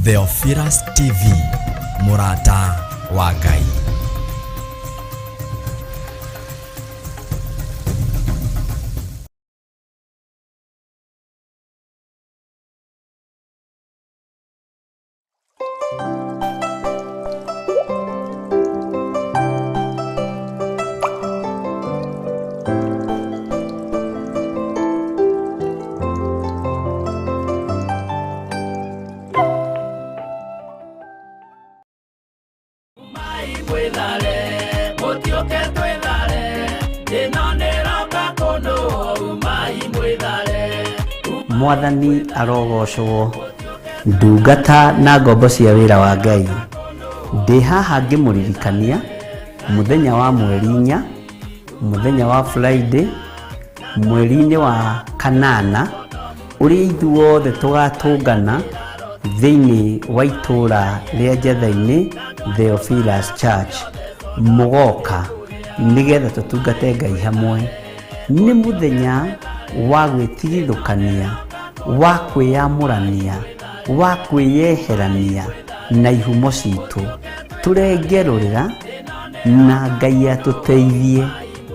Theophilus TV, mũrata wa Ngai. Mwathani arogocwo. Ndungata na ngombo cia wĩra wa Ngai, ndĩ haha ngĩmũririkania mũthenya wa mweri 4, mũthenya wa Friday, mweri-inĩ wa kanana, ũrĩa ithuothe tũgatũngana thĩinĩ wa itũũra rĩa Njatha-inĩ Theophilus Church, mũgoka nĩgetha tũtungate Ngai hamwe. Nĩ mũthenya wa gwĩtigithũkania, wa kwĩyamũrania, wa kwĩyeherania na ihumo citũ, tũrenge rũrĩra na Ngai atũteithie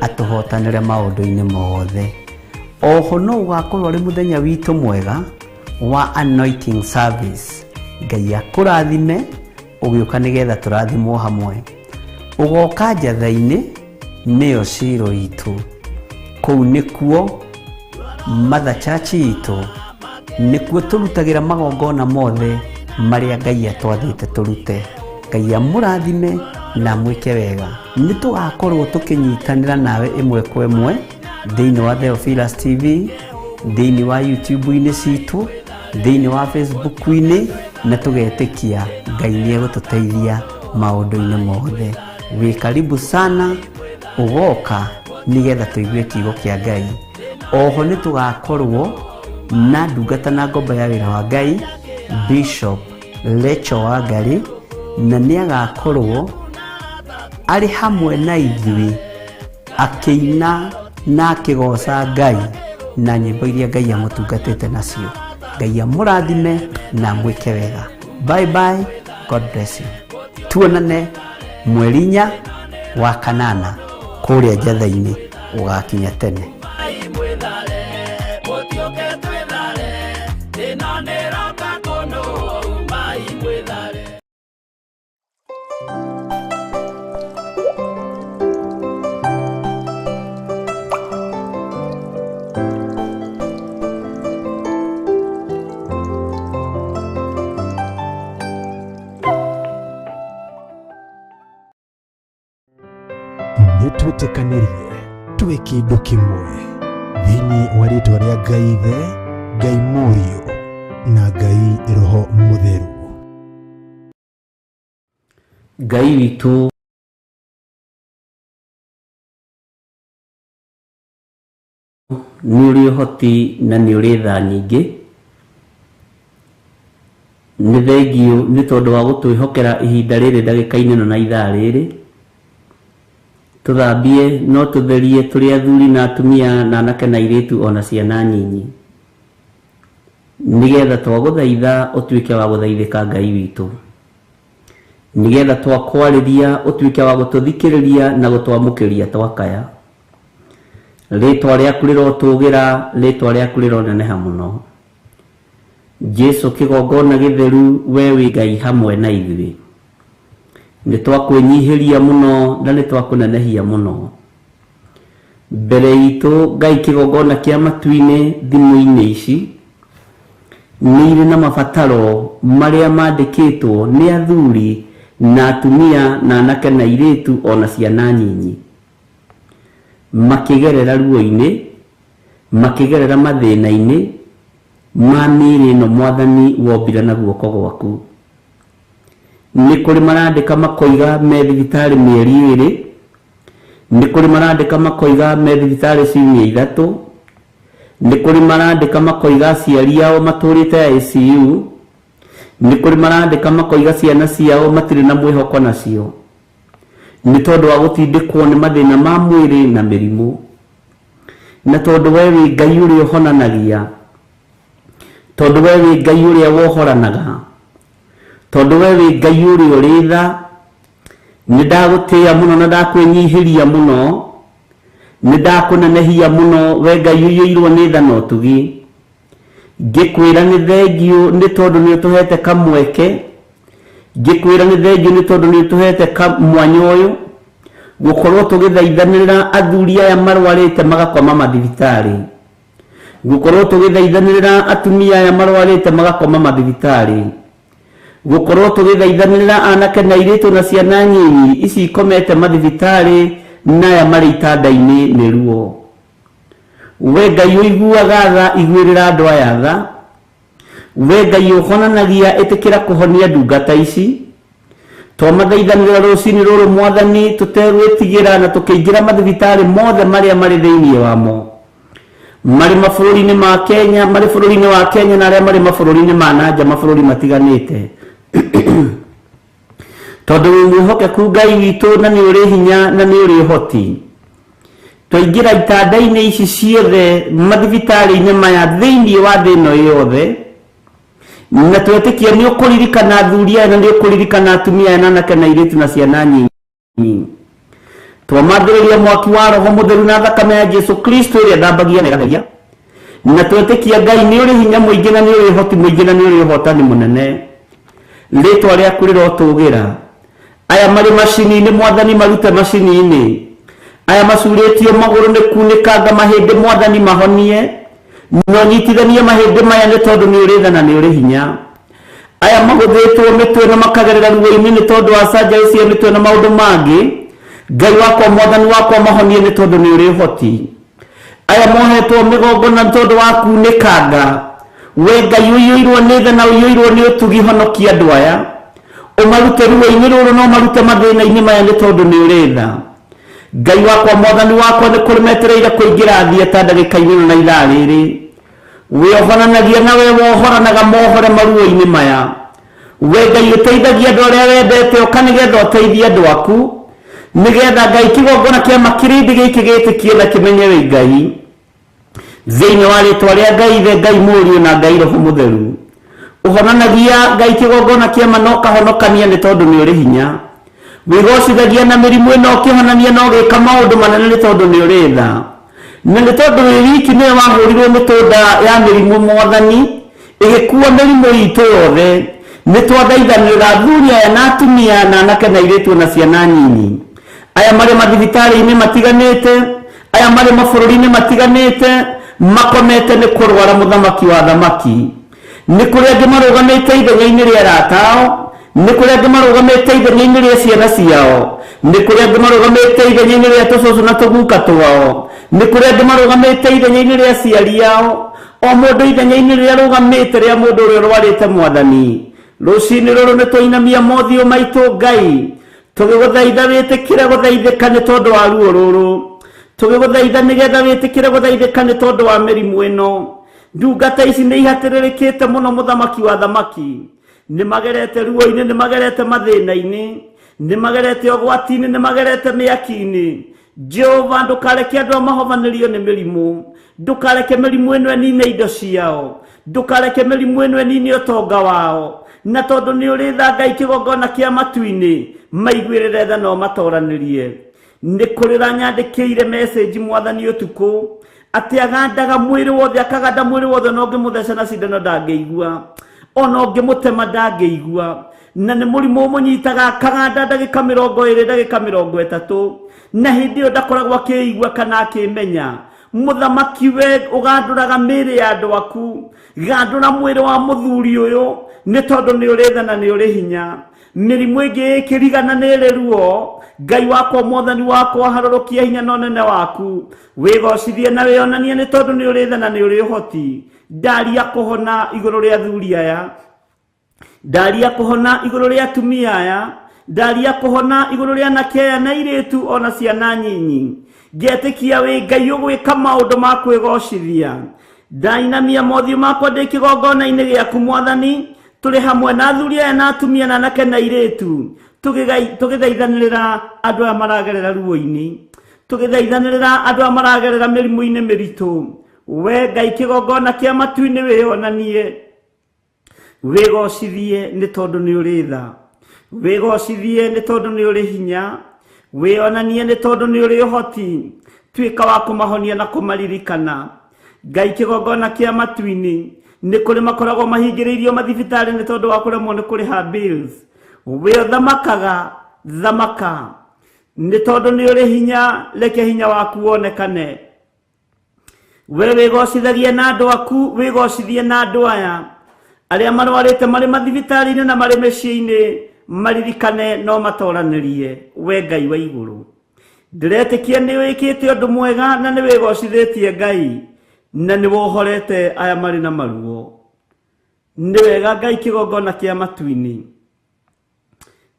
atũhotanĩre maũndũ-inĩ mothe. Oho no ũgakorwo arĩ mũthenya witũ mwega wa anointing service. Ngai akũrathime ũgĩũka nĩgetha tũrathimwo hamwe. Ũgoka Njatha-inĩ nĩyo Shilo itũ. Kũu nĩkuo Mother Church itũ, nĩkuo tũrutagĩra magongona mothe marĩa Ngai atwathĩte tũrute. Ngai amũrathime na amwĩke wega. Nĩ tũgakorwo tũkĩnyitanĩra nawe ĩmwe kwa ĩmwe thĩinĩ wa Theophilus TV, thĩinĩ wa YouTube-inĩ citũ, thĩinĩ wa Facebook-inĩ, na tũgetĩkia Ngai nĩ egũtũteithia maũndũ-inĩ mothe. Wĩ karibu sana ũgoka nĩgetha tũigue kiugo kĩa Ngai. Oho nĩ tũgakorwo na ndungata na ngombo ya wĩra wa Ngai, Bishop Rachel Wangari, na nĩ agakorwo arĩ hamwe na ithuĩ akĩina na akĩgoca Ngai na nyĩmbo iria Ngai amũtungatĩte nacio. Ngai amũrathime na amwĩke wega. Bye bye, God bless you. Tuonane mweri 4 wa kanana kũrĩa Njatha-inĩ, ũgakinya tene. Nĩ twĩtĩkanĩrie twĩ kĩndũ kĩmwe thĩinĩ wa rĩtwa rĩa Ngai Ithe, Ngai Mũriũ na Ngai Roho Mũtheru. Ngai witũ nĩ ũrĩ ũhoti na nĩ ũrĩ tha nyingĩ. Nĩ thengiũ nĩ tondũ wa gũtwĩhokera ihinda rĩrĩ ndagĩka-inĩ ĩno na ithaa rĩrĩ. Tũthambie no tũtherie tũrĩ athuri na atumia na anake na airĩtu ona ciana nyinyi. Nĩgetha twagũthaitha ũtuĩke wa gũthaithĩka Ngai witũ. Nĩgetha twakwarĩria ũtuĩke wa gũtũthikĩrĩria na gũtwamũkĩria twakaya. Rĩtwa rĩaku rĩrotũgĩra, rĩtwa rĩaku rĩroneneha mũno. Jesu kĩgongona gĩtheru, we wĩ Ngai hamwe na ithuĩ. Nĩ twakwĩnyihĩria mũno na nĩ twakũnenehia mũno. Mbere itũ Ngai kĩgongona kĩa matu-inĩ thimũ-inĩ ici nĩ irĩ na mabataro marĩa mandĩkĩtwo nĩ athuri na atumia na anake na airĩtu ona ciana nyinyi. Makĩgerera ruo-inĩ, makĩgerera mathĩna-inĩ ma mĩĩrĩ ĩno Mwathani wombire na guoko gwaku. Nĩ kũrĩ marandĩka makoiga me thibitarĩ mĩeri 2, nĩ kũrĩ marandĩka makoiga me thibitarĩ ciumia 3, nĩ kũrĩ marandĩka makoiga aciari ao matũrĩte ICU, nĩ kũrĩ marandĩka makoiga ciana ciao matirĩ na mwĩhoko nacio nĩ tondũ wa gũtindĩkwo nĩ mathĩna ma mwĩrĩ na mĩrimũ. Na tondũ we wĩ Ngai ũrĩa ũhonanagia, tondũ we wĩ Ngai ũrĩa wohoranaga, Tondũ we wĩ Ngai ũrĩa ũrĩ tha, nĩ ndagũtĩĩa mũno na ndakwĩnyihĩria mũno, nĩ ndakũnenehia mũno, we Ngai ũiyũirwo nĩ tha na ũtugi. Ngĩkwĩra nĩ thengiũ nĩ tondũ nĩ ũtũhete kamweke, ngĩkwĩra nĩ thengiũ nĩ tondũ nĩ ũtũhete mwanya ũyũ gũkorwo tũgĩthaithanĩrĩra athuri aya marwarĩte magakoma mathibitarĩ, gũkorwo tũgĩthaithanĩrĩra atumia aya marwarĩte magakoma mathibitarĩ, gũkorwo tũgĩthaithanĩrĩra anake na airĩtu na ciana nyinyi ici ikomete mathibitarĩ na aya marĩ itanda-inĩ nĩ ruo. We Ngai ũiguaga tha, iguĩrĩra andũ aya tha. We Ngai ũhonanagia, ĩtĩkĩra kũhonia ndungata ici. Twamathaithanĩrĩra rũcinĩ rũrũ Mwathani, tũtegwĩtigĩra na tũkĩingĩra mathibitarĩ mothe marĩa marĩ thĩinĩ wamo, marĩ mabũrũri-inĩ ma Kenya, marĩ bũrũri-inĩ wa Kenya na arĩa marĩ mabũrũri-inĩ ma nanja, mabũrũri matiganĩte. Tondũ wĩ mwĩhokeku Ngai witũ, na nĩ ũrĩ hinya na nĩ ũrĩ ũhoti. Twaingĩra itanda-inĩ ici ciothe mathibitarĩ-inĩ maya thĩinĩ wa thĩ ĩno yothe, na twetĩkia nĩ ũkũririkana athuri aya na nĩ ũkũririkana atumia aya na anake na airĩtu na ciana nyinyi. Twamathĩrĩria mwaki wa Roho Mũtheru na thakame ya Jesu Kristo ĩrĩa ĩthambagia na ĩgatheria, na twetĩkia Ngai nĩ ũrĩ hinya mũingĩ na nĩ ũrĩ ũhoti mũingĩ na nĩ ũrĩ ũhotani mũnene. Rĩtwa rĩaku rĩrotũgĩra. Aya marĩ macini-inĩ Mwathani marute macini-inĩ, aya macurĩtio magũrũ nĩ kunĩkanga mahĩndĩ Mwathani mahonie, na ũnyitithanie mahĩndĩ maya nĩ tondũ nĩ ũrĩ tha na nĩ ũrĩ hinya. Aya magũthĩtwo mĩtwe na makagerera ruo-inĩ nĩ tondũ wa surgery cia mĩtwe na maũndũ mangĩ, Ngai wakwa Mwathani wakwa mahonie nĩ tondũ nĩ ũrĩ ũhoti. Aya mohetwo mĩgongo na tondũ wa kunĩkanga, we Ngai ũiyũirwo nĩ tha na ũiyũirwo nĩ ũtugi, honokia andũ aya, ũmarute ruo-inĩ rũrũ na ũmarute mathĩna-inĩ maya nĩ tondũ nĩ ũrĩ tha. Ngai wakwa Mwathani wakwa, nĩ kũrĩ metereire kũingĩra thieta ndagĩka-inĩ ĩno na ithaa rĩrĩ. Wĩohoranagia na we wohoranaga mohore maruo-inĩ maya. We Ngai ũteithagia andũ arĩa wendete, ũka nĩgetha ũteithie andũ aku, nĩgetha Ngai kĩgongona kĩa makirindi gĩkĩ gĩtĩkie na kĩmenye wĩ Ngai. Thĩinĩ wa rĩtwa rĩa Ngai Ithe, Ngai Mũriũ na Ngai Roho Mũtheru, ũhonanagia Ngai kĩgongona kĩama na ũkahonokania nĩ tondũ nĩ ũrĩ hinya. Wĩgocithagia na mĩrimũ ĩno ũkĩhonania na ũgĩka maũndũ manene nĩ tondũ nĩ ũrĩ tha, na nĩ tondũ wĩ wiki nĩwe wahũrirwo mĩtũnda ya mĩrimũ Mwathani, ĩgĩkua mĩrimũ itũ yothe. Nĩ twathaithanĩrĩra athuri aya na atumia na anake na airĩtu na ciana nyinyi, aya marĩ mathibitarĩ-inĩ matiganĩte, aya marĩ mabũrũri-inĩ matiganĩte, makomete nĩ kũrwara. Mũthamaki wa thamaki, nĩ kũrĩ angĩ marũgamĩte ithenya-inĩ rĩa arata ao, nĩ kũrĩ angĩ marũgamĩte ithenya-inĩ rĩa ciana ciao, nĩ kũrĩ angĩ marũgamĩte ithenya-inĩ rĩa tũcũcũ na tũguka twao, nĩ kũrĩ angĩ marũgamĩte ithenya-inĩ rĩa aciari ao, o mũndũ ithenya-inĩ rĩrĩa arũgamĩte rĩa mũndũ ũrĩa ũrwarĩte. Mwathani, rũcinĩ rũrũ nĩ twainamia mothiũ maitũ Ngai, tũgĩgũthaitha wĩtĩkĩre gũthaithĩka nĩ tondũ wa ruo rũrũ, tũgĩgũthaitha nĩgetha wĩtĩkĩre gũthaithĩka nĩ tondũ wa mĩrimũ ĩno. Ndungata ici nĩ ihatĩrĩrĩkĩte mũno, mũthamaki wa thamaki, nĩ magerete ruo-inĩ, nĩ magerete mathĩna-inĩ, nĩ magerete ũgwati-inĩ, nĩ magerete mĩaki-inĩ. Jehova, ndũkareke andũ a mahovanĩrio nĩ mĩrimũ, ndũkareke mĩrimũ ĩno ĩnine indo ciao, ndũkareke mĩrimũ ĩno ĩnine ũtonga wao, na tondũ nĩ ũrĩ tha Ngai kĩgongona kĩa matu-inĩ, maiguĩrĩre tha na ũmatoranĩrie. Nĩ kũrĩ ũranyandĩkĩire message Mwathani ũtukũ atĩ agandaga mwĩrĩ wothe, akaganda mwĩrĩ wothe, ona ũngĩmũtheca na cindano ndangĩigua, ona ũngĩmũtema ndangĩigua, na nĩ mũrimũ ũmũnyitaga akaganda ndagĩka 20, ndagĩka 30, na hĩndĩ ĩyo ndakoragwo akĩigua kana akĩmenya. Mũthamaki, we ũgandũraga mĩĩrĩ ya andũ aku, gandũra mwĩrĩ wa mũthuri ũyũ nĩ tondũ nĩ ũrĩ tha na nĩ ũrĩ hinya. Mĩrimũ ĩngĩ ĩkĩrigana nĩ ĩrĩ ruo. Ngai wakwa, Mwathani wakwa, harũrũkia hinya na ũnene waku, wĩgocithie na wĩonanie nĩ tondũ nĩ ũrĩ tha na nĩ ũrĩ ũhoti. Ndaria kũhona igũrũ rĩa athuri aya, ndaria kũhona igũrũ rĩa atumia aya, ndaria kũhona igũrũ rĩa anake aya na airĩtu ona ciana nyinyi, ngetĩkia wĩ Ngai ũgwĩka maũndũ ma kwĩgocithia. Ndainamia mothiũ makwa ndĩ kĩgongona-inĩ gĩaku Mwathani, tũrĩ hamwe na athuri aya na atumia na anake na airĩtu, tũgĩthaithanĩrĩra andũ aya maragerera ruo-inĩ, tũgĩthaithanĩrĩra andũ aya maragerera mĩrimũ-inĩ mĩritũ. We Ngai kĩgongona kĩa matu-inĩ, wĩonanie. Wĩgocithie nĩ tondũ nĩ ũrĩ tha, wĩgocithie nĩ tondũ nĩ ũrĩ hinya, wĩonanie nĩ tondũ nĩ ũrĩ ũhoti. Tuĩka wa kũmahonia na kũmaririkana. Ngai kĩgongona kĩa matu-inĩ, nĩ kũrĩ makoragwo mahingĩrĩirio mathibitarĩ nĩ tondũ wa kũremwo nĩ kũrĩha bills. We ũthamakaga, thamaka nĩ tondũ nĩ ũrĩ hinya, reke hinya waku wonekane. We wĩgocithagia na andũ aku, wĩgocithie na andũ aya arĩa marwarĩte marĩ mathibitarĩ-inĩ na marĩ mĩciĩ-inĩ, maririkane no matoranĩrie. We Ngai wa igũrũ, ndĩretĩkia nĩ wĩkĩte ũndũ mwega na nĩ wĩgocithĩtie Ngai, na nĩ wohorete aya marĩ na maruo. Nĩ wega Ngai kĩgongona kĩa matu-inĩ.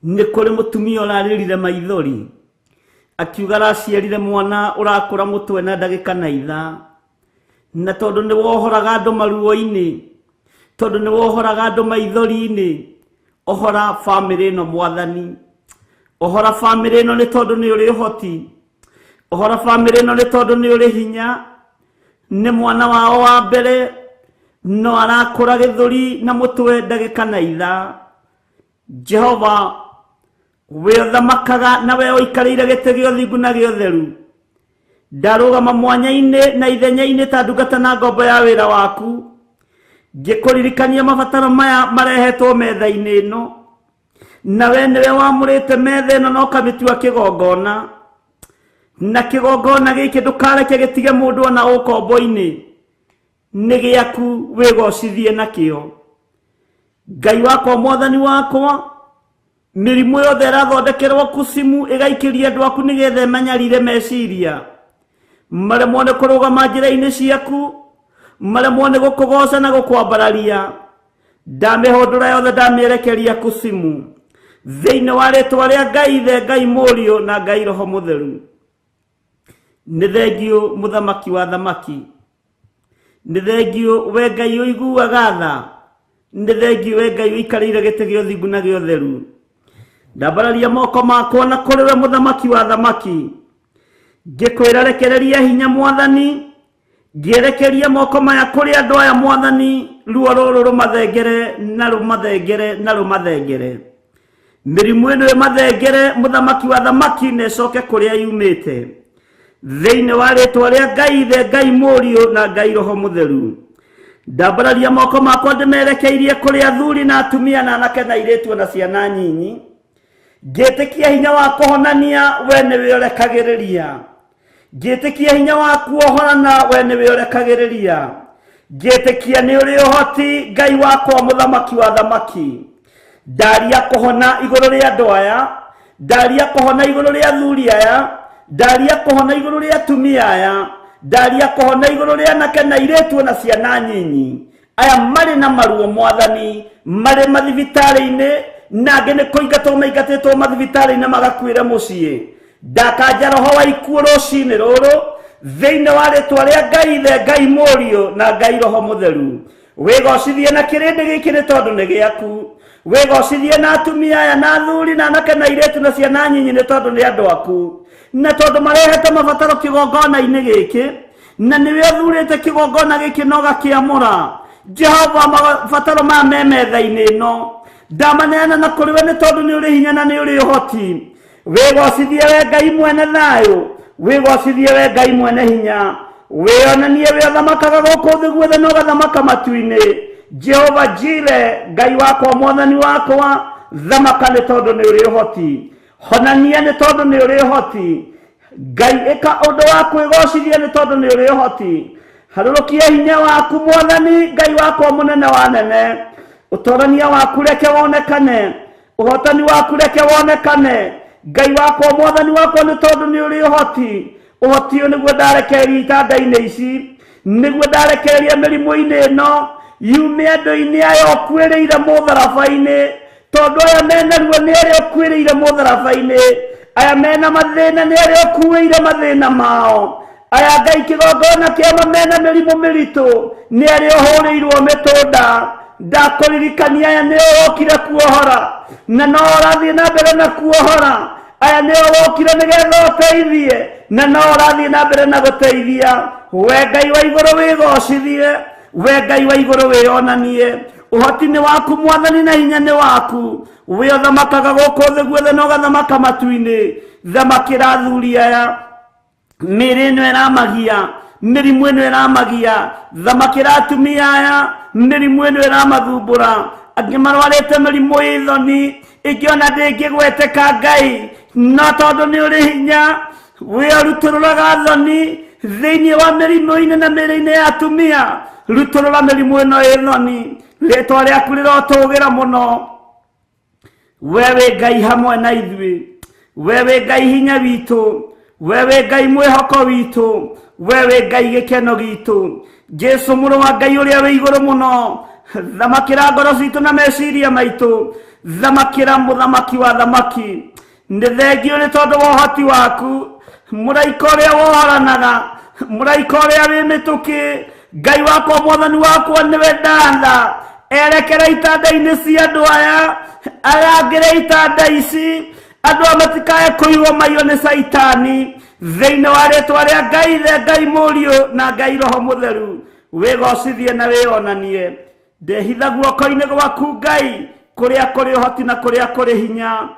Nĩ kũrĩ mũtumia ũrarĩrire maithori akiuga araciarire mwana ũrakũra mũtwe na ndagĩka na ithaa, na tondũ nĩ wohoraga andũ maruo-inĩ, tondũ nĩ wohoraga andũ maithori-inĩ, ohora bamĩrĩ ĩno Mwathani, ohora bamĩrĩ ĩno nĩ tondũ nĩ ũrĩ ũhoti, ohora bamĩrĩ ĩno nĩ tondũ nĩ ũrĩ hinya. Nĩ mwana wao wa mbere no arakũra gĩthũri na mũtwe ndagĩka na ithaa. Jehova, we ũthamakaga na we ũikarĩire gĩtĩ gĩa ũthingu na gĩa ũtheru, ndarũgama mwanya-inĩ na ithenya-inĩ ta ndungata na ngombo ya wĩra waku, ngĩkũririkania mabataro maya marehetwo metha-inĩ ĩno, na we nĩwe wamũrĩte metha ĩno na ũkamĩtua kĩgongona, na kĩgongona gĩkĩ ndũkareke gĩtige mũndũ ona ũkombo-inĩ, nĩ gĩaku wĩgocithie nakĩo. Ngai wakwa, Mwathani wakwa, mĩrimũ yothe ĩrathondekerwo kucimu ĩgaikĩria andũ aku nĩgetha ĩmanyarire meciria, maremwo nĩ kũrũgama njĩra-inĩ ciaku, maremwo nĩ gũkũgoca na gũkwambararia, ndamĩhũndũra yothe ndamĩerekeria kucimu thĩinĩ wa rĩtwa rĩa Ngai Ithe, Ngai Mũriũ na Ngai Roho Mũtheru. Nĩ thengiũ Mũthamaki wa thamaki, nĩ thengiũ we Ngai ũiguaga tha, nĩ thengiũ we Ngai ũikarĩire gĩtĩ gĩa ũthingu na gĩa ũtheru. Ndambararia moko makwa na kũrĩ we Mũthamaki wa thamaki, ngĩkwĩra rekereria hinya Mwathani, ngĩerekeria moko maya kũrĩ andũ aya Mwathani, ruo rũrũ rũmathengere na rũmathengere na rũmathengere, mĩrimũ ĩno ĩmathengere Mũthamaki wa thamaki, na ĩcoke kũrĩa yumĩte, thĩinĩ wa rĩtwa rĩa Ngai Ithe, Ngai Mũriũ na Ngai Roho Mũtheru. Ndambararia moko makwa ndĩmerekeirie kũrĩ athuri na atumia na anake na airĩtu na ciana nyinyi, ngĩtĩkia hinya wa kũhonania we nĩwe ũrekagĩrĩria, ngĩtĩkia hinya wa kuohorana we nĩwe ũrekagĩrĩria, ngĩtĩkia nĩ ũrĩ ũhoti Ngai wakwa Mũthamaki wa thamaki. Ndaria kũhona igũrũ rĩa andũ aya, ndaria kũhona igũrũ rĩa athuri aya, ndaria kũhona igũrũ rĩa atumia aya, ndaria kũhona igũrũ rĩa anake na airĩtu na ciana nyinyi aya marĩ na maruo Mwathani, marĩ mathibitarĩ-inĩ na angĩ nĩ kũingatwo maingatĩtwo mathibitarĩ-inĩ magakuĩra mũciĩ. Ndakanja roho wa ikuũ rũcinĩ rũrũ thĩinĩ wa rĩtwa rĩa Ngai Ithe, Ngai Mũriũ na Ngai Roho Mũtheru. Wĩgocithie na kĩrĩndĩ gĩkĩ nĩ tondũ nĩ gĩaku, wĩgocithie na atumia aya na athuri na anake na airĩtu na ciana nyinyi nĩ tondũ nĩ andũ aku, na tondũ marehete mabataro kĩgongona-inĩ gĩkĩ, na nĩwe ũthurĩte kĩgongona gĩkĩ na ũgakĩamũra. Jehova, mabataro maya me metha-inĩ ĩno ndamaneana na kũrĩ we nĩ tondũ nĩ ũrĩ hinya na nĩ ũrĩ ũhoti. Wĩgocithie we Ngai mwene thayũ, wĩgocithie we Ngai mwene hinya, wĩonanie we ũthamakaga gũkũ thĩ guothe na ũgathamaka matu-inĩ. Jehova Jire, Ngai wakwa, Mwathani wakwa, thamaka nĩ tondũ nĩ ũrĩ ũhoti, honania nĩ tondũ nĩ ũrĩ ũhoti. Ngai ĩka ũndũ wa kwĩgocithia nĩ tondũ nĩ ũrĩ ũhoti. Harũrũkia hinya waku Mwathani Ngai wakwa mũnene wa nene, ũtorania waku reke wonekane, ũhotani waku reke wonekane Ngai wakwa Mwathani wakwa, nĩ tondũ nĩ ũrĩ ũhoti. Ũhoti ũyũ nĩguo ndarekereria itanda-inĩ ici, nĩguo ndarekereria mĩrimũ-inĩ ĩno yume andũ-inĩ aya ũkuĩrĩire mũtharaba-inĩ, tondũ aya mena ruo nĩ arĩa ũkuĩrĩire mũtharaba-inĩ, aya mena mathĩna nĩ arĩa ũkuĩire mathĩna mao, aya Ngai kĩgongona kĩama mena mĩrimũ mĩritũ nĩ arĩa ũhũrĩirwo mĩtũnda. Ndakũririkania aya nĩo wokire kuohora na no ũrathiĩ na mbere na kuohora, aya nĩo wokire nĩgetha ũteithie na no ũrathiĩ na mbere na gũteithia. We Ngai wa igũrũ wĩgocithie, we Ngai wa igũrũ wĩonanie. Ũhoti nĩ waku Mwathani na hinya nĩ waku. We ũthamakaga gũkũ thĩ guothe na ũgathamaka matu-inĩ. Thamakĩra athuri aya, mĩĩrĩ ĩno ĩramagia, mĩrimũ ĩno ĩramagia. Thamakĩra atumia aya, mĩrimũ ĩno ĩramathumbũra. Angĩ marwarĩte mĩrimũ ĩ thoni, ĩngĩ ona ndĩngĩgweteka Ngai, no tondũ nĩ ũrĩ hinya we ũrutũrũraga thoni thĩinĩ wa mĩrimũ-inĩ na mĩĩrĩ-inĩ ya atumia. Rutũrũra mĩrimũ ĩno ĩ thoni, rĩtwa rĩaku rĩrotũgĩra mũno. We wĩ Ngai hamwe na ithuĩ, we wĩ Ngai hinya witũ, we wĩ Ngai mwĩhoko witũ, we wĩ Ngai gĩkeno gitũ. Jesu mũrũ wa Ngai ũrĩa wĩ igũrũ mũno, thamakĩra ngoro citũ na meciria maitũ, thamakĩra mũthamaki wa thamaki. Nĩ thengio nĩ tondũ wa ũhoti waku, mũraika ũrĩa wohoranaga, mũraika ũrĩa wĩ mĩtũkĩ. Ngai wakwa, Mwathani wakwa, nĩwe ndatha erekera itanda-inĩ cia andũ aya, arangĩre itanda ici, andũ aya matikae kũiywo maiywo nĩ Caitani. Thĩinĩ wa rĩtwa rĩa Ngai Ithe, Ngai Mũriũ na Ngai Roho Mũtheru, wĩgocithie na wĩonanie. Ndehitha guoko-inĩ gwaku Ngai, kũrĩa kũrĩ ũhoti na kũrĩa kũrĩ hinya.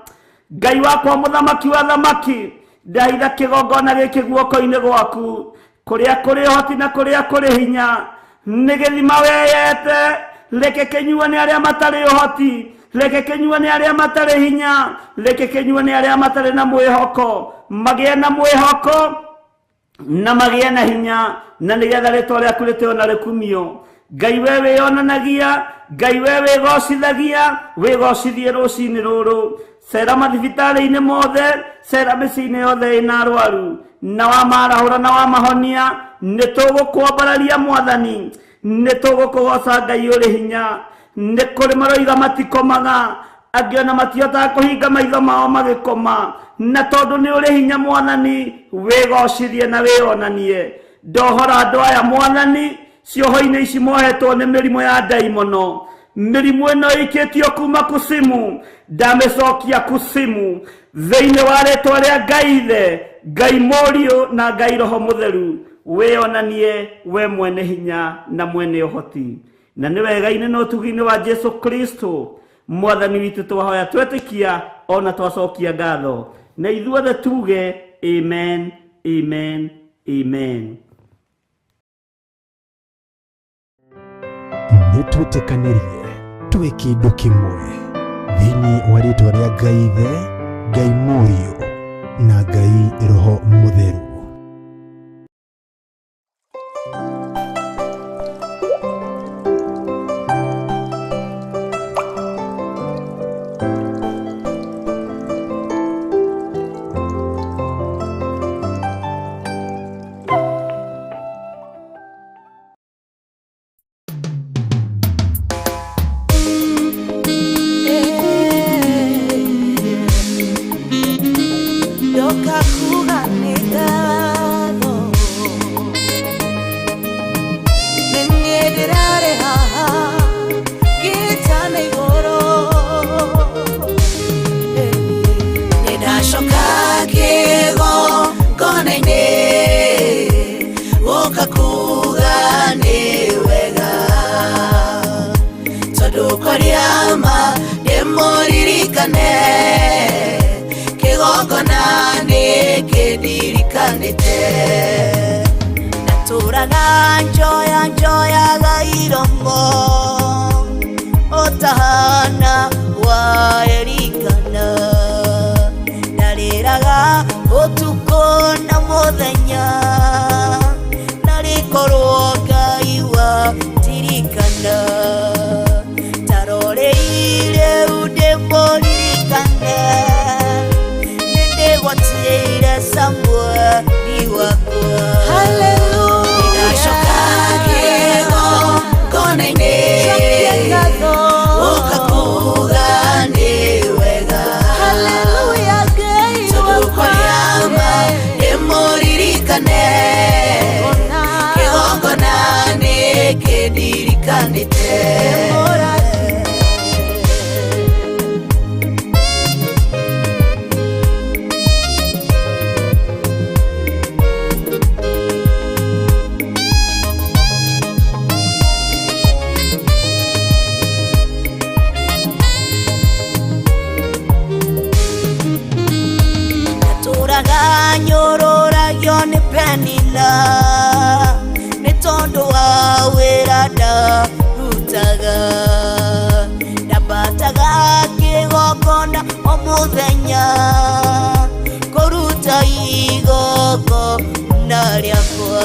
Ngai wakwa, mũthamaki wa thamaki, ndahitha kĩgongona gĩkĩ guoko-inĩ gwaku, kũrĩa kũrĩ ũhoti na kũrĩa kũrĩ hinya. Nĩ gĩthima weyete, reke kĩnyuo nĩ arĩa matarĩ ũhoti, reke kĩnyuo nĩ arĩa matarĩ hinya, reke kĩnyuo nĩ arĩa matarĩ na mwĩhoko, magĩe na mwĩhoko na magĩe na hinya, na nĩgetha rĩtwa rĩaku rĩtĩo na rĩkumio. Ngai we wĩyonanagia, Ngai we wĩgocithagia, wĩgocithie rũcinĩ rũrũ. Cera mathibitarĩ-inĩ mothe, cera mĩciĩ-inĩ yothe ĩna arwaru, na wamarahũra na wamahonia. Nĩ tũgũkwambararia Mwathani, nĩ tũgũkũgoca Ngai ũrĩ hinya. Nĩ kũrĩ maroiga matikomaga, angĩ ona matihotaga kũhinga maitho mao magĩkoma, na tondũ nĩ ũrĩ hinya Mwathani, wĩgocithie na wĩonanie. Ndohora andũ aya Mwathani cioho-inĩ ici mohetwo nĩ mĩrimũ ya ndaimono. Mĩrimũ ĩno ĩikĩtio kuma kusimu, ndamĩcokia kusimu thĩinĩ wa rĩtwa rĩa Ngai Ithe, Ngai Mũriũ na Ngai Roho Mũtheru. Wĩonanie we mwene hinya na mwene ũhoti, na nĩ wega-inĩ na ũtugi-inĩ wa Jesu Kristo Mwathani witũ twahoya twetĩkia ona twacokia ngatho, na ithuothe tuge amen, amen, amen. Nĩ twĩtĩkanĩrie twĩ kĩndũ kĩmwe thĩinĩ wa rĩtwa rĩa Ngai Ithe, Ngai Mũriũ na Ngai Roho Mũtheru. Ndoka kuga nĩ ngatho, nĩ niĩ ndĩrarĩ haha ngĩtana igũrũ. Nĩ ndacoka kĩgongona-inĩ gũka kuga nĩ wega, tondũ kwaria ma ndĩmũririkane, kĩgongona nĩ kĩndirikanĩte. Natũraga njoya njoyaga iromo ũtahana wa Elikana, ndarĩraga ũtukũ na mũthenya, narĩkorwo Ngai watirikana. Taroreire ndĩmũririkane, nĩndĩgwatĩire Samueli wakwa. Nĩndacoka kĩgongona-inĩ gũka kuga mũthenya kũruta igongona rĩakwa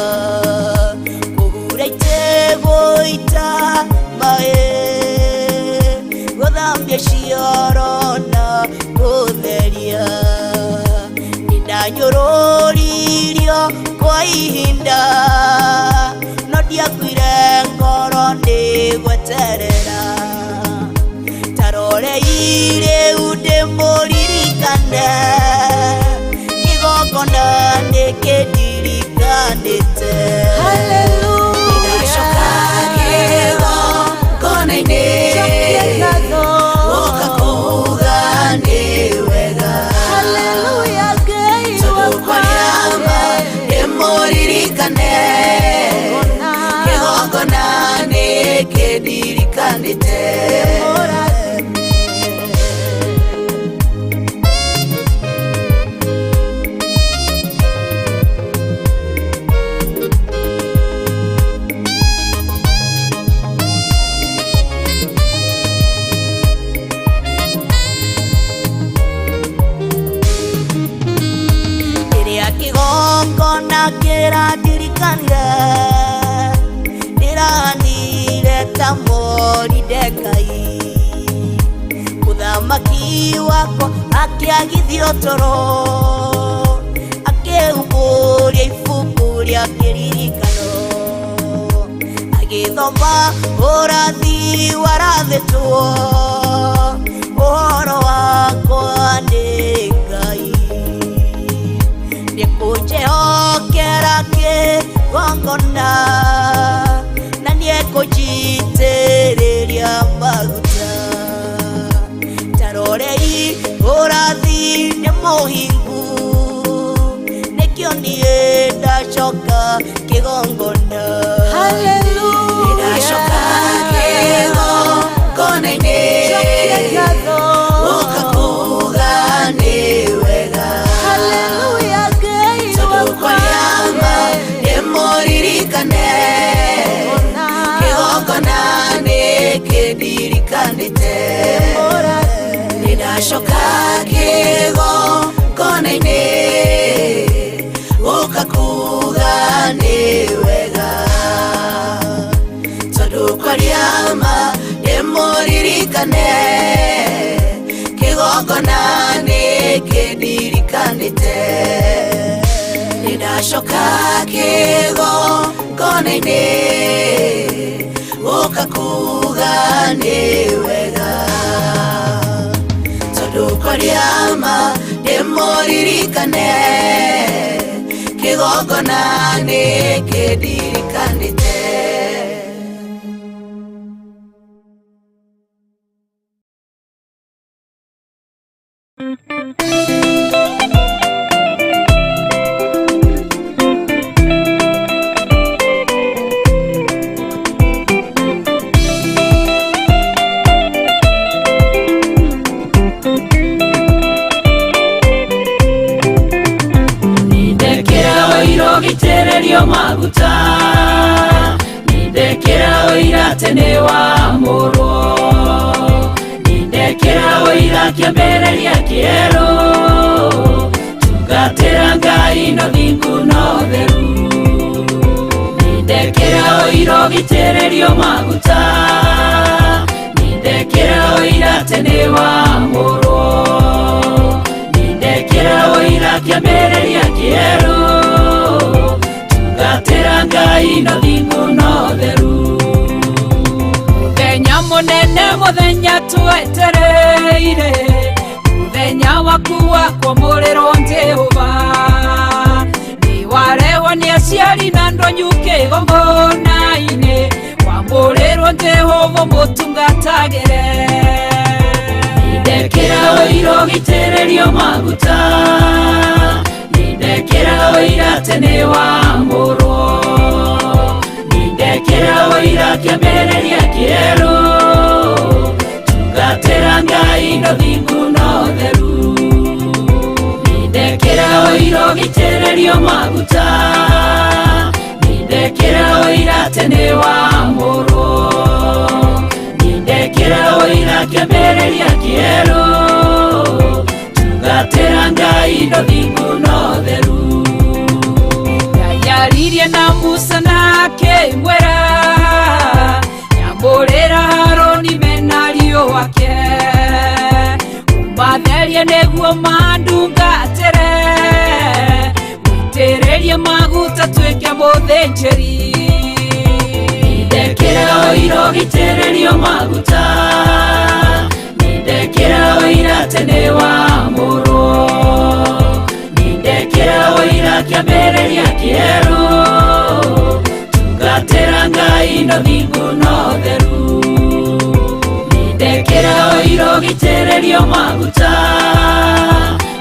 kũhura itĩgũita maĩ gũthambia cioro na gũtheria nĩndanyũrũririo kwa ihinda no ndiakuire ngoro nĩ gweterera tarorei rĩu ndĩmũririkane kĩgongona nĩkĩndirikanĩte. Nĩndacoka kĩgongona-inĩ gũka kuuga nĩ wega tondũ kwaria ma ndĩmũririkane kĩgongona nĩkĩndirikanĩte. Rĩrĩa kĩgongona kĩrandirikanire ndĩranire ta Moridekai mũthamaki wakwa akĩagithio toro akĩhumbũria ibuku rĩa kĩririkano agĩthoma ũrathi warathĩtwo ũhoro wakwa nĩ Ngai nĩkũnjĩhokera kĩgongona na nĩekũnjitĩrĩria maguta tarorei ũrathi nĩ mũhingu nĩkĩo niĩ ndacoka kĩgongona. Nĩndacoka kĩgongona-inĩ gũka kuuga nĩ wega tondũ kwaria ma ndĩmũririkane kĩgongona nĩkĩndirikanĩte. Nĩndacoka kĩgongona-inĩ gũka kuuga nĩ wega tondũ kwaria ma ndĩmũririkane kĩgongona nĩkĩndirikanĩte. Nĩndacoka kĩgongona-inĩ gũka kuuga nĩ wega tondũ kwaria ma ndĩmũririkane kĩgongona nĩkĩndirikanĩte. Nindekera ũira ũgitĩrĩrio maguta nindekera ũira atĩ nĩ wamũrwo nindekera ũira kĩambĩrĩria kĩerũ tungatĩra Ngai no thingu no theru nindekera ũira ũgitĩrĩrio maguta nindekera ũira atĩ nĩ wamũrwo nindekera ũira kĩambĩrĩria kĩerũ tungatĩra Ngai no thingu no theru mũthenya mũnene mũthenya twetereire mũthenya waku wa kwamũrĩrwo Jehova nĩwarehwo nĩ aciari na ndonyu kĩgongona-inĩ wamũrĩrwo Jehova mũtungatagĩre nindekera ũira ũgitĩrĩrio maguta nindekera ũira atĩ nĩ wamũrwo nindekera ũira kĩambĩrĩria kĩerũ tungatĩra Ngai no thingu no theru nindekera ũira ũgitĩrĩrio maguta nindekera ũira atĩ nĩ wamũrwo nindekera ũira kĩambĩrĩria kĩerũ indo thingu no theru. Ngai aririe na Musa na akĩmwĩra, nyamũrĩra Harũni mena ariũ ake, ũmatherie nĩguo mandungatĩre, mũitĩrĩrie maguta tuĩke mũthĩnjĩri. Nĩndekĩra ũira ũgitĩrĩrio maguta, nĩndekĩra ũira atĩ nĩwamũrwo, nĩndekĩra ũira kĩambĩrĩria kĩerũ, tungatĩra Ngai na thingu na ũtheru. Nĩndekĩra ũira ũgitĩrĩrio maguta,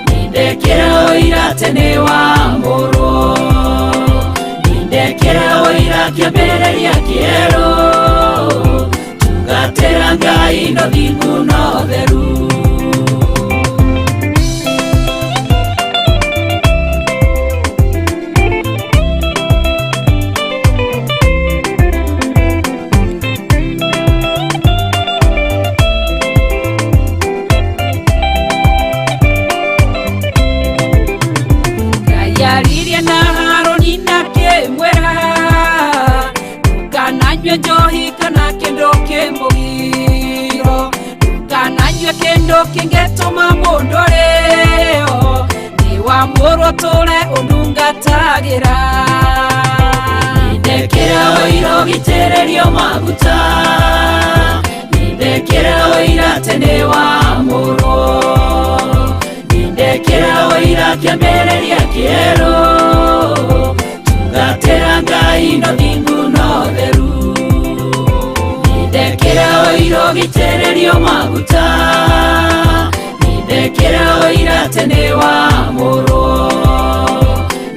nĩndekĩra ũira atĩ nĩwamũrwo, nĩndekĩra ũira kĩambĩrĩria kĩerũ, tungatĩra Ngai na thingu na ũtheru. Ngai aririe na Harũni na akĩmwĩra, ndũkananyue njohi kana kĩndũ kĩmũgiro, ndũkananyue kĩndũ kĩngĩtũma mũndũ arĩo, nĩwamũrwo ũtũũre ũndungatagĩra. Nĩndekĩra ũira ũgitĩrĩrio maguta, nĩndekĩra ũira atĩ nĩwamũrwo, nĩndekĩra ũira kĩambĩrĩria kĩerũ, tungatĩra Ngai na thingu na ũtheru. Nĩndekĩra ũira ũgitĩrĩrio maguta, nĩndekĩra ũira atĩ nĩwamũrwo,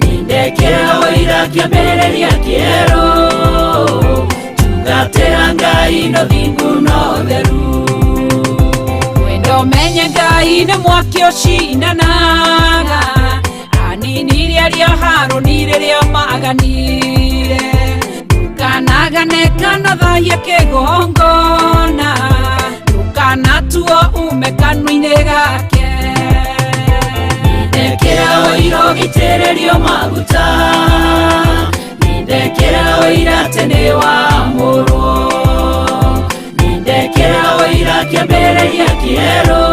nĩndekĩra ũira kĩambĩrĩria kĩerũ, tungatĩra Ngai na thingu na ũtheru. Wendo menye Ngai nĩ mwaki ũcinanaga, aninirie arĩa Harũni rĩrĩa maganire, ndũkanagane kana thahie kĩgongona, ndũkanatuo ume kanua-inĩ gake. Nĩndekĩra ũira ũgitĩrĩrio maguta, nĩndekĩra ũira atĩ nĩwamũrwo, nĩndekĩra ũira kĩambĩrĩria kĩerũ,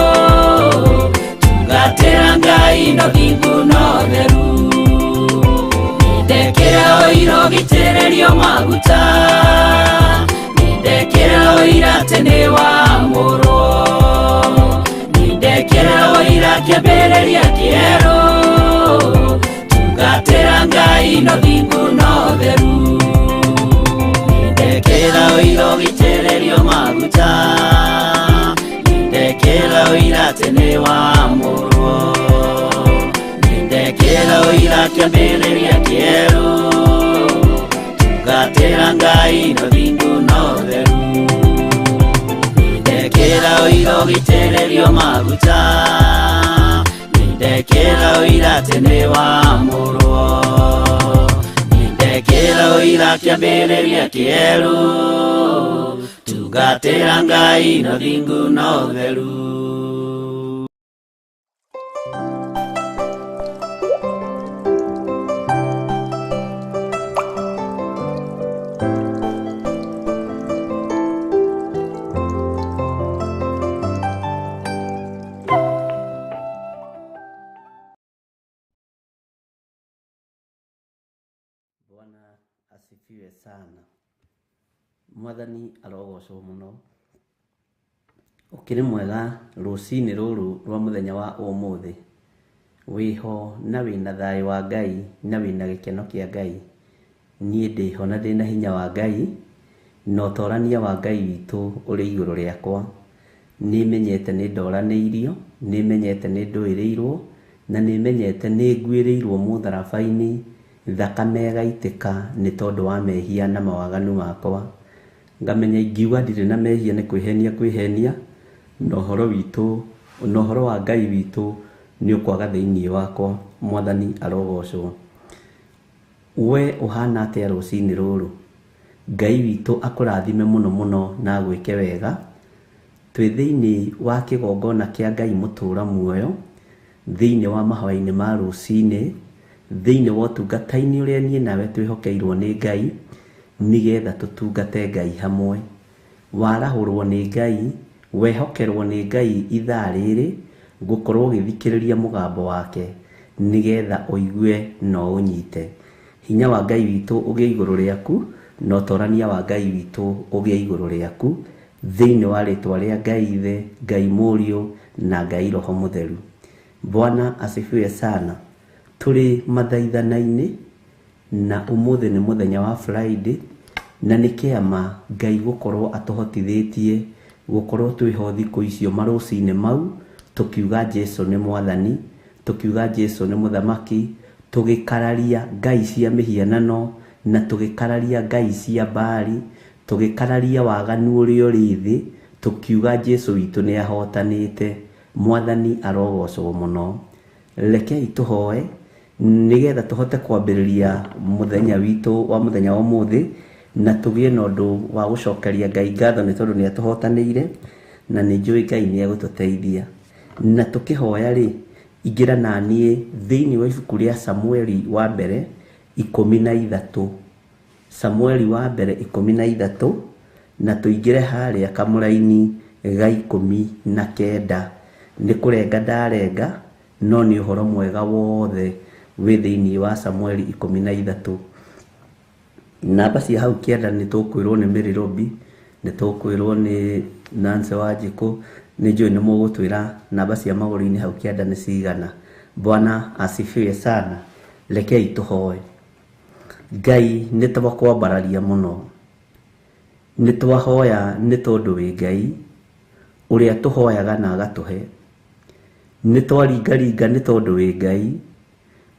tungatĩra Ngai na thingu na ũtheru. Nĩndekĩra ũira ũgitĩrĩrio maguta, nĩndekĩra ũira atĩ nĩwamũrwo, nĩndekĩra ũira kĩambĩrĩria kĩerũ, tungatĩra Ngai na thingu na ũtheru. Nĩndekĩra ũira ũgitĩrĩrio maguta, nĩndekĩra ũira atĩ nĩwamũrwo, nĩndekĩra ũira kĩambĩrĩria kĩerũ, tungatĩra Ngai na thingu na ũtheru. Nĩndekĩra ũira ũgitĩrĩrio maguta, nĩndekĩra ũira atĩ nĩwamũrwo, nĩndekĩra ũira kĩambĩrĩria kĩerũ, tungatĩra Ngai na thingu na ũtheru. Bwana asifiwe sana. Mwathani arogocwo mũno. Ũkĩrĩ mwega rũcinĩ rũrũ rwa mũthenya wa ũmũthĩ, wĩho na wĩna thayũ wa Ngai na wĩna gĩkeno kĩa Ngai. Niĩ ndĩho na ndĩna hinya wa Ngai na ũtorania wa Ngai witũ ũrĩ igũrũ rĩakwa. Nĩmenyete nĩ ndoranĩirio, nĩmenyete nĩ ndũĩrĩirwo, na nĩmenyete nĩ nguĩrĩirwo mũtharaba-inĩ, thakame ĩgaitĩka nĩ tondũ wa mehia na mawaganu makwa. Ngamenya ingiuga ndirĩ na mehia nĩ kwĩhenia kwĩhenia, na ũhoro witũ, na ũhoro wa Ngai witũ nĩ ũkwaga thĩinĩ wakwa. Mwathani arogocwo. We ũhana atĩa rũcinĩ rũrũ? Ngai witũ akũrathime mũno mũno na agwĩke wega. Twĩ thĩinĩ wa kĩgongona kĩa Ngai mũtũra muoyo, Thĩinĩ wa mahoya-inĩ ma rũcinĩ, thĩinĩ wa ũtungata-inĩ ũrĩa niĩ nawe twĩhokeirwo nĩ Ngai, nĩgetha tũtungate Ngai hamwe. Warahũrwo nĩ Ngai, wehokerwo nĩ Ngai ithaa rĩrĩ, gũkorwo ũgĩthikĩrĩria mũgambo wake, nĩgetha ũigue na ũnyite. Hinya wa Ngai witũ ũgĩe igũrũ rĩaku, na ũtorania wa Ngai witũ ũgĩe igũrũ rĩaku, thĩinĩ wa rĩtwa rĩa Ngai Ithe, Ngai Mũriũ, na Ngai Roho Mũtheru. Bwana asifiwe sana. Tũrĩ mathaithana-inĩ, na ũmũthĩ nĩ mũthenya wa Friday, na nĩ kĩama Ngai gũkorwo atũhotithĩtie gũkorwo twĩho thikũ icio marũcinĩ mau, tũkiuga Jesu nĩ mwathani, tũkiuga Jesu nĩ mũthamaki, tũgĩkararia ngai cia mĩhianano, na tũgĩkararia ngai cia Baali, tũgĩkararia waganu ũrĩa ũrĩ thĩ, tũkiuga Jesu witũ nĩ ahotanĩte. Mwathani arogocwo mũno. Rekei tũhoe nĩgetha tũhote kwambĩrĩria mũthenya witũ wa mũthenya wa ũmũthĩ, na tũgĩe na ũndũ wa gũcokeria Ngai ngatho nĩ tondũ nĩ atũhotanĩire, na nĩ njũĩ Ngai nĩ egũtũteithia. Na tũkĩhoya rĩ, ingĩra na niĩ thĩinĩ wa ibuku rĩa Samueli wa mbere 13. Samueli wa mbere 13, na tũingĩre harĩa kamũraini ga 19. Nĩ kũrenga ndarenga, no nĩ ũhoro mwega wothe wĩ thĩinĩ wa Samueli 13. Namba cia hau kĩanda nĩ tũkwĩrwo nĩ Mary Robi, nĩ tũkwĩrwo nĩ Nancy Wanjikũ, nĩ njũĩ nĩ mũgũtwĩra namba cia magũrũ-inĩ hau kĩanda nĩ cigana. Bwana asifiwe sana. Rekei tũhoe. Ngai nĩ twakwambararia mũno, nĩ twahoya nĩ tondũ wĩ Ngai ũrĩa tũhoyaga na agatũhe. Nĩ twaringaringa nĩ tondũ wĩ Ngai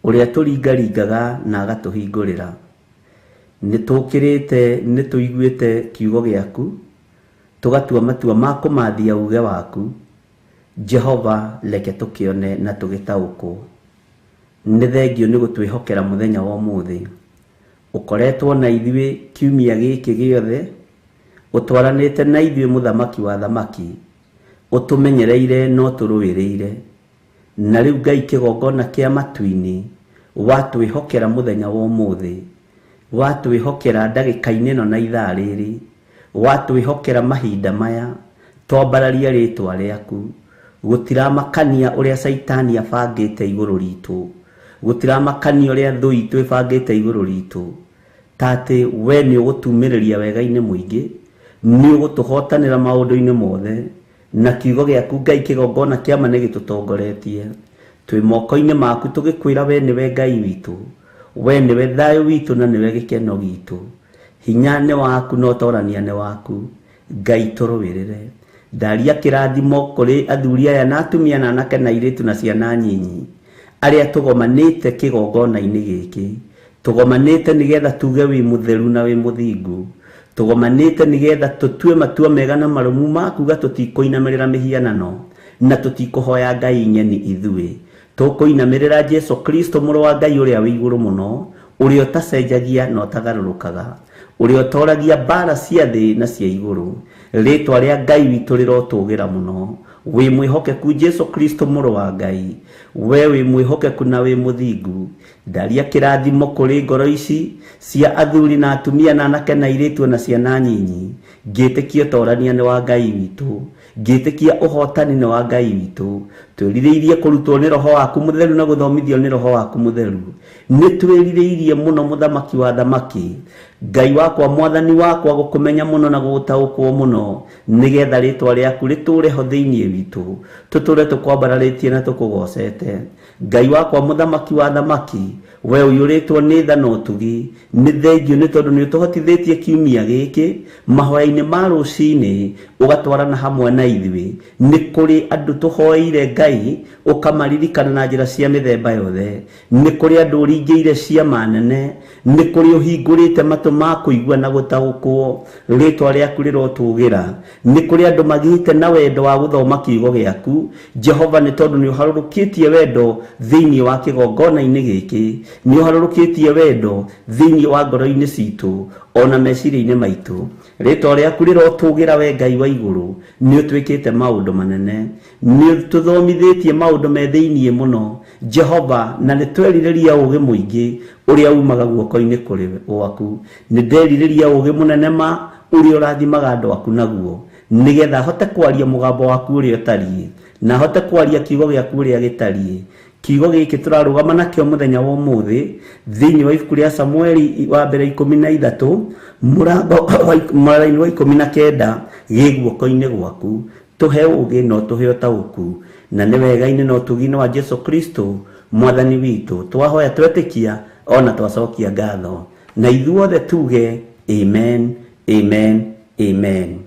ũrĩa tũringaringaga na agatũhingũrĩra. Nĩ tũkĩrĩte, nĩ tũiguĩte kiugo gĩaku, tũgatua matua ma kũmathia uge waku. Jehova, reke tũkĩone na tũgĩtaũkwo. Nĩ thengio nĩ gũtwĩhokera mũthenya wa ũmũthĩ. Ũkoretwo na ithuĩ kiumia gĩkĩ gĩothe, ũtwaranĩte na ithuĩ mũthamaki wa thamaki, ũtũmenyereire na ũtũrũĩrĩire. Na rĩu Ngai kĩgongona kĩa matu-inĩ, watwĩhokera mũthenya wa ũmũthĩ, watwĩhokera ndagĩka-inĩ ĩno na ithaa rĩrĩ, watwĩhokera mahinda maya, twambararia rĩtwa rĩaku. Gũtiramakania ũrĩa Caitani abangĩte igũrũ ritũ, gũtiramakania ũrĩa thũ itũ ĩbangĩte igũrũ ritũ, ta atĩ we nĩ ũgũtumĩrĩria wega-inĩ mũingĩ, nĩ ũgũtũhotanĩra maũndũ-inĩ mothe, na kiugo gĩaku Ngai kĩgongona kĩa ma nĩ gĩtũtongoretie. Twĩ moko-inĩ maku tũgĩkwĩra we nĩwe Ngai witũ, we nĩwe thayũ witũ na nĩwe gĩkeno gitũ. Hinya nĩ waku na ũtorania nĩ waku. Ngai tũrũĩrĩre. Ndaria kĩrathimo kũrĩ athuri aya na atumia na anake na airĩtu na ciana nyinyi, arĩa tũgomanĩte kĩgongona-inĩ gĩkĩ. Tũgomanĩte nĩgetha tuge wĩ mũtheru na wĩ mũthingu. Tũgomanĩte nĩgetha tũtue matua mega na marũmu ma kuga tũtikũinamĩrĩra mĩhianano, na tũtikũhoya Ngai ng'eni ithuĩ. Tũkũinamĩrĩra Jesu Kristo mũrũ wa Ngai ũrĩa wĩ igũrũ mũno, ũrĩa ũtacenjagia na ũtagarũrũkaga, ũrĩa ũtoragia mbara cia thĩ na cia igũrũ. Rĩtwa rĩa Ngai witũ rĩrotũgĩra mũno. Wĩ mwĩhokeku Jesu Kristo mũrũ wa Ngai, we wĩ mwĩhokeku na wĩ mũthingu. Ndaria kĩrathimo kũrĩ ngoro ici cia athuri na atumia na anake na airĩtu na ciana nyinyi. Ngĩtĩkia ũtorania nĩ wa Ngai witũ, ngĩtĩkia ũhotani nĩ wa Ngai witũ. Twĩrirĩirie kũrutwo nĩ Roho waku mũtheru na gũthomithio nĩ Roho waku mũtheru. Nĩ twĩrirĩirie mũno mũthamaki wa thamaki, Ngai wakwa, mwathani wakwa, gũkũmenya mũno na gũgũtaũkwo mũno, nĩgetha rĩtwa rĩaku rĩtũũre ho thĩinĩ witũ, tũtũũre tũkwambararĩtie na tũkũgocete. Ngai wakwa, mũthamaki wa thamaki, we ũiyũrĩtwo nĩ tha na ũtugi, nĩ thengio nĩ tondũ nĩ ũtũhotithĩtie kiumia gĩkĩ mahoya-inĩ ma rũcinĩ, ũgatwarana hamwe na ithuĩ. Nĩ kũrĩ andũ tũhoeire Ngai, ũkamaririkana na njĩra cia mĩthemba yothe. Nĩ kũrĩ andũ ũringĩire ciama nene, nĩ kũrĩ ũhingũrĩte matũ ma kũigua na gũtaũkwo. Rĩtwa rĩaku rĩrotũgĩra. Nĩ kũrĩ andũ magĩte na wendo wa gũthoma kiugo gĩaku Jehova, nĩ tondũ nĩ ũharũrũkĩtie wendo thĩinĩ wa kĩgongona-inĩ gĩkĩ, nĩ ũharũrũkĩtie wendo thĩinĩ wa ngoro-inĩ citũ ona meciria-inĩ maitũ. Rĩtwa rĩaku rĩrotũgĩra we Ngai wa igũrũ, nĩ ũtwĩkĩte maũndũ manene, nĩ ũtũthomithĩtie maũndũ me thĩiniĩ mũno Jehova, na nĩ twerirĩria ũũgĩ mũingĩ ũrĩa umaga guoko-inĩ kũrĩ gwaku. Nĩ nderirĩria ũũgĩ mũnene ma ũrĩa ũrathimaga andũ aku naguo, nĩgetha hote kwaria mũgambo waku ũrĩa ũtariĩ, na hote kwaria kiugo gĩaku ũrĩa gĩtariĩ. Kiugo gĩkĩ tũrarũgama nakĩo mũthenya wa ũmũthĩ thĩinĩ wa ibuku rĩa Samueli wa mbere 13 mũrango mũraini wa 19 gĩ guoko-inĩ gwaku. Tũhe ũũgĩ na ũtũhe ũtaũku, na nĩ wega-inĩ na ũtugi-inĩ wa Jesu Kristo mwathani witũ twahoya twetĩkia ona twacokia ngatho, na ithuothe tuge amen, amen, amen.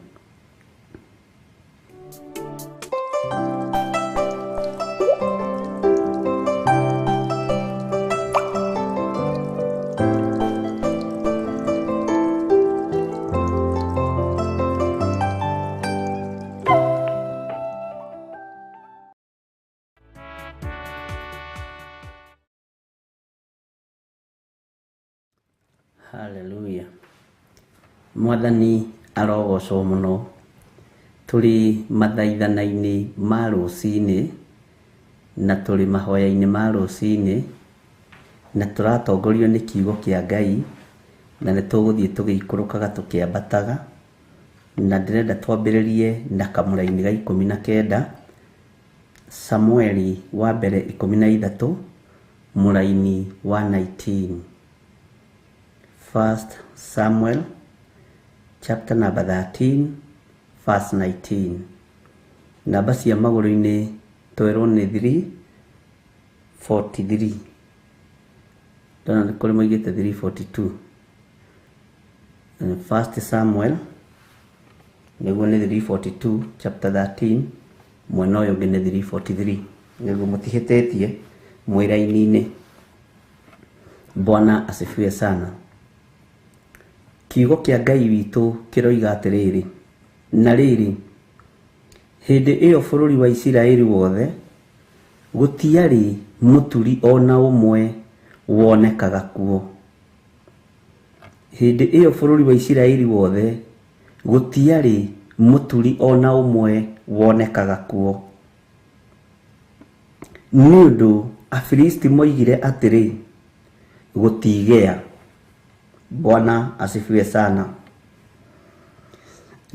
Haleluya. Mwathani arogocwo mũno. Tũrĩ mathaithana-inĩ ma rũcinĩ na tũrĩ mahoya-inĩ ma rũcinĩ na tũratongorio nĩ kiugo kĩa Ngai, na nĩ tũgũthiĩ tũgĩikũrũkaga tũkĩambataga, na ndĩrenda twambĩrĩrie na kamũraini ga 19, Samueli wa mbere 13 mũraini wa 19. First Samuel chapter number 13 verse 19. Namba cia magũrũ-inĩ twerwo nĩ 343. Ndona nĩ kũrĩ moigĩte 342. First Samuel nĩguo nĩ 342 chapter 13, mwena ũyũ ũngĩ nĩ 343, nĩguo mũtihĩtĩtie mwĩ raini-inĩ. Bwana asifiwe sana. Kiugo kĩa Ngai witũ kĩroiga atĩrĩrĩ, na rĩrĩ, hĩndĩ ĩyo bũrũri wa Isiraeli wothe gũtiarĩ mũturi ona ũmwe wonekaga kuo. Hĩndĩ ĩyo bũrũri wa Isiraeli wothe gũtiarĩ mũturi ona ũmwe wonekaga kuo. Nĩ ũndũ Afilisti moigire atĩrĩ, gũtigĩa. Bwana asifiwe sana.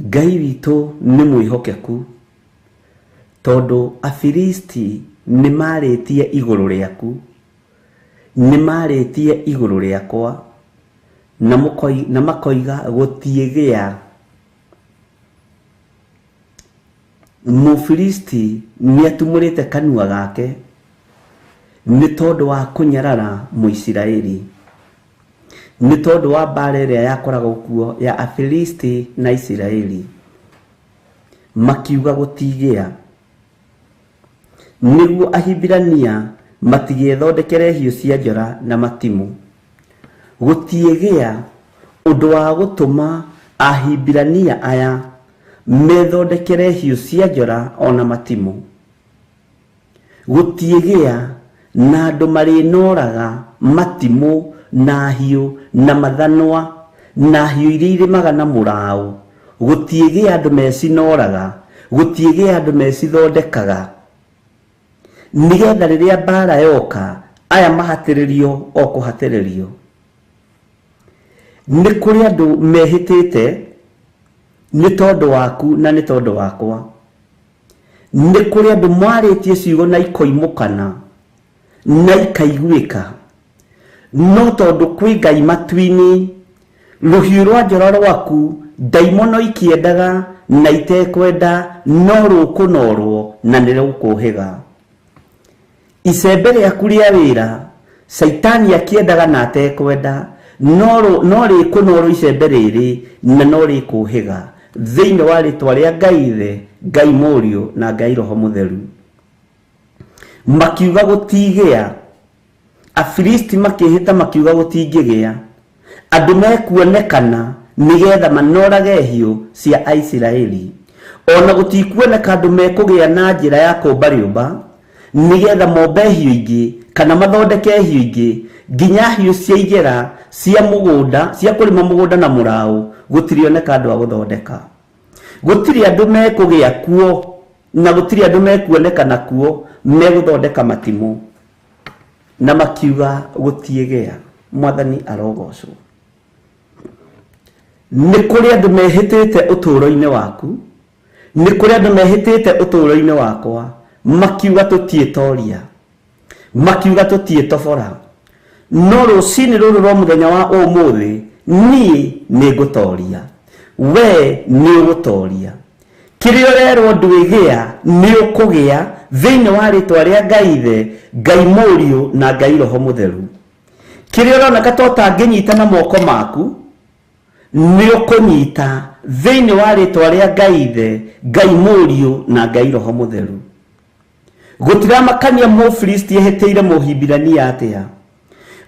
Ngai witũ nĩ mwĩhokeku, tondũ Afilisti nĩ marĩtie igũrũ rĩaku, nĩ marĩtie igũrũ rĩakwa, na makoiga gũtiĩgĩa. Mũfilisti nĩ atumũrĩte kanua gake nĩ tondũ wa kũnyarara Mũisiraeli, nĩ tondũ wa mbara ĩrĩa yakoragwo kuo ya Afilisti na Isiraeli, makiuga gũtigĩa, nĩguo Ahibirania matigethondekere hiũ cia njora na matimũ. Gũtiĩgĩa ũndũ wa gũtũma Ahibirania aya methondekere hiũ cia njora ona matimũ. Gũtiĩgĩa na andũ marĩnoraga matimũ na hiũ na mathanwa na hiũ iria irĩmaga na mũraũ. Gũtiĩgĩa andũ mecinoraga, gũtiĩgĩa andũ mecithondekaga, nĩgetha rĩrĩa mbara yoka aya mahatĩrĩrio o kũhatĩrĩrio. Nĩ kũrĩ andũ mehĩtĩte nĩ tondũ waku na nĩ tondũ wakwa. Nĩ kũrĩ andũ marĩtie ciugo na ikoimũkana na ikaiguĩka, no tondũ kwĩ Ngai matu-inĩ, rũhiũ rwa njora rwaku ndaimono ikĩendaga na itekwenda, no rũkũnorwo na nĩ rũkũhĩga. Icembe rĩaku rĩa wĩra Caitani akĩendaga na atekwenda, no rĩkũnorwo icembe rĩrĩ na no rĩkũhĩga, thĩinĩ wa rĩtwa rĩa Ngai Ithe, Ngai Mũriũ na Ngai Roho Mũtheru. Makiuga gũtigĩa, Afilisti makĩhĩta makiuga gũtingĩgĩa andũ mekuonekana nĩgetha manorage hiũ cia Aisiraeli. Ona gũtikuoneka andũ mekũgĩa na njĩra ya kũmba rĩũmba Nĩgetha mombe hiũ ingĩ kana mathondeke hiũ ingĩ, nginya hiũ cia igera cia mũgũnda, cia kũrĩma mũgũnda na mũraũ, gũtirĩoneka andũ a gũthondeka. Gũtirĩ andũ mekũgĩa kuo na gũtirĩ andũ mekuonekana kuo megũthondeka matimũ. Na makiuga gũtiĩgĩa. Mwathani arogocwo. Nĩ kũrĩ andũ mehĩtĩte ũtũũro-inĩ waku, nĩ kũrĩ andũ mehĩtĩte ũtũũro-inĩ wakwa, makiuga tũtiĩtoria, makiuga tũtiĩtobora. No rũcinĩ rũrũ rwa mũthenya wa ũmũthĩ, niĩ nĩngũtoria, we nĩũgũtoria. Kĩrĩa ũrerwo ndwĩgĩa, nĩũkũgĩa thĩinĩ wa rĩtwa rĩa Ngai Ithe, Ngai Mũriũ na Ngai Roho Mũtheru. Kĩrĩa ũroneka ta ũtangĩnyita na moko maku, nĩũkũnyita thĩinĩ wa rĩtwa rĩa Ngai Ithe, Ngai Mũriũ na Ngai Roho Mũtheru. Gũtiramakania Mũfilisti ehĩtĩire Mũhibirania atĩa,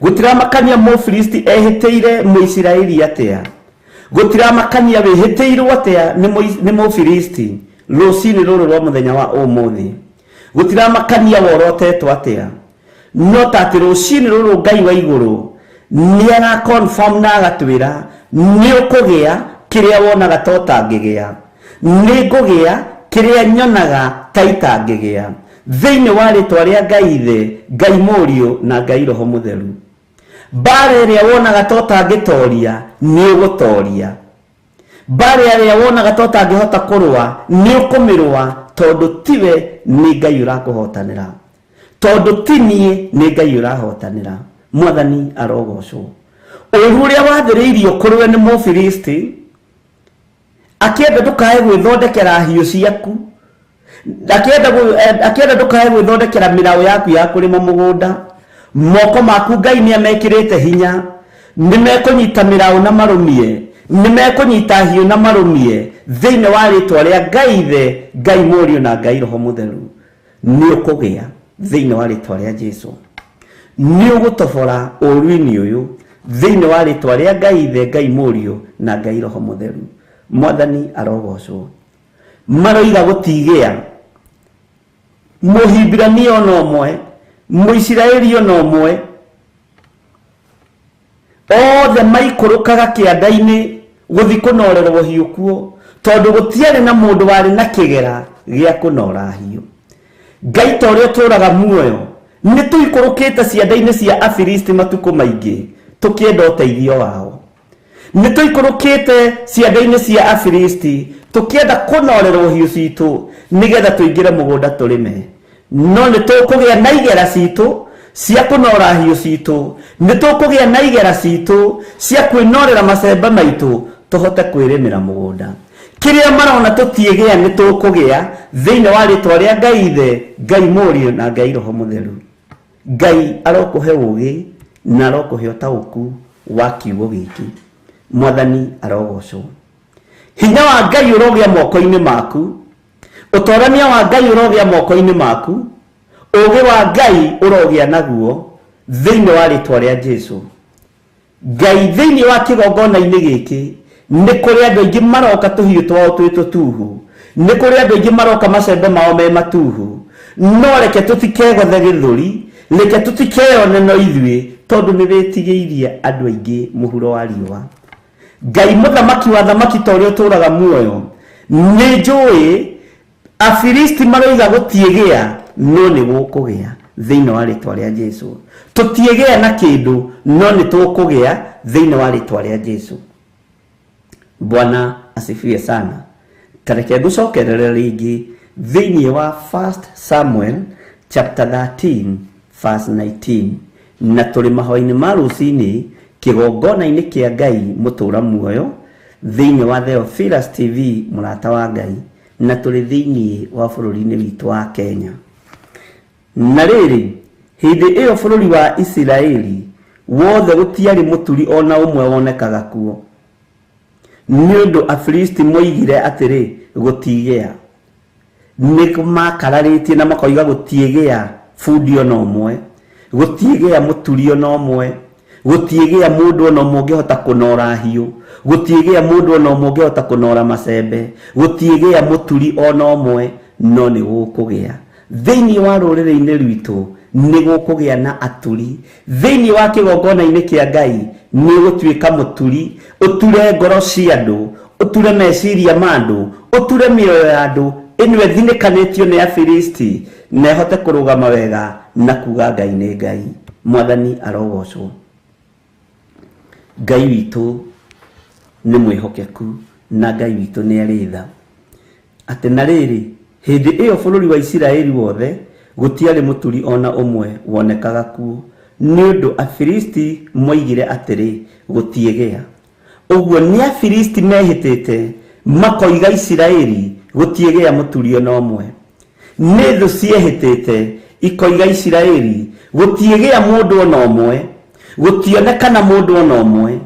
gũtiramakania Mũfilisti ehĩtĩire Mũisiraeli atĩa, gũtiramakania wĩhĩtĩirwo atĩa nĩ Mũfilisti rũcinĩ rũrũ rwa mũthenya wa ũmũthĩ, gũtiramakania worotetwo atĩa, no ta atĩ rũcinĩ rũrũ Ngai wa igũrũ nĩ ara confirm na agatwĩra nĩũkũgĩa kĩrĩa wonaga ta ũtangĩgĩa, nĩngũgĩa kĩrĩa nyonaga ta itangĩgĩa, thĩinĩ wa rĩtwa rĩa Ngai Ithe, Ngai Mũriũ na Ngai Roho Mũtheru. Mbara ĩrĩa wonaga ta ũtangĩtoria, nĩũgũtoria. Mbara ĩrĩa wonaga ta ũtangĩhota kũrũa, nĩũkũmĩrũa, tondũ tiwe nĩ Ngai ũrakũhotanĩra, tondũ ti niĩ nĩ Ngai ũrahotanĩra. Mwathani arogocwo. Ũru ũrĩa wathĩrĩirio kũrĩ we nĩ Mũfilisti, akĩenda ndũkae gwĩthondekera hiũ ciaku, akĩenda ndũkae gwĩthondekera mĩraũ yaku ya kũrĩma mũgũnda, moko maku Ngai nĩ amekĩrĩte hinya, nĩ mekũnyita mĩraũ na marũmie, nĩ mekũnyita hiũ na marũmie, thĩinĩ wa rĩtwa rĩa Ngai Ithe, Ngai Mũriũ na Ngai Roho Mũtheru. Nĩũkũgĩa thĩinĩ wa rĩtwa rĩa Jesũ. Nĩũgũtobora ũũru-inĩ ũyũ thĩinĩ wa rĩtwa rĩa Ngai Ithe, Ngai Mũriũ na Ngai Roho Mũtheru. Mwathani arogocwo. Maroiga gũtigĩa Mũhibirania ona ũmwe, Mũisiraeli ona ũmwe, othe maikũrũkaga kĩanda-inĩ gũthiĩ kũnorerwo hiũ kuo, tondũ gũtiarĩ na mũndũ warĩ na kĩgera gĩa kũnora hiũ. Ngai ta ũrĩa ũtũũraga muoyo, nĩ tũikũrũkĩte cianda-inĩ cia Afilisti matukũ maingĩ tũkĩenda ũteithio wao. Nĩ tũikũrũkĩte cianda-inĩ cia Afilisti tũkĩenda kũnorerwo hiũ citũ nĩgetha tũingĩre mũgũnda tũrĩme. No nĩ tũkũgĩa na igera citũ cia kũnora hiũ citũ, nĩ tũkũgĩa na igera citũ cia kwĩnorera macembe maitũ tũhote kwĩrĩmĩra mũgũnda. Kĩrĩa marona tũtiĩgĩa nĩ tũkũgĩa thĩinĩ wa rĩtwa rĩa Ngai Ithe, Ngai Mũriũ na Ngai Roho Mũtheru. Ngai arokũhe ũũgĩ na arokũhe ũtaũku wa kiugo gĩkĩ. Mwathani arogocwo. Hinya wa Ngai ũrogĩa moko-inĩ maku, ũtorania wa Ngai ũrogĩa moko-inĩ maku, ũũgĩ wa Ngai ũrogĩa naguo thĩinĩ wa rĩtwa rĩa Jesũ. Ngai thĩinĩ wa kĩgongona-inĩ gĩkĩ nĩ kũrĩ andũ aingĩ maroka tũhiũ twao twĩ tũtuhu, nĩ kũrĩ andũ aingĩ maroka macembe mao me matuhu, no reke tũtikegothe gĩthũri, reke tũtikeyone no ithuĩ, tondũ nĩ wĩtigĩirie andũ aingĩ mũhuro wa riũa. Ngai mũthamaki wa thamaki ta ũrĩa ũtũũraga muoyo, nĩ njũĩ Afilisti maroiga gũtiĩgĩa, no nĩ gũkũgĩa thĩinĩ wa rĩtwa rĩa Jesũ. Tũtiĩgĩa na kĩndũ, no nĩ tũkũgĩa thĩinĩ wa rĩtwa rĩa Jesũ. Bwana asifiwe sana. Tareke ngũcokerere rĩngĩ thĩinĩ wa 1 Samuel chapter 13 verse 19, na tũrĩ mahoya-inĩ ma rũcinĩ kĩgongona-inĩ kĩa Ngai mũtũũra muoyo thĩinĩ wa Theophilus TV mũrata wa Ngai, na tũrĩ thĩinĩ wa bũrũri-inĩ witũ wa Kenya. Na rĩrĩ, hĩndĩ ĩyo bũrũri wa Isiraeli wothe gũtiarĩ mũturi ona ũmwe wonekaga kuo, nĩ ũndũ Afilisti moigire atĩrĩ, gũtigĩa. Nĩ makararĩtie na makoiga gũtiĩgĩa bundi ona ũmwe, gũtiĩgĩa mũturi ona ũmwe, gũtiĩgĩa mũndũ ona ũmwe ũngĩhota kũnora hiũ, gũtiĩgĩa mũndũ ona ũmwe ũngĩhota kũnora macembe, gũtiĩgĩa mũturi ona ũmwe, no nĩ gũkũgĩa Thĩinĩ wa rũrĩrĩ-inĩ rwitũ nĩ gũkũgĩa na aturi. Thĩinĩ wa kĩgongona-inĩ kĩa Ngai nĩ ũgũtuĩka mũturi, ũture ngoro cia andũ, ũture meciria ma andũ, ũture mĩoyo ya andũ ĩno ĩthinĩkanĩtio nĩ Afilisti, na ĩhote kũrũgama wega na kuga Ngai nĩ Ngai. Mwathani arogocwo. Ngai witũ nĩ mwĩhokeku na Ngai witũ nĩ arĩ tha. Atĩ na rĩrĩ, hĩndĩ ĩyo bũrũri wa Isiraeli wothe gũtiarĩ mũturi ona ũmwe wonekaga kuo, nĩ ũndũ Afilisti moigire atĩrĩ, gũtiĩgĩa. Ũguo nĩ Afilisti mehĩtĩte makoiga Isiraeli gũtiĩgĩa mũturi ona ũmwe. Nĩ thũ ciehĩtĩte ikoiga Isiraeli gũtiĩgĩa mũndũ ona ũmwe, gũtionekana mũndũ ona ũmwe.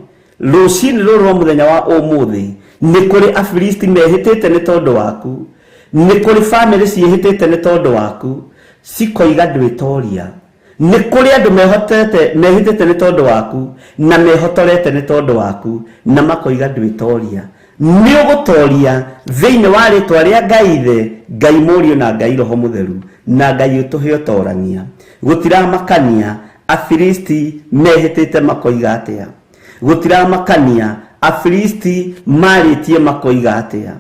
Rũcinĩ rũrũ rwa mũthenya wa ũmũthĩ nĩ kũrĩ Afilisti mehĩtĩte nĩ tondũ waku, nĩ kũrĩ bamĩrĩ ciĩhĩtĩte nĩ tondũ waku, cikoiga ndwĩtoria. Nĩ kũrĩ andũ mehĩtĩte nĩ tondũ waku na mehotorete nĩ tondũ waku na makoiga ndwĩtoria. Nĩ ũgũtoria thĩinĩ wa rĩtwa rĩa Ngai Ithe, Ngai Mũriũ na Ngai Roho Mũtheru, na Ngai ũtũhe ũtorania. Gũtiramakania Afilisti mehĩtĩte makoiga atĩa. Gũtiramakania Afilisti marĩtie makoiga atĩa.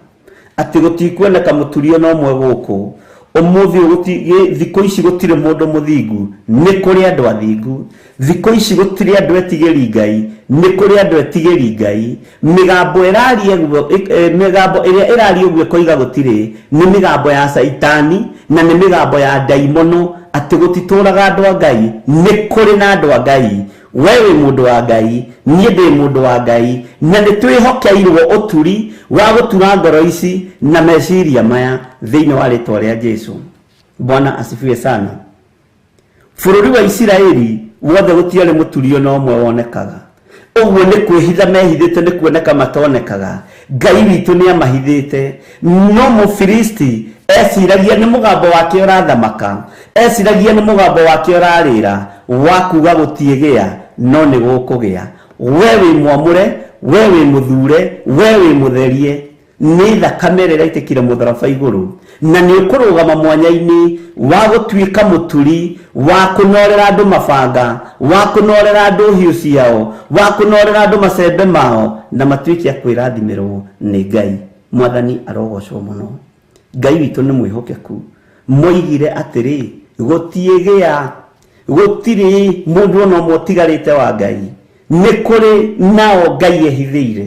Atĩ gũtikuoneka mũturi ona ũmwe gũkũ. Ũmũthĩ thikũ ici gũtirĩ mũndũ mũthingu, nĩ kũrĩ andũ athingu. Thikũ ici gũtirĩ andũ etigĩri Ngai, nĩ kũrĩ andũ etigĩri Ngai. Mĩgambo ĩraria ũguo, mĩgambo ĩrĩa ĩraria ũguo ĩkoiga gũtirĩ, nĩ mĩgambo ya Caitani na nĩ mĩgambo ya ndaimono, atĩ gũtitũraga andũ a Ngai, nĩ kũrĩ na andũ a Ngai. We wĩ mũndũ wa Ngai, niĩ ndĩ mũndũ wa Ngai, na nĩ twĩhokeirwo ũturi wa gũtura ngoro ici na meciria maya thĩinĩ wa rĩtwa rĩa Jesu. Bwana asifiwe sana. Bũrũri wa Isiraeli wothe gũtiarĩ mũturi ona ũmwe wonekaga. Ũguo nĩ kwĩhitha mehithĩte, nĩ kuoneka matonekaga. Ngai witũ nĩ amahithĩte. No Mũfilisti eciragia nĩ mũgambo wake ũrathamaka, eciragia nĩ mũgambo wake ũrarĩra wa kuga gũtiĩgĩa, no nĩ gũkũgĩa. We wĩ mwamũre, we wĩ mũthure, we wĩ mũtherie. Nĩ thakame ĩrĩa ĩraitĩkire mũtharaba igũrũ, na nĩ ũkũrũgama mwanya-inĩ wa gũtuĩka mũturi, wa kũnorera andũ mabanga, wa kũnorera andũ hiũ ciao, wa kũnorera andũ macembe mao, na matuĩke a kwĩrathimĩrwo nĩ Ngai. Mwathani arogocwo mũno. Ngai witũ nĩ mwĩhokeku. Moigire atĩrĩ, gũtiĩgĩa, gũtirĩ mũndũ ona ũmwe ũtigarĩte wa Ngai. Nĩ kũrĩ nao Ngai ehithĩire,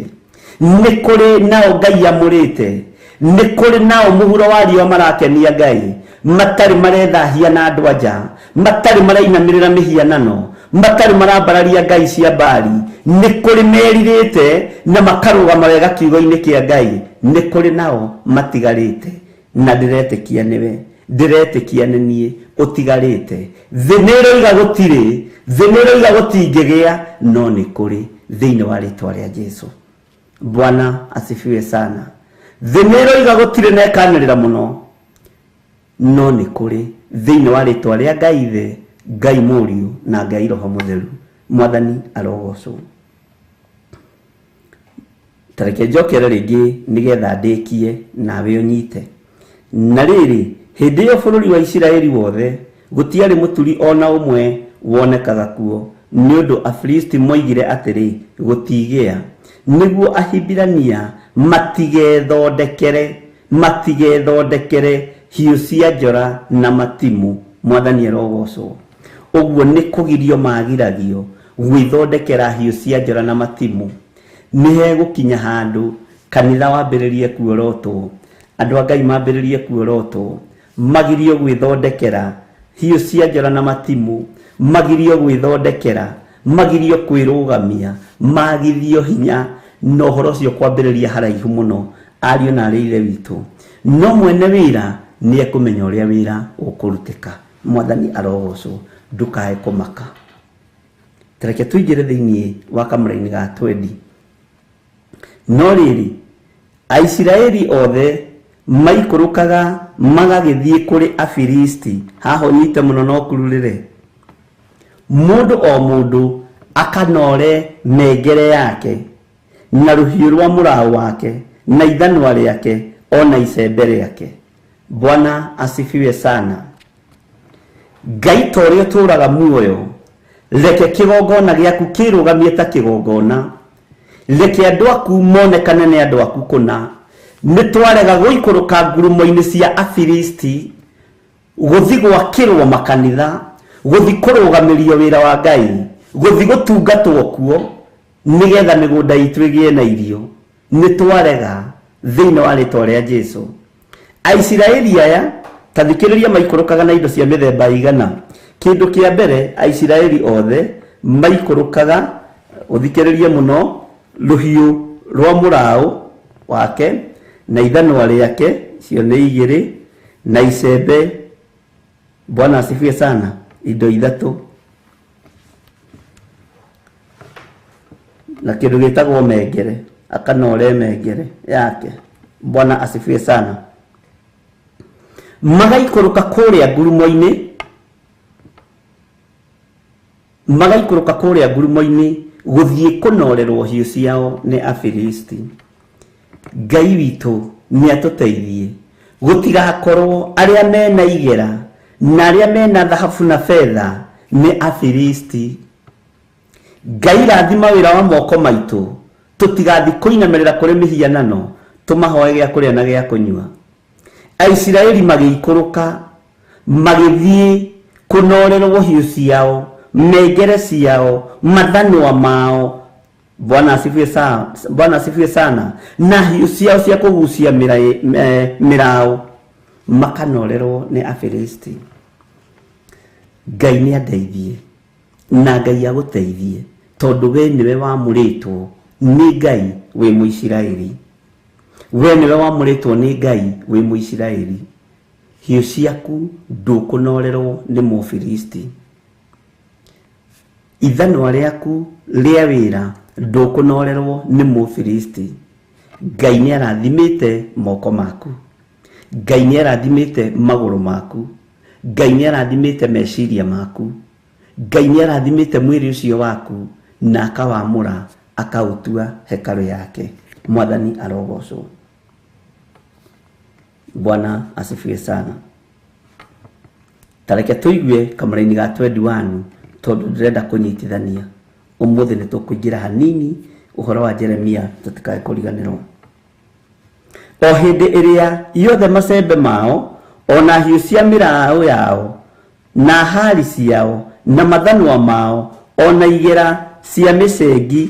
nĩ kũrĩ nao Ngai amũrĩte, nĩ kũrĩ nao mũhuro wa riũa marakenia Ngai, matarĩ marethahia na andũ anja, matarĩ marainamĩrĩra mĩhianano, matarĩ marambararia ngai cia Baali. Nĩ kũrĩ merirĩte na makarũgama wega kiugo-inĩ kĩa Ngai. Nĩ kũrĩ nao matigarĩte, na ndĩretĩkia nĩwe, ndĩretĩkia nĩ niĩ ũtigarĩte. Thĩ nĩ ĩroiga gũtirĩ, thĩ nĩ ĩroiga gũtingĩgĩa, no nĩ kũrĩ thĩinĩ wa rĩtwa rĩa Jesu. Bwana asifiwe sana. Thĩ nĩ ĩroiga gũtirĩ na ĩkanĩrĩra mũno, no nĩ kũrĩ thĩinĩ wa rĩtwa rĩa Ngai Ithe, Ngai Mũriũ na Ngai Roho Mũtheru. Mwathani arogocwo. Ta reke njokere rĩngĩ nĩgetha ndĩkie nawe ũnyite. Na rĩrĩ, hĩndĩ ĩyo bũrũri wa Isiraeli wothe gũtiarĩ mũturi ona ũmwe wonekaga kuo, nĩ ũndũ Afilisti moigire atĩrĩ, gũtigĩa, nĩguo Ahibirania matigethondekere hiũ cia njora na matimũ. Mwathani arogocwo. Ũguo nĩ kũgirio magiragio gwĩthondekera hiũ cia njora na matimũ. Nĩ hegũkinya handũ kanitha wambĩrĩrie kuorotwo, andũ a Ngai mambĩrĩrie kuorotwo, magirio gwĩthondekera hiũ cia njora na matimũ, magirio gwĩthondekera, magirio kwĩrũgamia, magithio hinya, na ũhoro ũcio kwambĩrĩria haraihu mũno, ariũ na arĩ ithe witũ. No mwene wĩra nĩ ekũmenya ũrĩa wĩra ũkũrutĩka. Mwathani arogocwo. Ndũkae kũmaka. Ta reke tũingĩre thĩinĩ wa kamũraini ga twendi. No rĩrĩ, Aisiraeli othe maikũrũkaga magagĩthiĩ kũrĩ Afilisti. Haha ũnyite mũno na ũkururĩre. Mũndũ o mũndũ akanore mengere yake na rũhiũ rwa mũraũ wake na ithanwa rĩake ona icembe rĩake. Bwana asifiwe sana. Ngai ta ũrĩa ũtũũraga muoyo, reke kĩgongona gĩaku kĩrũgamie ta kĩgongona, reke andũ aku monekane nĩ andũ aku kũna. Nĩ twarega gũikũrũka ngurumo-inĩ cia Afilisti, gũthi gwakĩrwo makanitha, gũthi kũrũgamĩrio wĩra wa Ngai, gũthi gũtungatwo kuo, nĩgetha mĩgũnda itũ ĩgĩe na irio. Nĩ twarega thĩinĩ wa rĩtwa rĩa Jesu. Aisiraeli aya, ta thikĩrĩria, maikũrũkaga na indo cia mĩthemba ĩigana. Kĩndũ kĩa mbere, Aisiraeli othe maikũrũkaga, ũthikĩrĩrie mũno, rũhiũ rwa mũraũ wake na ithanwa rĩake, icio nĩ igĩrĩ, na icembe. Bwana asifiwe sana. Indo ithatũ na kĩndũ gĩtagwo mengere, akanore mengere yake. Bwana asifiwe sana. Magaikũrũka kũrĩa ngurumo-inĩ, magaikũrũka kũrĩa ngurumo-inĩ gũthiĩ kũnorerwo hiũ ciao nĩ Afilisti. Ngai witũ nĩ atũteithie gũtigakorwo arĩa mena igera na arĩa mena thahabu na betha nĩ Afilisti. Ngai rathima wĩra wa moko maitũ, tũtigathi kũinamĩrĩra kũrĩ mĩhianano tũmahoe gĩa kũrĩa na gĩa kũnyua. Aisiraeli magĩikũrũka magĩthiĩ kũnorerwo hiũ ciao, mengere ciao, mathanwa mao. Bwana asifiwe sana, Bwana asifiwe sana. Na hiũ ciao cia kũgucia mĩraũ makanorerwo nĩ Afilisti. Ngai nĩ andeithie na Ngai agũteithie, tondũ we nĩwe wamũrĩtwo nĩ Ngai wĩ Mũisiraeli. We nĩwe wamũrĩtwo nĩ Ngai wĩ Mũisiraeli. Hiũ ciaku ndũkũnorerwo nĩ Mũfilisti. Ithanwa rĩaku rĩa wĩra ndũkũnorerwo nĩ Mũfilisti. Ngai nĩ arathimĩte moko maku, Ngai nĩ arathimĩte magũrũ maku, Ngai nĩ arathimĩte meciria maku, Ngai nĩ arathimĩte mwĩrĩ ũcio waku, na akawamũra akaũtua hekarũ yake. Mwathani arogocwo. Bwana asifiwe sana. Tareke tũigue kamũraini ga 21, tondũ ndĩrenda kũnyitithania. Ũmũthĩ nĩ tũkũingĩra hanini ũhoro wa Jeremia, tũtikae kũriganĩrwo. O hĩndĩ ĩrĩa yothe macembe mao, ona hiũ cia mĩraũ yao, na hari ciao, na mathanwa mao, ona igera cia mĩcengi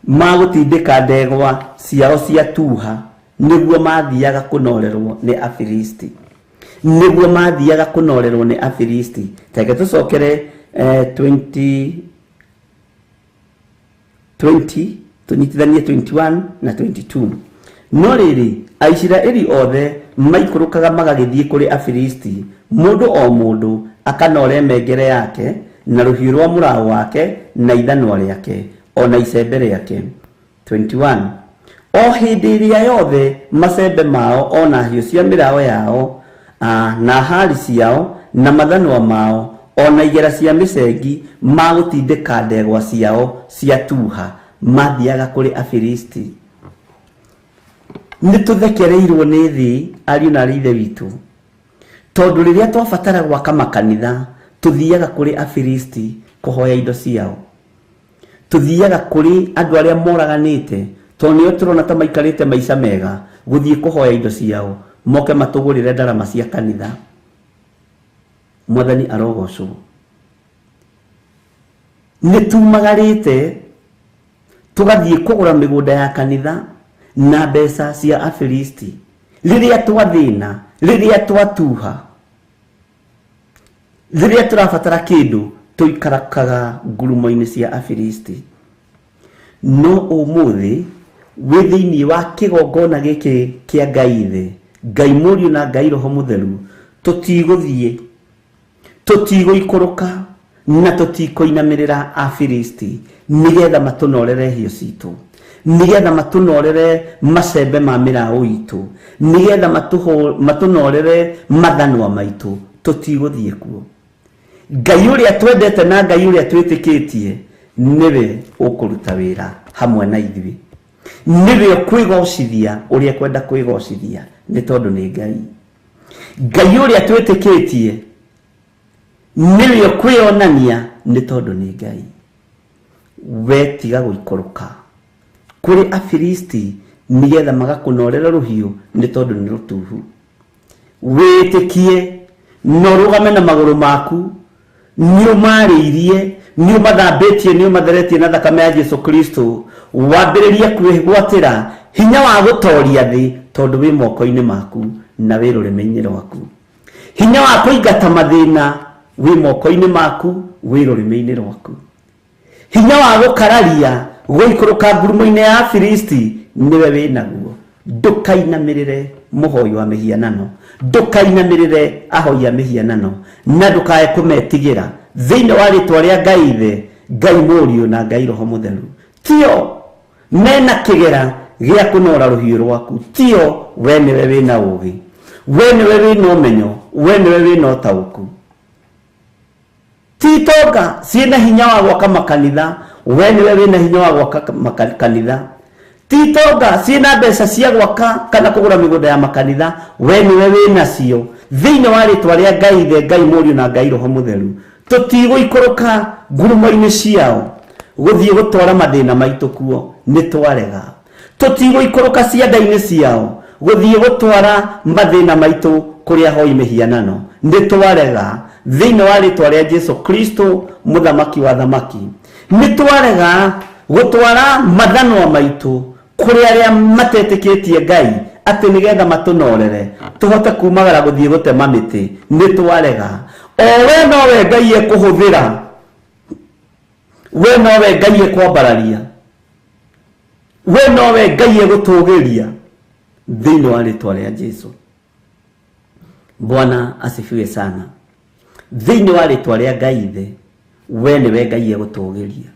magũtindĩka ndegwa ciao cia tuha, nĩguo mathiaga kũnorerwo nĩ Afilisti. Nĩguo mathiaga kũnorerwo nĩ Afilisti. Reke tũcokere 20 20, tũnyitithanie 21 na 22. No rĩrĩ, Aisiraeli othe maikũrũkaga magagĩthiĩ kũrĩ Afilisti, mũndũ o mũndũ akanore mengere yake na rũhiũ rwa mũraũ wake na ithanwa rĩake ona icembe rĩake. 21. O hĩndĩ ĩrĩa yothe macembe mao ona hiũ cia mĩraũ yao, na hari ciao na mathanwa mao ona igera cia mĩcengi magũtindĩka ndegwa ciao cia tuha, mathiaga kũrĩ Afilisti. Nĩ tũthekereirwo nĩ thĩ, ariũ na aarĩ ithe witũ, tondũ rĩrĩa twabatara gwaka makanitha tũthiaga kũrĩ Afilisti kũhoya indo ciao. Tũthiaga kũrĩ andũ arĩa moraganĩte, tondũ nĩo tũrona ta maikarĩte maica mega, gũthiĩ kũhoya indo ciao moke matũgũrĩre ndarama cia kanitha. Mwathani arogocwo. Nĩ tumagarĩte tũgathiĩ kũgũra mĩgũnda ya kanitha na mbeca cia Afilisti. Rĩrĩa twathĩna, rĩrĩa twatuha, rĩrĩa tũrabatara kĩndũ, tũikarakaga ngurumo-inĩ cia Afilisti. No ũmũthĩ wĩ thĩinĩ wa kĩgongona gĩkĩ kĩa Ngai Ithe, Ngai Mũriũ na Ngai Roho Mũtheru, tũtigũthiĩ, tũtigũikũrũka na tũtikũinamĩrĩra Afilisti nĩgetha matũnorere hiũ citũ, nĩgetha matũnorere macembe ma mĩraũ itũ, nĩgetha matũnorere mathanwa maitũ. Tũtigũthiĩ kuo. Ngai ũrĩa twendete na Ngai ũrĩa twĩtĩkĩtie nĩwe ũkũruta wĩra hamwe na ithuĩ, nĩwe ũkwĩgocithia ũrĩa kwenda kwĩgocithia, nĩ tondũ nĩ Ngai. Ngai ũrĩa twĩtĩkĩtie Nĩwe ũkwĩonania nĩ tondũ nĩ Ngai. We tiga gũikũrũka kũrĩ Afilisti nĩgetha magakũnorera rũhiũ nĩ tondũ nĩ rũtuhu. Wĩtĩkie na ũrũgame na magũrũ maku, nĩ ũmarĩirie, nĩ ũmathambĩtie, nĩ ũmatheretie na thakame ya Jesu Kristo. Wambĩrĩrie kwĩgwatĩra hinya wa gũtoria thĩ tondũ wĩ moko-inĩ maku na wĩ rũrĩmĩ-inĩ rwaku. Hinya wa kũingata mathĩna wĩ moko-inĩ maku, wĩ rũrĩmĩ-inĩ rwaku. Hinya wa gũkararia gũikũrũka ngurumo-inĩ ya Afilisti nĩwe wĩ naguo. Ndũkainamĩrĩre mũhoi wa mĩhianano, ndũkainamĩrĩre ahoi a mĩhianano, na ndũkae kũmetigĩra thĩinĩ wa rĩtwa rĩa Ngai Ithe, Ngai Mũriũ na Ngai Roho Mũtheru. Tio mena kĩgera gĩa kũnora rũhiũ rwaku, tio we nĩwe wĩna ũũgĩ, we nĩwe wĩna ũmenyo, we nĩwe wĩna ũtaũku. Ti itonga ciĩna hinya wa gwaka makanitha, we nĩwe wĩna hinya wa gwaka makanitha. Ti itonga ciĩna mbeca cia gwaka kana kũgũra mĩgũnda ya makanitha, we nĩwe wĩnacio. Thĩinĩ wa rĩtwa rĩa Ngai Ithe, Ngai Mũriũ na Ngai Roho Mũtheru, tũtigũikũrũka ngurumo-inĩ ciao gũthiĩ gũtwara mathĩna maitũ kuo, nĩ twarega. Tũtigũikũrũka cianda-inĩ ciao gũthiĩ gũtwara mathĩna maitũ kũrĩa hoi mĩhianano, nĩ twarega. Thĩinĩ wa rĩtwa rĩa Jesu Kristo mũthamaki wa thamaki, nĩ twarega gũtwara mathanwa maitũ kũrĩ arĩa matetĩkĩtie Ngai atĩ nĩgetha matũnorere tũhote kumagara gũthiĩ gũtema mĩtĩ, nĩ twarega. O we nowe Ngai ekũhũthĩra, we nowe Ngai ekwambararia, we nowe Ngai egũtũgĩria thĩinĩ wa rĩtwa rĩa Jesu. Bwana asifiwe sana. Thĩinĩ wa rĩtwa rĩa Ngai Ithe, we nĩwe Ngai egũtũgĩria,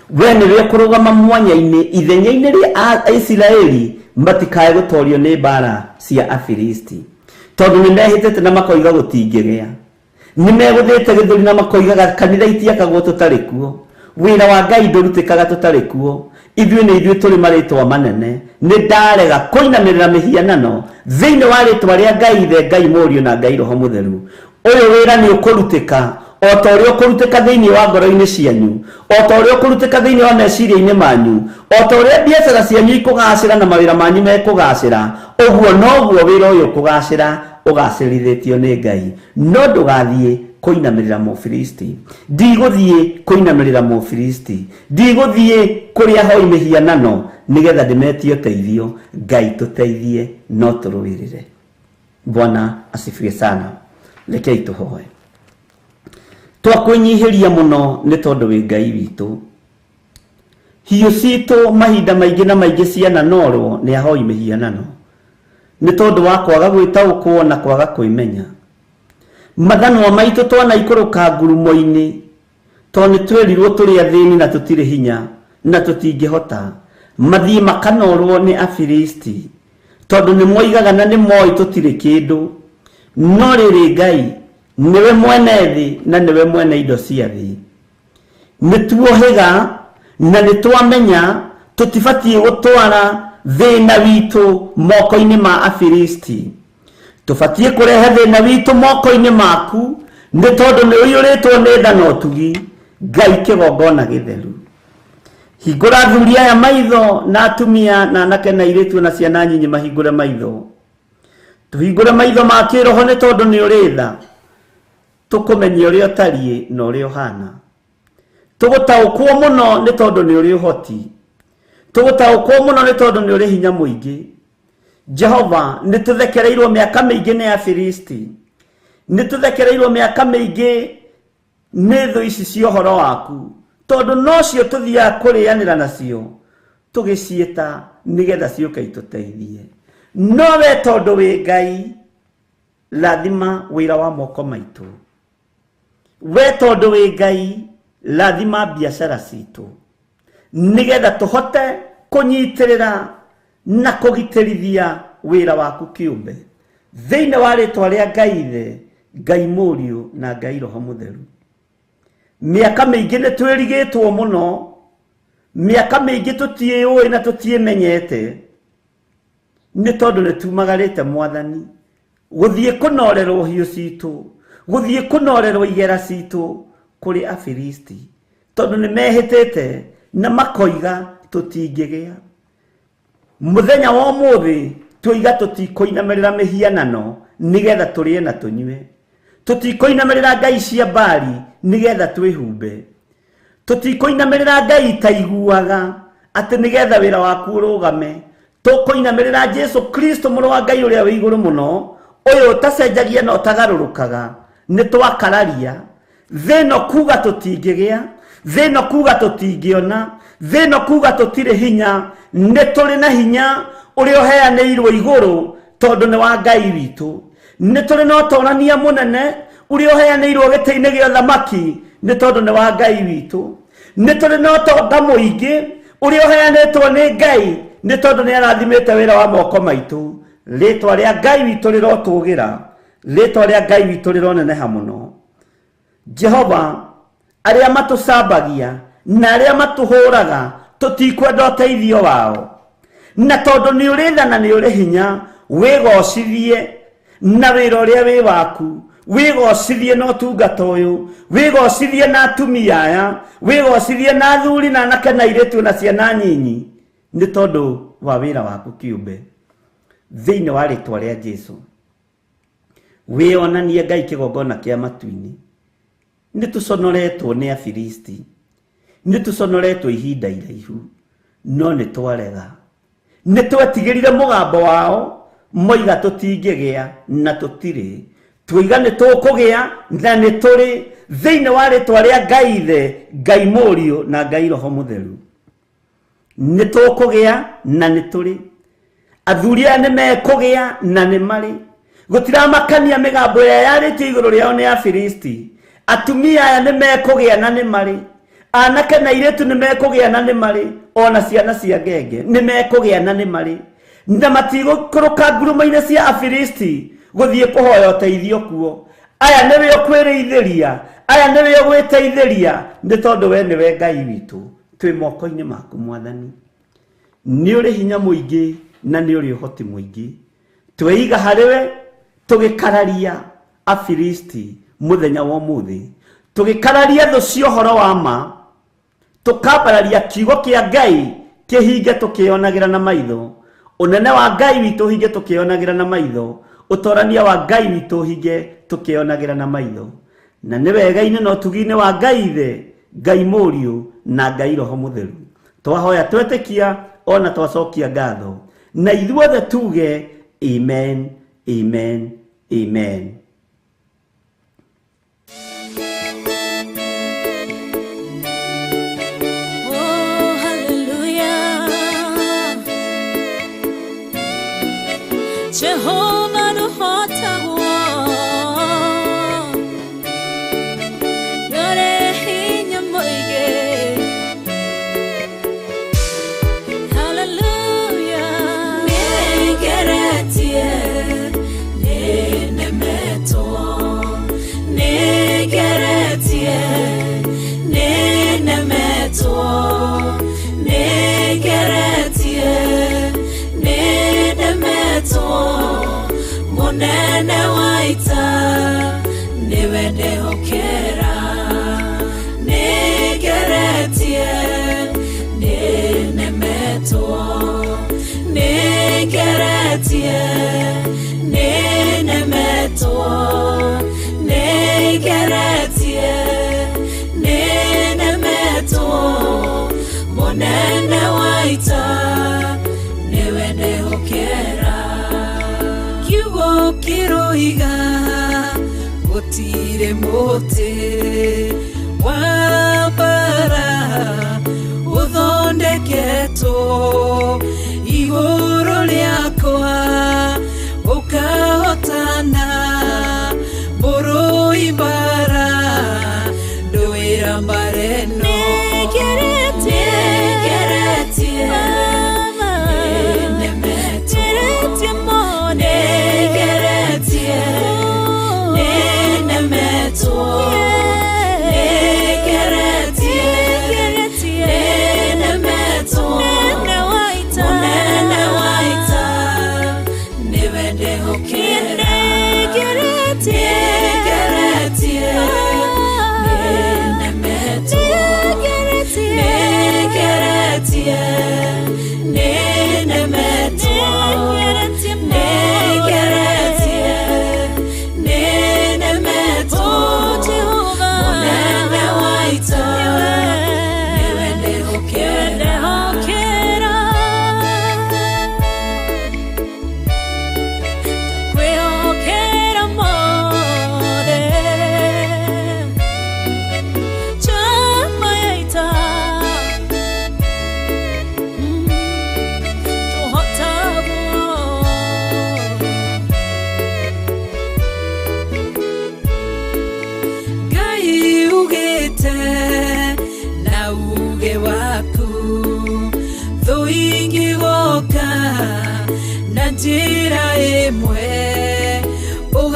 we nĩwe ũkũrũgama mwanya-inĩ ithenya-inĩ rĩa Isiraeli matikae gũtorio nĩ mbara cia Afilisti, tondũ nĩ mehĩtĩte na makoiga gũtingĩgĩa, nĩ megũthĩte gĩthũri na makoigaga kanitha itiakagwo tũtarĩ kuo, wĩra wa Ngai ndũrutĩkaga tũtarĩ kuo, ithuĩ nĩ ithuĩ tũrĩ marĩtwa manene. Nĩ ndarega kũinamĩrĩra mĩhianano thĩinĩ wa rĩtwa rĩa Ngai Ithe, Ngai Mũriũ na Ngai Roho Mũtheru. Ũyũ wĩra nĩ ũkũrutĩka o ta ũrĩa ũkũrutĩka thĩinĩ wa ngoro-inĩ cianyu, o ta ũrĩa ũkũrutĩka thĩinĩ wa meciria-inĩ manyu, o ta ũrĩa biacara cianyu ikũgacĩra na mawĩra manyu mekũgacĩra, ũguo noguo wĩra ũyũ ũkũgacĩra ũgacĩrithĩtio nĩ Ngai. No ndũgathiĩ kũinamĩrĩra Mũfilisti, ndigũthiĩ kũinamĩrĩra Mũfilisti, ndigũthiĩ kũrĩa hoi mĩhianano nĩgetha ndĩmetie ũteithio. Ngai tũteithie, no tũrũĩrĩre. Bwana asifiwe sana. Rekei tũhoe. Twakwĩnyihĩria mũno nĩ tondũ wĩ Ngai witũ. Hiũ citũ mahinda maingĩ na maingĩ ciananorwo nĩ ahoi mĩhianano nĩ tondũ wa kwaga gwĩtaũkwo na kwaga kwĩmenya. Mathanwa maitũ twanaikũrũka ngurumo-inĩ tondũ nĩ twerirwo tũrĩ athĩni na tũtirĩ hinya na tũtingĩhota, mathiĩ makanorwo nĩ Afilisti tondũ nĩ moigaga na nĩ moĩ tũtirĩ kĩndũ. No rĩrĩ, Ngai nĩwe mwene thĩ na nĩwe mwene indo cia thĩ. Nĩ tuohĩga na nĩ twamenya tũtibatiĩ gũtwara thĩna witũ moko-inĩ ma Afilisti, tũbatiĩ kũrehe thĩna witũ moko-inĩ maku nĩ tondũ nĩ ũiyũrĩtwo nĩ tha na ũtugi. Ngai kĩgongona gĩtheru, hingũra athuri aya maitho na atumia na anake na airĩtu na ciana nyinyi mahingũre maitho. Tũhingũre maitho ma kĩroho nĩ tondũ nĩ ũrĩ tha, tũkũmenye ũrĩa ũtariĩ na ũrĩa ũhana. Tũgũtaũkwo mũno nĩ tondũ nĩ ũrĩ ũhoti, tũgũtaũkwo mũno nĩ tondũ nĩ ũrĩ hinya mũingĩ. Jehova, nĩ tũthekereirwo mĩaka mĩingĩ nĩ Afilisti, nĩ tũthekereirwo mĩaka mĩingĩ nĩ thũ ici cia ũhoro waku, tondũ nocio tũthiaga kũrĩanĩra nacio tũgĩciĩta nĩgetha ciũke itũteithie. No we tondũ wĩ Ngai, rathima wĩra wa moko maitũ. We tondũ wĩ Ngai, rathima biacara citũ nĩgetha tũhote kũnyitĩrĩra na kũgitĩrithia wĩra waku kĩũmbe thĩinĩ wa rĩtwa rĩa Ngai Ithe, Ngai Mũriũ na Ngai Roho Mũtheru. Mĩaka mĩingĩ nĩ twĩrigĩtwo mũno, mĩaka mĩingĩ tũtiĩũĩ na tũtiĩmenyete nĩ tondũ nĩ tumagarĩte Mwathani gũthiĩ kũnorerwo hiũ citũ, Gũthiĩ kũnorerwo igera citũ kũrĩ Afilisti, tondũ nĩ mehĩtĩte na makoiga tũtingĩgĩa. Mũthenya wa ũmũthĩ tũiga tũtikũinamĩrĩra mĩhianano nĩgetha tũrĩe na tũnyue, tũtikũinamĩrĩra ngai cia Baali nĩgetha twĩhumbe, tũtikũinamĩrĩra ngai itaiguaga atĩ nĩgetha wĩra waku ũrũgame. Tũkũinamĩrĩra Jesu Kristo mũrũ wa Ngai ũrĩa wĩ igũrũ mũno, ũyũ ũtacenjagia na ũtagarũrũkaga. Nĩ twakararia thĩ ĩno kuga tũtingĩgĩa, thĩ ĩno kuga tũtingĩona, thĩ ĩno kuga tũtirĩ hinya. Nĩ tũrĩ na hinya ũrĩa ũheanĩirwo igũrũ tondũ nĩ wa Ngai witũ. Nĩ tũrĩ na ũtorania mũnene ũrĩa ũheanĩirwo gĩtĩ-inĩ gĩa ũthamaki nĩ tondũ nĩ wa Ngai witũ. Nĩ tũrĩ na ũtonga mũingĩ ũrĩa ũheanĩtwo nĩ Ngai nĩ tondũ nĩ arathimĩte wĩra wa moko maitũ. Rĩtwa rĩa Ngai witũ rĩrotũgĩra, rĩtwa rĩa Ngai witũ rĩroneneha mũno. Jehova, arĩa matũcambagia na arĩa matũhũraga tũtikwenda ũteithio wao, na tondũ nĩ ũrĩ tha na nĩ ũrĩ hinya, wĩgocithie na wĩra ũrĩa wĩ waku, wĩgocithie na ũtungata ũyũ, wĩgocithie na atumia aya, wĩgocithie na athuri na anake na airĩtu na ciana nyinyi, nĩ tondũ wa wĩra waku kĩũmbe. Thĩinĩ wa rĩtwa rĩa Jesu, wĩonanie Ngai kĩgongona kĩa matu-inĩ. Nĩ tũconoretwo nĩ Afilisti, nĩ tũconoretwo ihinda iraihu, no nĩ twarega. Nĩ twetigĩrire mũgambo wao, moiga tũtingĩgĩa na tũtirĩ, twoiga nĩ tũkũgĩa na nĩ tũrĩ. Thĩinĩ wa rĩtwa rĩa Ngai Ithe, Ngai Mũriũ na Ngai Roho Mũtheru, nĩ tũkũgĩa na nĩ tũrĩ. Athuri aya nĩ mekũgĩa na nĩ marĩ. Gũtiramakania mĩgambo ĩrĩa yarĩtio igũrũ rĩao nĩ Afilisti. Atumia aya nĩ mekũgĩa na nĩ marĩ. Anake na airĩtu nĩ mekũgĩa na nĩ marĩ. Ona ciana cia ngenge nĩ mekũgĩa na nĩ marĩ. Na matigũikũrũka nguruma-inĩ cia Afilisti gũthiĩ kũhoya ũteithio kuo. Aya nĩwe ũkwĩrĩithĩria, aya nĩwe ũgwĩteithĩria, nĩ tondũ we nĩwe Ngai witũ. Twĩ moko-inĩ maku Mwathani. Nĩ ũrĩ hinya mũingĩ na nĩ ũrĩ ũhoti mũingĩ. Tweiga harĩwe tũgĩkararia Afilisti mũthenya wa ũmũthĩ, tũgĩkararia thũ cia ũhoro wa ma, tũkambararia kiugo kĩa Ngai kĩhinge tũkĩonagĩra na maitho, ũnene wa Ngai witũ ũhinge tũkĩonagĩra na maitho, ũtorania wa Ngai witũ ũhinge tũkĩonagĩra na maitho. Na nĩ wega-inĩ na ũtugi-inĩ wa Ngai Ithe, Ngai Mũriũ na Ngai Roho Mũtheru, twahoya twetĩkia ona twacokia ngatho, na ithuothe tuge amen, amen, amen. Oh, hallelujah. Jehovah nũhotagwo, nĩũrĩ hinya mũingĩ. Hallelujah. Nĩngeretie, nĩnemetwo, nĩngeretie, nĩnemetwo, nĩngeretie, nĩnemetwo. Mũnene wa ita nĩwe ndehokera. Nĩngeretie, nĩnemetwo, nĩngeretie, nĩnemetwo, nĩngeretie, nĩnemetwo. Mũnene wa ita nĩwe ndehokera. Kiugo kĩroiga gũtirĩ mũtĩ wa mbara ũthondeketwo igũrũ rĩakwa ũkahotana. Mũrũi mbara ndũĩra mbara ĩno. Nĩngeretie, nĩnemetwo, nĩngeretie, nĩnemetwo, nĩngeretie, nĩnemetwo. Mũnene wa ita nĩwe ndehokera. Nĩngeretie,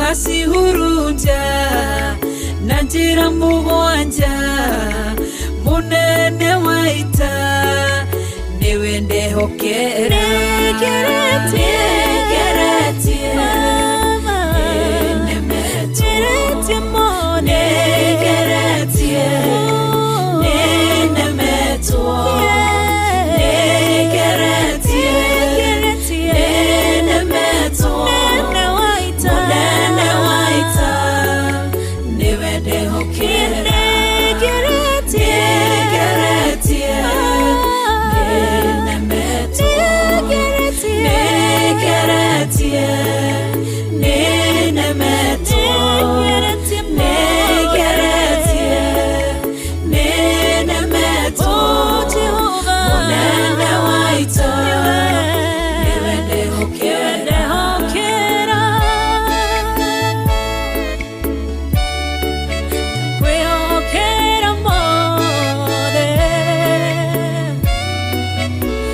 Ũgacihurunja na njĩra mũgwanja. Mũnene wa ita, nĩwe ndehokera. Nĩngeretie, nĩnemetwo. Nĩngeretie, nĩnemetwo. Nĩngeretie, nĩnemetwo. Mũnene wa ita, nĩwe ndehokera. Nĩngeretie, nĩnemetwo. Nĩngeretie, nĩnemetwo. Nĩngeretie, nĩnemetwo. Mũnene wa ita, nĩwe ndehokera. Kwĩhokera mothe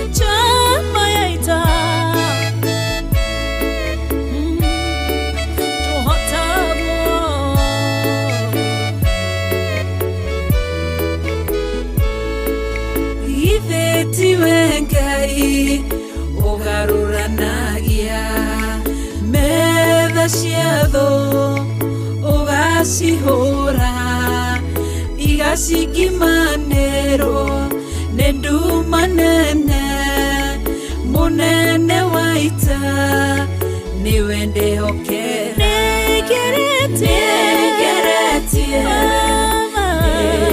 njamba ya ita, tũhotagwo. Ithe tiwe Ngai ũgarũranagia metha cia thũ, ũgacihũra igacingimanĩrwo nĩ nduma nene. Mũnene wa ita, nĩwe ndehokera. Nĩngeretie, Nĩngeretie,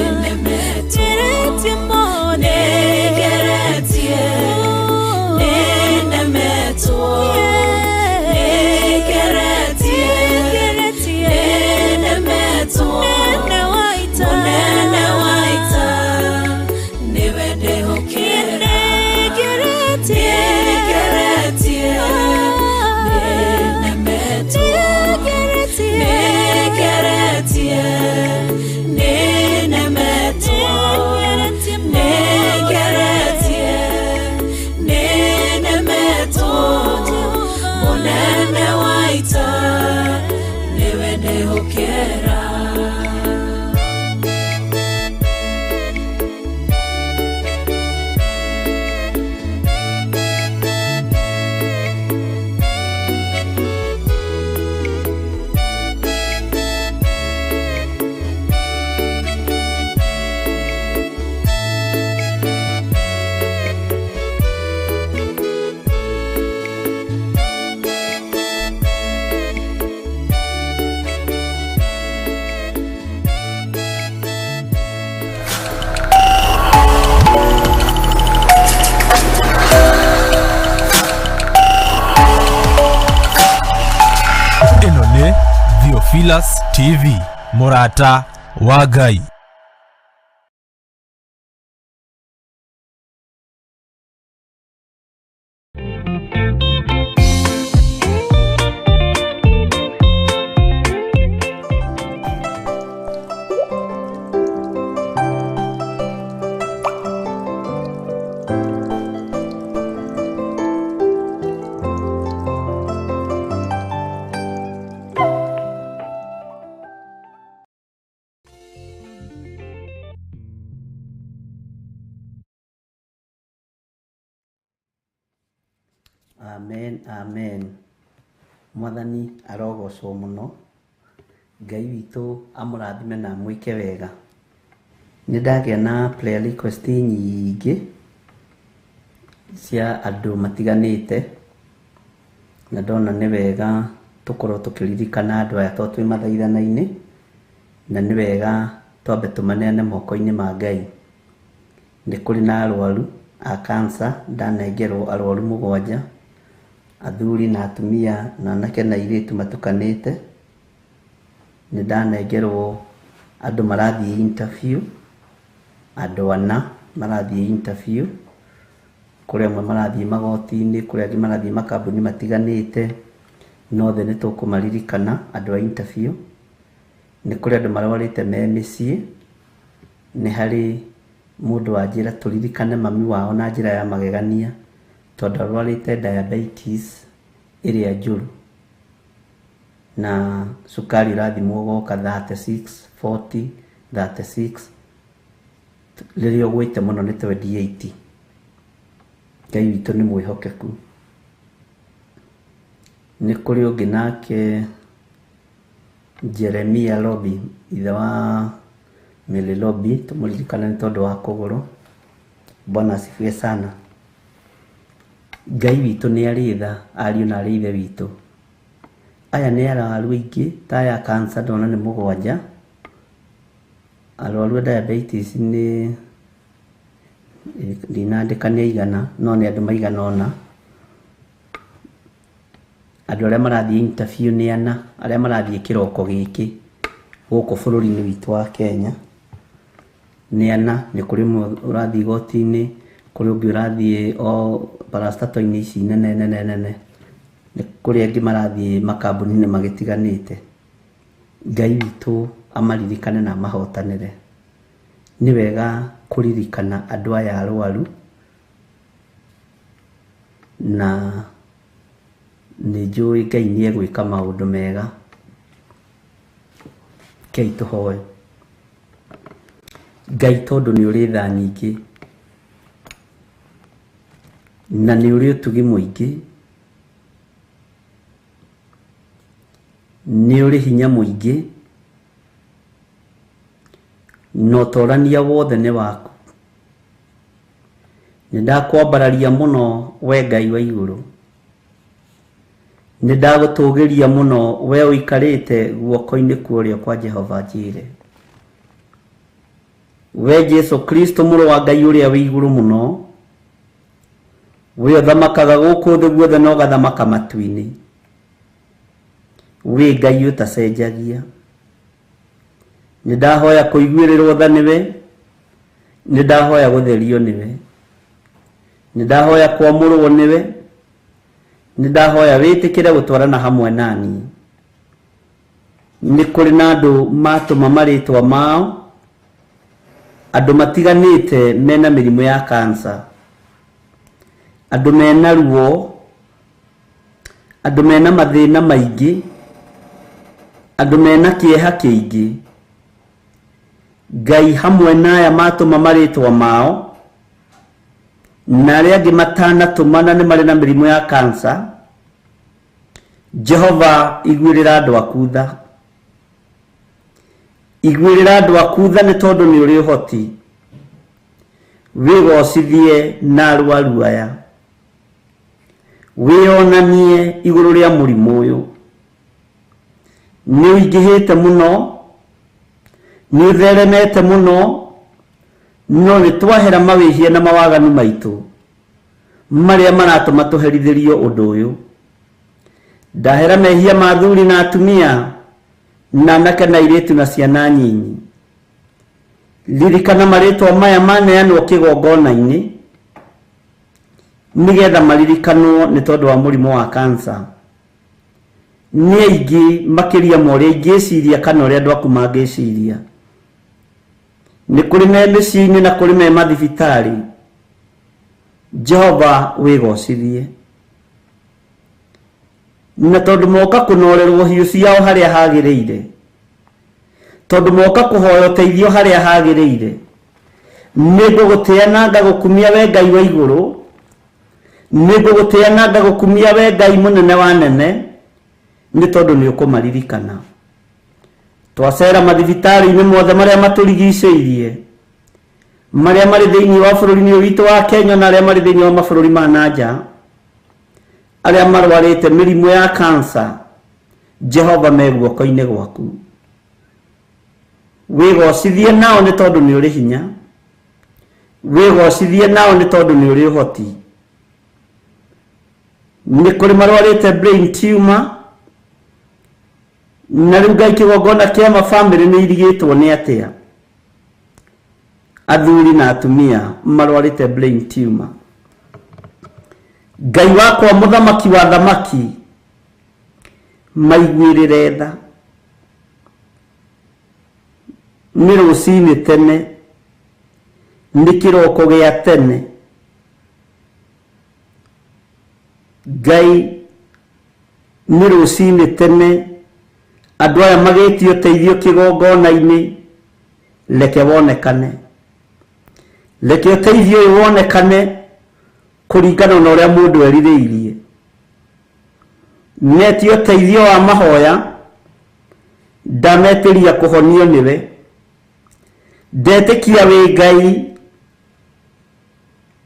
nĩnemetwo. Nĩngeretie, nĩnemetwo. Nĩngeretie, nĩnemetwo. Mũnene wa ita, nĩwe ndehokera. Nĩngeretie, nĩnemetwo. Nĩngeretie, nĩnemetwo. Nĩngeretie, nĩnemetwo. Mũnene wa ita, nĩwe ndehokera. Ĩno nĩ Theophilus TV, mũrata wa Ngai. Amen, amen. Mwathani arogocwo mũno. Ngai witũ amũrathime na amwĩke wega. Nĩ ndagĩa na prayer request nyingĩ cia andũ matiganĩte, na ndona nĩ wega tũkorwo tũkĩririkana andũ aya tondũ twĩ mathaithana-inĩ, na nĩ wega twambe tũmaneane moko-inĩ ma Ngai. Nĩ kũrĩ na arwaru a cancer, ndanengerwo arwaru 7, athuri na atumia na anake na airĩtu matukanĩte. Nĩ ndanengerwo andũ marathiĩ interview, andũ 4 marathiĩ interview, kũrĩ amwe marathiĩ magoti-inĩ, kũrĩ angĩ marathiĩ makambuni matiganĩte, no othe nĩ tũkũmaririkana andũ a interview. Nĩ kũrĩ andũ marwarĩte me mĩciĩ, nĩ harĩ mũndũ wanjĩra tũririkane mami wao na njĩra ya magegania, tondũ arwarĩte diabetes ĩrĩa njũru. Na cukari ũrathimwo ũgoka 36, 40, 36, rĩrĩa ũgwĩte mũno nĩ 28. Ngai witũ nĩ mwĩhokeku. Nĩ kũrĩ ũngĩ nake Jeremia Lobby, ithe wa Mary Lobby, tũmũririkane nĩ tondũ wa kũgũrũ. Bwana asifiwe sana. Ngai witũ nĩ arĩ tha, ariũ na arĩ ithe witũ. Aya nĩ arwaru aingĩ, ta aya cancer ndona nĩ 7. Arwaru a diabetes nĩ ndinandĩka nĩ aigana, no nĩ andũ maigana ũna. Andũ arĩa marathiĩ interview nĩ 4, arĩa marathiĩ kĩroko gĩkĩ gũkũ bũrũri-inĩ witũ wa Kenya nĩ 4. Nĩ kũrĩ ũmwe ũrathiĩ igoti-inĩ, kũrĩ ũngĩ ũrathiĩ o parastato-inĩ ici nene nene nene, nĩ kũrĩ angĩ marathiĩ makambuni-inĩ magĩtiganĩte. Ngai witũ amaririkane na amahotanĩre. Nĩ wega kũririkana andũ aya arwaru, na nĩ njũĩ Ngai nĩ egwĩka maũndũ mega. Rekei tũhoe. Ngai tondũ nĩ ũrĩ tha nyingĩ na nĩ ũrĩ ũtugi mũingĩ, nĩ ũrĩ hinya mũingĩ, na ũtorania wothe nĩ waku. Nĩ ndakwambararia mũno we Ngai wa igũrũ, nĩ ndagũtũgĩria mũno we ũikarĩte guoko-inĩ kwa ũrĩo kwa Jehova Njire. We Jesu Kristo mũrũ wa Ngai ũrĩa wĩ igũrũ mũno, we ũthamakaga gũkũ thĩ guothe na ũgathamaka matu-inĩ, wĩ Ngai ũtacenjagia. Nĩ ndahoya kũiguĩrĩrwo tha nĩwe, nĩ ndahoya gũtherio nĩwe, nĩ ndahoya kwamũrwo nĩwe, nĩ ndahoya wĩtĩkĩre gũtwarana hamwe naniĩ. Nĩ kũrĩ na andũ matũma marĩtwa mao, andũ matiganĩte mena mĩrimũ ya cancer, andũ mena ruo, andũ mena mathĩna maingĩ, andũ mena kĩeha kĩingĩ. Ngai hamwe na aya matũma marĩtwa mao na arĩa angĩ matanatũmana nĩ marĩ na mĩrimũ ya cancer, Jehova iguĩrĩra andũ aku tha. Iguĩrĩra andũ aku tha nĩ tondũ nĩ ũrĩ ũhoti. Wĩgocithie na arwaru aya, wĩonanie igũrũ rĩa mũrimũ ũyũ. Nĩ ũingĩhĩte mũno, nĩ ũtheremete mũno, no nĩ twahera mawĩhia na mawaganu maitũ marĩa maratũma tũherithĩrio ũndũ ũyũ. Ndahera mehia ma athuri na atumia na anake na airĩtu na ciana nyinyi. Ririkana marĩtwa maya maneanwo kĩgongona-inĩ nĩgetha maririkanwo nĩ tondũ wa mũrimũ wa cancer. Nĩ aingĩ makĩria ma ũrĩa ingĩciria kana ũrĩa andũ aku mangĩciria. Nĩ kũrĩ me mĩciĩ-inĩ na kũrĩ me mathibitarĩ. Jehova wĩgocithie. Na tondũ moka kũnorerwo hiũ ciao harĩa hagĩrĩire, tondũ moka kũhoya ũteithio harĩa hagĩrĩire, nĩ ngũgũtĩa na ngagũkumia we Ngai wa igũrũ, nĩ ngũgũtĩa na ngagũkumia we Ngai mũnene wa nene, nĩ tondũ nĩ ũkũmaririkana. Twacera mathibitarĩ-inĩ mothe marĩa matũrigicĩirie, marĩa marĩ thĩinĩ wa bũrũri-inĩ witũ wa Kenya na arĩa marĩ thĩinĩ wa mabũrũri ma na nja, arĩa marwarĩte mĩrimũ ya cancer, Jehova me guoko-inĩ gwaku. Wĩgocithie nao nĩ tondũ nĩ ũrĩ hinya, wĩgocithie nao nĩ tondũ nĩ ũrĩ ũhoti. Nĩ kũrĩ marwarĩte brain tumor, na rĩu Ngai kĩgongona kĩa mabamĩrĩ nĩ irigĩtwo nĩ atĩa. Athuri na atumia marwarĩte brain tumor. Ngai wakwa mũthamaki wa thamaki, maiguĩrĩre tha. Nĩ rũcinĩ tene, nĩ kĩroko gĩa tene, Ngai nĩ rũcinĩ tene, Andũ aya magĩtie ũteithio kĩgongona-inĩ, reke wonekane. Reke ũteithio ũyũ wonekane kũringana na ũrĩa mũndũ erirĩirie. Metie ũteithio wa mahoya, ndametĩria kũhonio nĩwe. Ndetĩkia wĩ Ngai,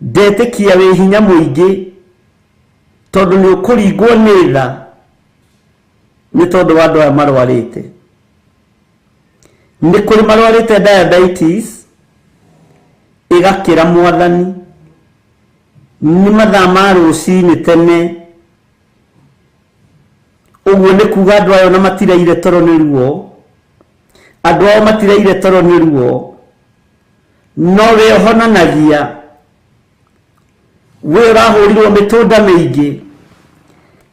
ndetĩkia wĩ hinya mũingĩ, tondũ nĩ ũkũringwo nĩ tha nĩ tondũ wa andũ aya marwarĩte. Nĩ kũrĩ marwarĩte diabetes ĩgakĩra mwathani, nĩ mathaa ma rũcinĩ tene, ũguo nĩ kuga andũ aya ona matiraire toro nĩ ruo, andũ ao matiraire toro nĩ ruo, no we ũhonanagia, we ũrahũrirwo mĩtũnda mĩingĩ,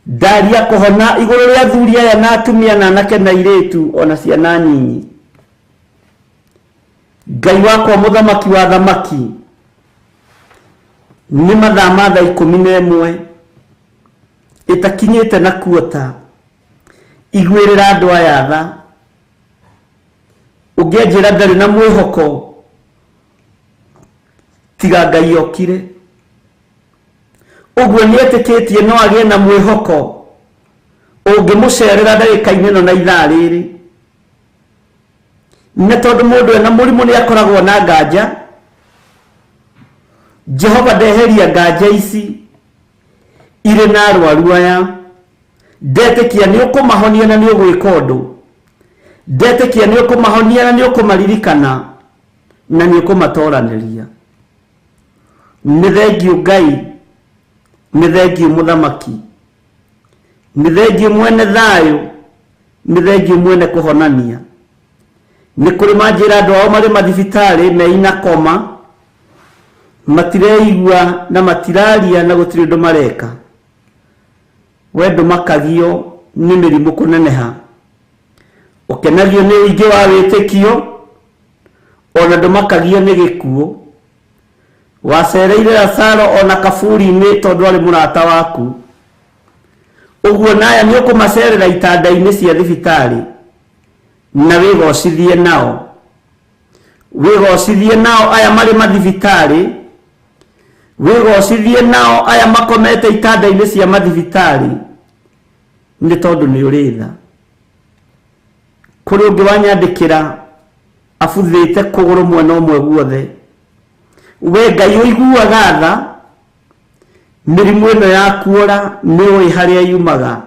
ndaria kũhona igũrũ rĩa athuri aya na atumia na anake na airĩtu ona ciana nyinyi. Ngai wakwa mũthamaki wa thamaki, nĩ mathaa ma thaa 11 ĩtakinyĩte na kuota, iguĩrĩra andũ aya tha. Ũngĩanjĩra ndarĩ na mwĩhoko, tiga Ngai okire. Ũguo nĩetĩkĩtie no agĩe na mwĩhoko ũngĩmũcerera ndagĩka-inĩ ĩno na ithaa rĩrĩ. Nĩ tondũ mũndũ ena mũrimũ nĩ akoragwo na nganja. Jehova ndeheria nganja ici irĩ na arwaru aya. Ndetĩkia nĩ ũkũmahonia na nĩ ũgwĩka ũndũ. Ndetĩkia nĩ ũkũmahonia na nĩ ũkũmaririkana na nĩ ũkũmatoranĩria. Nĩ thengiũ Ngai, nĩ thengiũ Mũthamaki, nĩ thengiũ mwene thayũ, nĩ thengiũ mwene kũhonania. Nĩ kũrĩ manjĩra andũ ao marĩ mathibitarĩ meina koma, matireigua na matiraria na gũtirĩ ũndũ mareka. We ndũmakagio nĩ mĩrimũ kũneneha, ũkenagio nĩ ũingĩ wa wĩtĩkio, ona ndũmakagio nĩ gĩkuũ. Wacereire Lazaro ona kaburi-inĩ tondũ arĩ mũrata waku. Ũguo naya nĩ ũkũmacerera itanda-inĩ cia thibitarĩ na wĩgocithie nao. Wĩgocithie nao aya marĩ mathibitarĩ, wĩgocithie nao aya makomete itanda-inĩ cia mathibitarĩ, nĩ tondũ nĩ ũrĩ tha. Kũrĩ ũngĩ wanyandĩkĩra abuthĩte kũgũrũ mwena ũmwe guothe. We Ngai ũiguaga tha, mĩrimũ ĩno ya kuora nĩ ũĩ harĩa yumaga.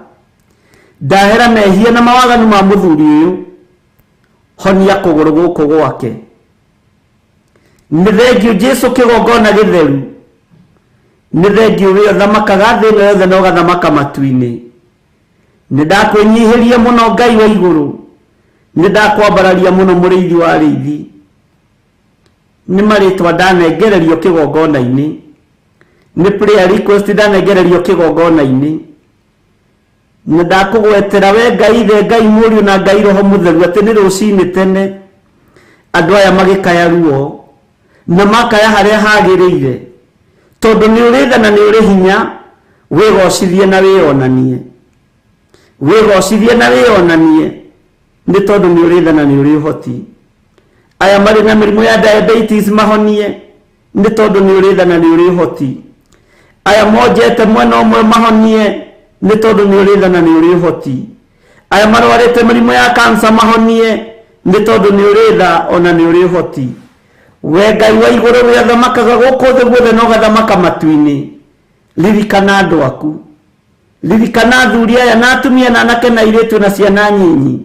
Ndahera mehia na mawaganu ma mũthuri ũyũ, honia kũgũrũ gũkũ gwake. Nĩ thengiũ Jesu kĩgongona gĩtheru, nĩ thengiũ we ũthamakaga thĩ ĩno yothe na ũgathamaka matu-inĩ. Nĩ ndakwĩnyihĩria mũno Ngai wa igũrũ, nĩ ndakwambararia mũno mũrĩithi wa arĩithi. Nĩ marĩtwa ndanengererio kĩgongona-inĩ, nĩ prayer request ndanengererio kĩgongona-inĩ, na ndakũgwetera we Ngai Ithe, Ngai Mũriũ na Ngai Roho Mũtheru atĩ nĩ rũcinĩ tene andũ aya magĩkaya ruo na makaya harĩa hagĩrĩire, tondũ nĩ ũrĩ tha na nĩ ũrĩ hinya, wĩgocithie na wĩonanie, wĩgocithie na wĩonanie, nĩ tondũ nĩ ũrĩ tha na nĩ ũrĩ ũhoti. Aya marĩ na mĩrimũ ya diabetes mahonie, nĩ tondũ nĩ ũrĩ tha na nĩ ũrĩ ũhoti. Aya monjete mwena ũmwe mahonie, nĩ tondũ nĩ ũrĩ tha na nĩ ũrĩ ũhoti. Aya marwarĩte mĩrimũ ya kansa mahonie, nĩ tondũ nĩ ũrĩ tha ona nĩ ũrĩ ũhoti. We Ngai wa igũrũ we ũthamakaga gũkũ thĩ guothe na ũgathamaka matu-inĩ, ririkana andũ aku, ririkana athuri aya na atumia na anake na airĩtu na ciana nyinyi,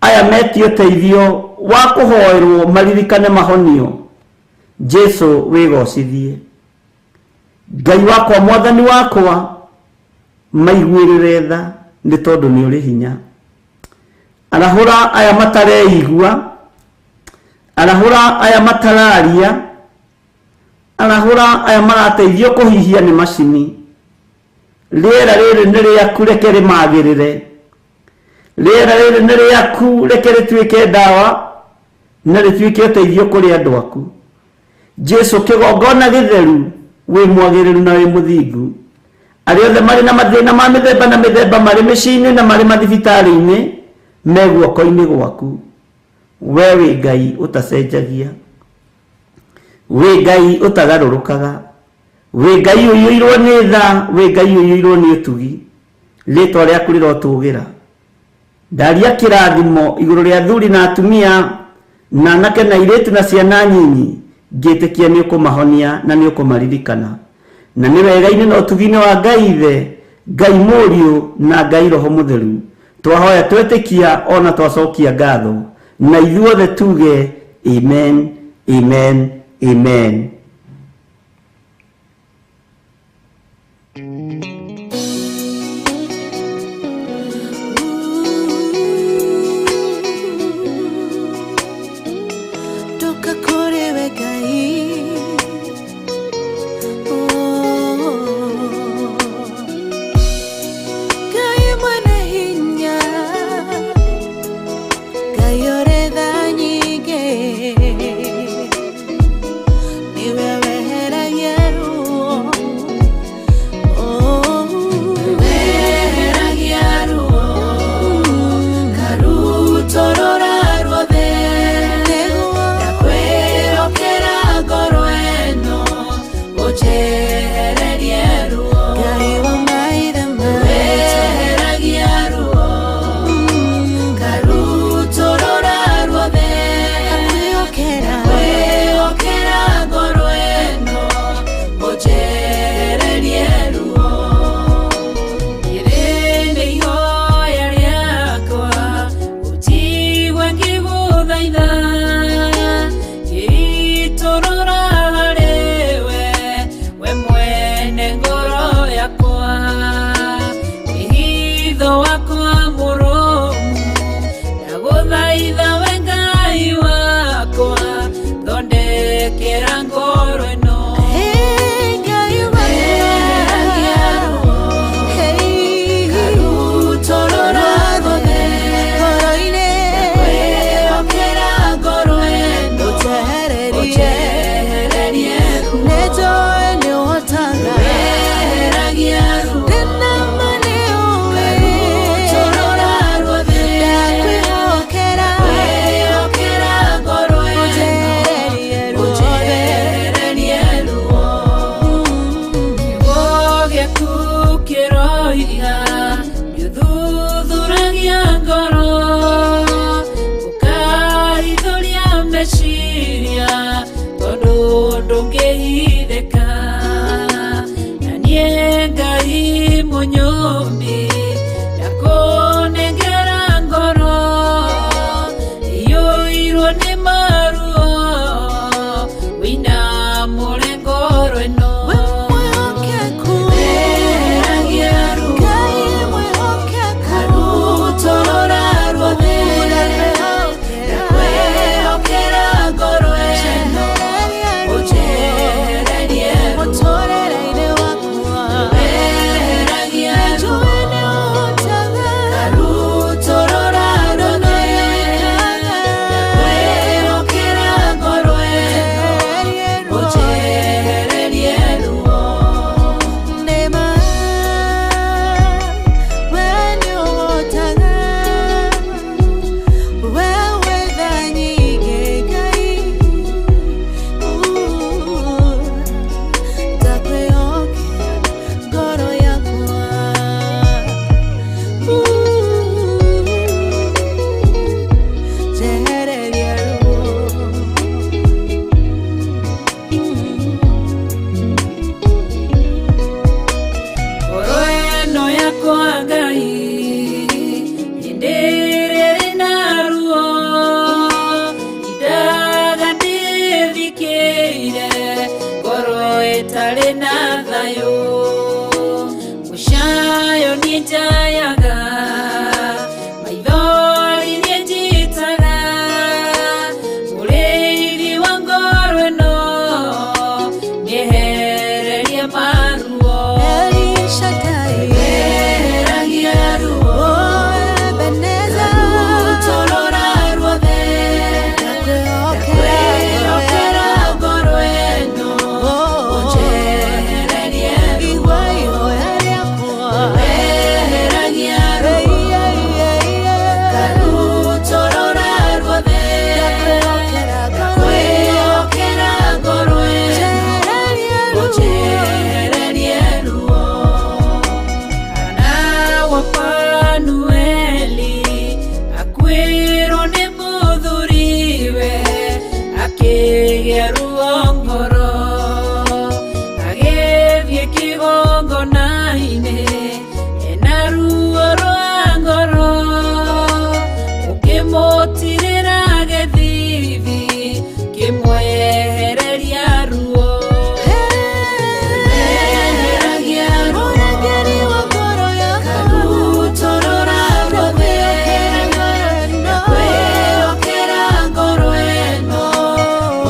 aya metie ũteithio wa kũhoerwo maririkane mahonio. Jesu wĩgocithie. Ngai wakwa, mwathani wakwa, maiguĩrĩre tha nĩ tondũ nĩ ũrĩ hinya. Arahũra aya matareigua, arahũra aya matararia, arahũra aya marateithio kũhihia nĩ macini. Rĩera rĩrĩ nĩ rĩaku, reke rĩmagĩrĩre. Rĩera rĩrĩ nĩ rĩaku, reke rĩtuĩke ndawa na rĩtuĩke ũteithio kũrĩ andũ aku. Jesu kĩgongona gĩtheru, wĩ mwagĩrĩru na wĩ mũthingu. Arĩa othe marĩ na mathĩna ma mĩthemba na mĩthemba, marĩ mĩciĩ-inĩ na marĩ mathibitarĩ-inĩ, Me guoko-inĩ gwaku. We wĩ Ngai ũtacenjagia, wĩ Ngai ũtagarũrũkaga, wĩ Ngai ũiyũirwo nĩ tha, wĩ Ngai ũiyũirwo nĩ ũtugi. Rĩtwa rĩaku rĩrotũgĩra. Ndaria kĩrathimo igũrũ rĩa athuri na atumia na anake na airĩtu na ciana nyinyi, ngĩtĩkia nĩ ũkũmahonia na nĩ ũkũmaririkana. Na nĩ wega-inĩ na ũtugi-inĩ wa Ngai Ithe, Ngai Mũriũ na Ngai Roho Mũtheru, twahoya twetĩkia ona twacokia ngatho, na ithuothe tuge amen, amen, amen. Toka kũrĩ we Ngai. Oh. Ngai mwene hinya, Ngai ũrĩ tha nyingĩ, nĩwe weheragia ruo. Oh. Weheragia ruo, karutũrũra ruothe. Ndakwĩhokera ngoro ĩno, ũnjehererie ruo. Ngai wa maithe maitũ. Weheragia ruo, karutũrũra ruothe. Ndakwĩhokera ngoro ĩno, ũnjehererie ruo. Rĩrĩ nĩ ihoya rĩakwa, ũnjigue ngĩgũthaitha, ngĩitũrũra harĩ we, we mwene ngoro yakwa. Wĩhitho wakwa mũrũmu, ndagũthaitha we Ngai wakwa, thondekera ngoro ĩno. Hey, Ngai Weheragia ruo, Hey, karutũrũra ruothe. ngoro-inĩ. Ndakwĩhokera ngoro ĩno, Ũnjehererie. ũnjehererie ruo. Nĩnjũĩ nĩũhotaga. Weheragia ruo, Ndĩna ma nĩũĩ. karutũrũra ruothe. Ndakwĩhokera. Ndakwĩhokera ngoro ĩno, Ũnjehererie ruothe. ũnjehererie ruo. Kiugo gĩaku kĩroiga, nĩũthuthuragia ngoro, ũkahithũria meciria, tondũ ndũngĩhithĩka. Na niĩ Ngai mũnyũmbi, ndakũnengera ngoro, iyũirwo nĩ maruo, wĩinamũre ngoro ĩno. We mwĩhokeku. Weheragia ruo, Ngai mwĩhokeku. karutũrũra ruothe. Ndakwĩhokera ngoro ĩno, ũnjehererie ruo. Mũtũũrĩre-inĩ wakwa. Weheragia ruo, Nĩnjũĩ nĩũhotaga. karutũrũra ruothe. Ndakwĩhokera ngoro ĩno, ũnjehererie ruo. Nĩma, we nĩũhotaga. We wĩ tha nyingĩ, Ngai. Ndakwĩhokera ngoro yakwa. Njehereria ruo. Ngoro ĩno yakwa Ngai, hĩndĩ ĩrĩa ĩrĩ na ruo, indaga ndĩthikĩire, ngoro ĩtarĩ na thayũ. Mũcayo niĩ njayaga, maithori niĩ njitaga, mũrĩithi wa ngoro ĩno, nĩehererie maruo. El Shaddai. Weheragia ruo, Oh, Ebenezer. karutũrũra ruothe. Ndakwĩhokera ngoro ĩno, ũnjehererie ruo. Igua ihoya rĩakwa. Weheragia Akĩgĩa ruo ngoro agĩthiĩ kĩgongona-inĩ ena ruo rwa ngoro ũkĩmũtirĩra gĩthithi kĩmwehereria ruo Eheragia ruo karutorora ruothe ndakwĩhokera ngoro ĩno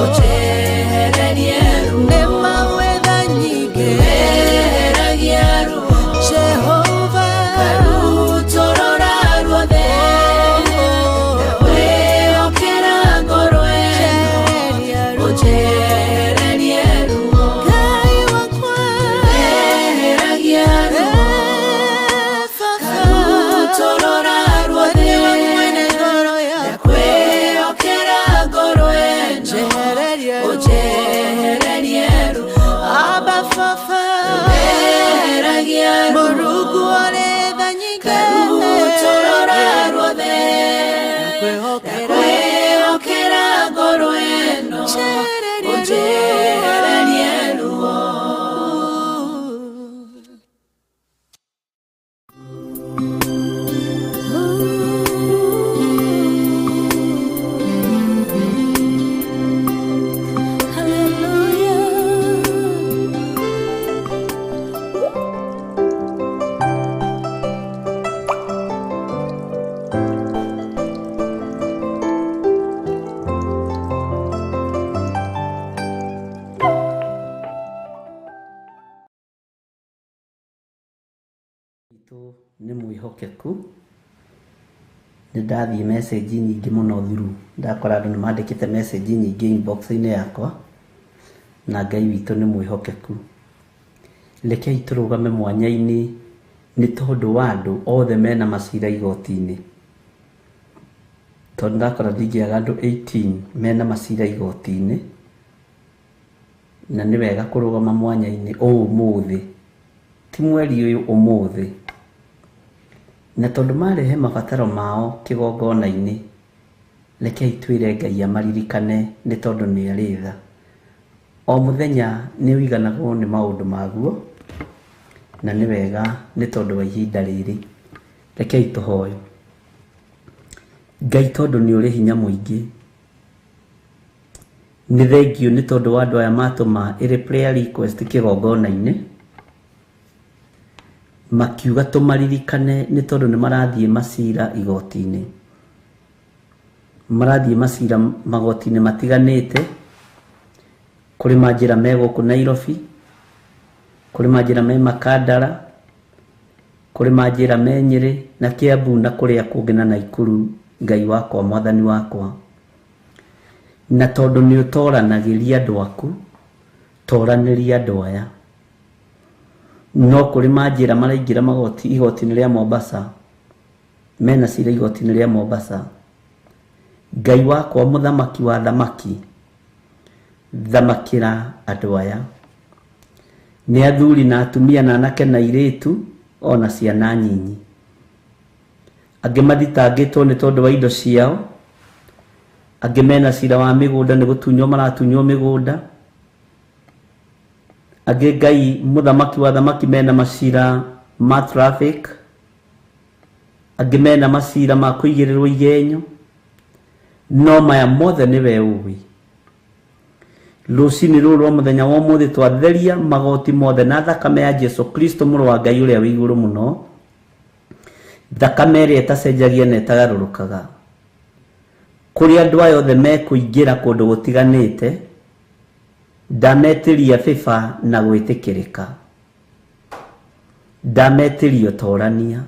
ũnjehererie ruo Eheragia ruo karutorora ruothe ndakwĩhokera ngoro ĩno ũnjehererie ruo Eheragia ruo karutorora ruothe ndakwĩhokera ngoro ĩno ũnjehererie ruo Eheragia ruo karutorora ruothe ndakwĩhokera ngoro ĩno ũnjehererie ruo. Witũ nĩ mwĩhokeku. Nĩ ndathiĩ message nyingĩ mũno through, ndakora andũ nĩ mandĩkĩte message nyingĩ inbox-inĩ yakwa, na Ngai witũ nĩ mwĩhokeku. Rekei tũrũgame mwanya-inĩ nĩ tondũ wa andũ othe mena macira igoti-inĩ, tondũ ndakora ndingĩaga andũ 18 mena macira igoti-inĩ, na nĩ wega kũrũgama mwanya-inĩ ũmũthĩ, ti mweri ũyũ, ũmũthĩ. Na tondũ marehe mabataro mao kĩgongona-inĩ, rekei twĩre Ngai amaririkane nĩ tondũ nĩ arĩ tha. O mũthenya nĩ ũiganagwo nĩ maũndũ maguo, na nĩ wega nĩ tondũ wa ihinda rĩrĩ. Rekei tũhoe. Ngai, tondũ nĩ ũrĩ hinya mũingĩ, nĩ thengiũ nĩ tondũ wa andũ aya matũma ĩrĩ prayer request kĩgongona-inĩ, makiuga tũmaririkane nĩ tondũ nĩ marathiĩ macira igoti-inĩ, marathiĩ macira magoti-inĩ matiganĩte. Kũrĩ manjĩra me gũkũ Nairobi, kũrĩ manjĩra me Makandara, kũrĩ manjĩra me Nyĩrĩ na Kiambu na kũrĩa kũngĩ na Naikuru. Ngai wakwa, mwathani wakwa, na tondũ nĩ ũtoranagĩria andũ aku, toranĩria andũ aya. No kũrĩ manjĩra maraingĩra magoti igoti-inĩ rĩa Mombasa, mena cira igoti-inĩ rĩa Mombasa. Ngai wakwa, mũthamaki wa thamaki, thamakĩra andũ aya. Nĩ athuri na atumia na anake na airĩtu ona ciana nyinyi. Angĩ mathitangĩtwo nĩ tondũ wa indo ciao, angĩ mena cira wa mĩgũnda nĩ gũtunywo maratunywo mĩgũnda, angĩ, Ngai mũthamaki wa thamaki, mena macira ma traffic, angĩ mena macira ma kũigĩrĩrwo igenyo. No maya mothe nĩwe ũĩ. Rũcinĩ rũrũ rwa mũthenya wa ũmũthĩ twatheria magoti mothe na thakame ya Jesu Kristo, mũrũ wa Ngai ũrĩa wĩ igũrũ mũno, thakame ĩrĩa ĩtacenjagia na ĩtagarũrũkaga. Kũrĩ andũ aya othe mekũingĩra kũndũ gũtiganĩte, ndametĩria bĩba na gwĩtĩkĩrĩka, ndametĩria ũtorania.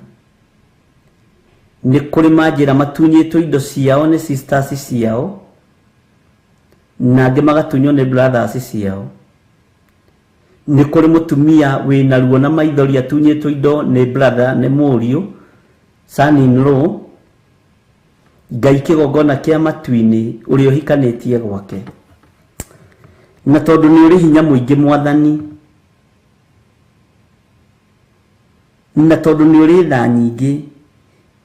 Nĩ kũrĩ manjĩra matunyĩtwo indo ciao nĩ sisters ciao, na angĩ magatunywo nĩ brothers ciao. Nĩ kũrĩ mũtumia wĩna ruo na maithori atunyĩtwo indo nĩ brother, nĩ mũriũ, son in law. Ngai kĩgongona kĩa matu-inĩ, ũrĩa ũhikanĩtie gwake, na tondũ nĩ ũrĩ hinya mũingĩ mwathani, na tondũ nĩ ũrĩ tha nyingĩ,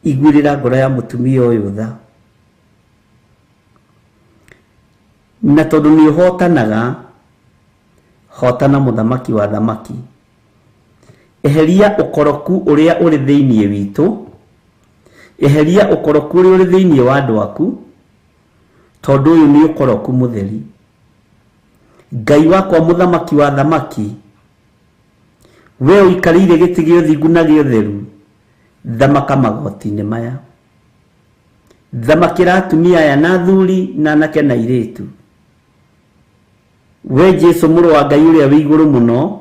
iguĩrĩra ngoro ya mũtumia ũyũ tha. Na tondũ nĩ ũhotanaga, hotana mũthamaki wa thamaki. Eheria ũkoroku ũrĩa ũrĩ thĩinĩ witũ, eheria ũkoroku ũrĩa ũrĩ thĩinĩ wa andũ aku, tondũ ũyũ nĩ ũkoroku mũtheri. Ngai wakwa mũthamaki wa thamaki, we ũikarĩire gĩtĩ gĩa ũthingu na gĩa ũtheru, thamaka magoti-inĩ maya. Thamakĩra atumia aya na athuri na anake na airĩtu. We Jesu mũrũ wa Ngai ũrĩa wĩ igũrũ mũno,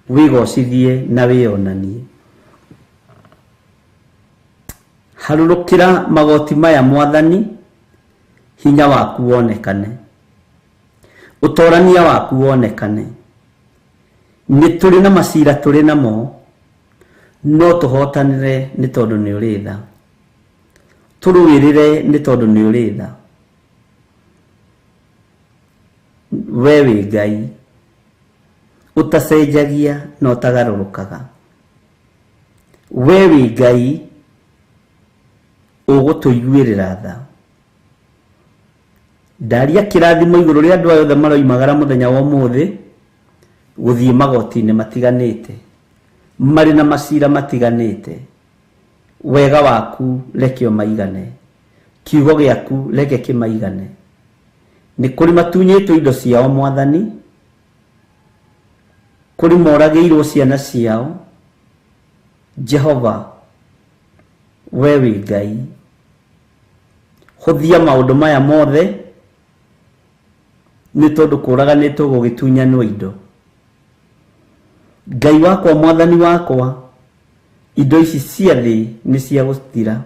wĩgocithie na wĩonanie. Harũrũkĩra magoti maya Mwathani, hinya waku wonekane, ũtorania waku wonekane. Nĩ tũrĩ na macira tũrĩ namo, no tũhotanĩre nĩ tondũ nĩ ũrĩ tha. Tũrũĩrĩre nĩ tondũ nĩ ũrĩ tha. We wĩ Ngai ũtacenjagia na ũtagarũrũkaga. We wĩ Ngai ũgũtũiguĩrĩra tha. Ndaria kĩrathimo igũrũ rĩa andũ aya othe maroimagara mũthenya wa ũmũthĩ gũthiĩ magoti-inĩ matiganĩte, marĩ na macira matiganĩte. Wega waku reke ũmaigane, kiugo gĩaku reke kĩmaigane. Nĩ kũrĩ matunyĩtwo indo ciao Mwathani, kũrĩ moragĩirwo ciana ciao. Jehova, we wĩ Ngai, hũthia maũndũ maya mothe, nĩ tondũ kũraganĩtwo gũgĩtunyanwo indo. Ngai wakwa, Mwathani wakwa, indo ici cia thĩ nĩ cia gũthira.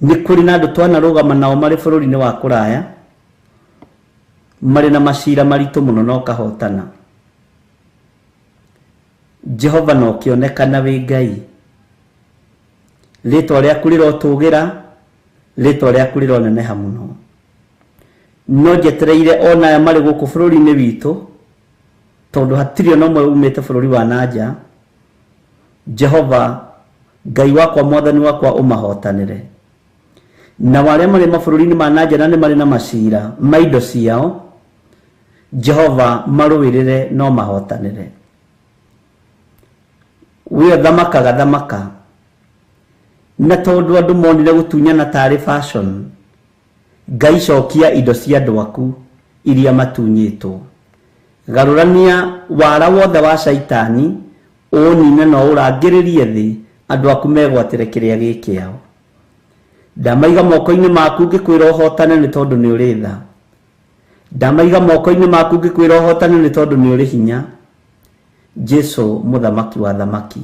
Nĩ kũrĩ na andũ twanarũgama nao marĩ bũrũri-inĩ wa kũraya, marĩ na macira maritũ mũno na ũkahotana. Jehova no ũkĩonekana wĩ Ngai. Rĩtwa rĩaku rĩrotũgĩra, rĩtwa rĩaku rĩroneneha mũno. No njetereire ona aya marĩ gũkũ bũrũri-inĩ witũ, tondũ hatirĩ ona ũmwe umĩte bũrũri wa na nja. Jehova Ngai wakwa, Mwathani wakwa, ũmahotanĩre. Nao arĩa marĩ mabũrũri-inĩ ma na nja na nĩ marĩ na macira ma indo ciao, Jehova marũĩrĩre no mahotanĩre. We ũthamakaga thamaka. Na tondũ andũ monire gũtunyana tarĩ fashion, Ngai cokia indo cia andũ aku iria matunyĩtwo. Garũrania wara wothe wa Shaitani, ũũnine na ũũrangĩrĩrie thĩ, andũ aku megwatĩre kĩrĩa gĩ kĩao. Ndamaiga moko-inĩ maku ngĩkwĩra ũhotane nĩ tondũ nĩ ũrĩ tha. Ndamaiga moko-inĩ maku ngĩkwĩra ũhotane nĩ tondũ nĩ ũrĩ hinya. Jesu mũthamaki wa thamaki,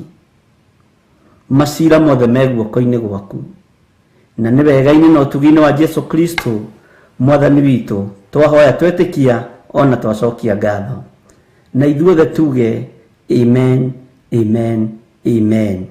macira mothe me guoko-inĩ gwaku, na nĩ wega-inĩ na ũtugi-inĩ wa Jesu Kristo Mwathani witũ twahoya twetĩkia ona twacokia ngatho, na ithuothe tuge amen, amen, amen.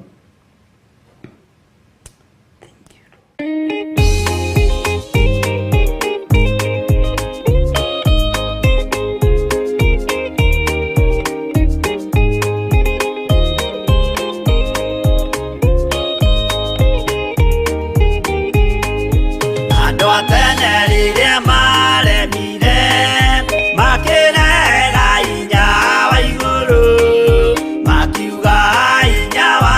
Andũ a tene rĩrĩa maremire, makĩrega hinya wa igũrũ, makiuga hinya wa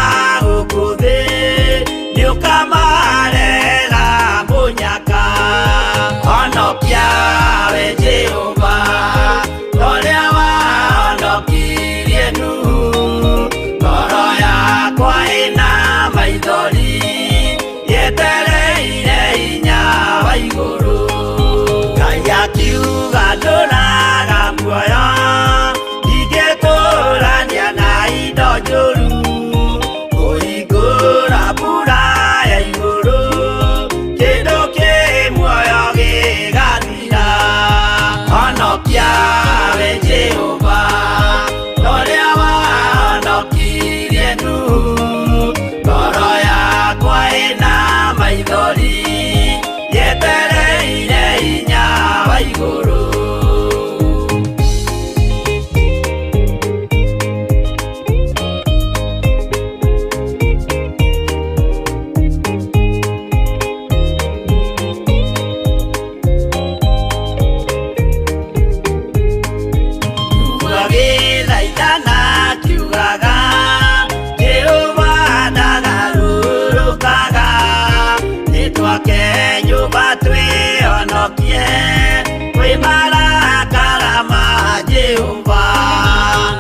Kwĩ marakara ma Jehova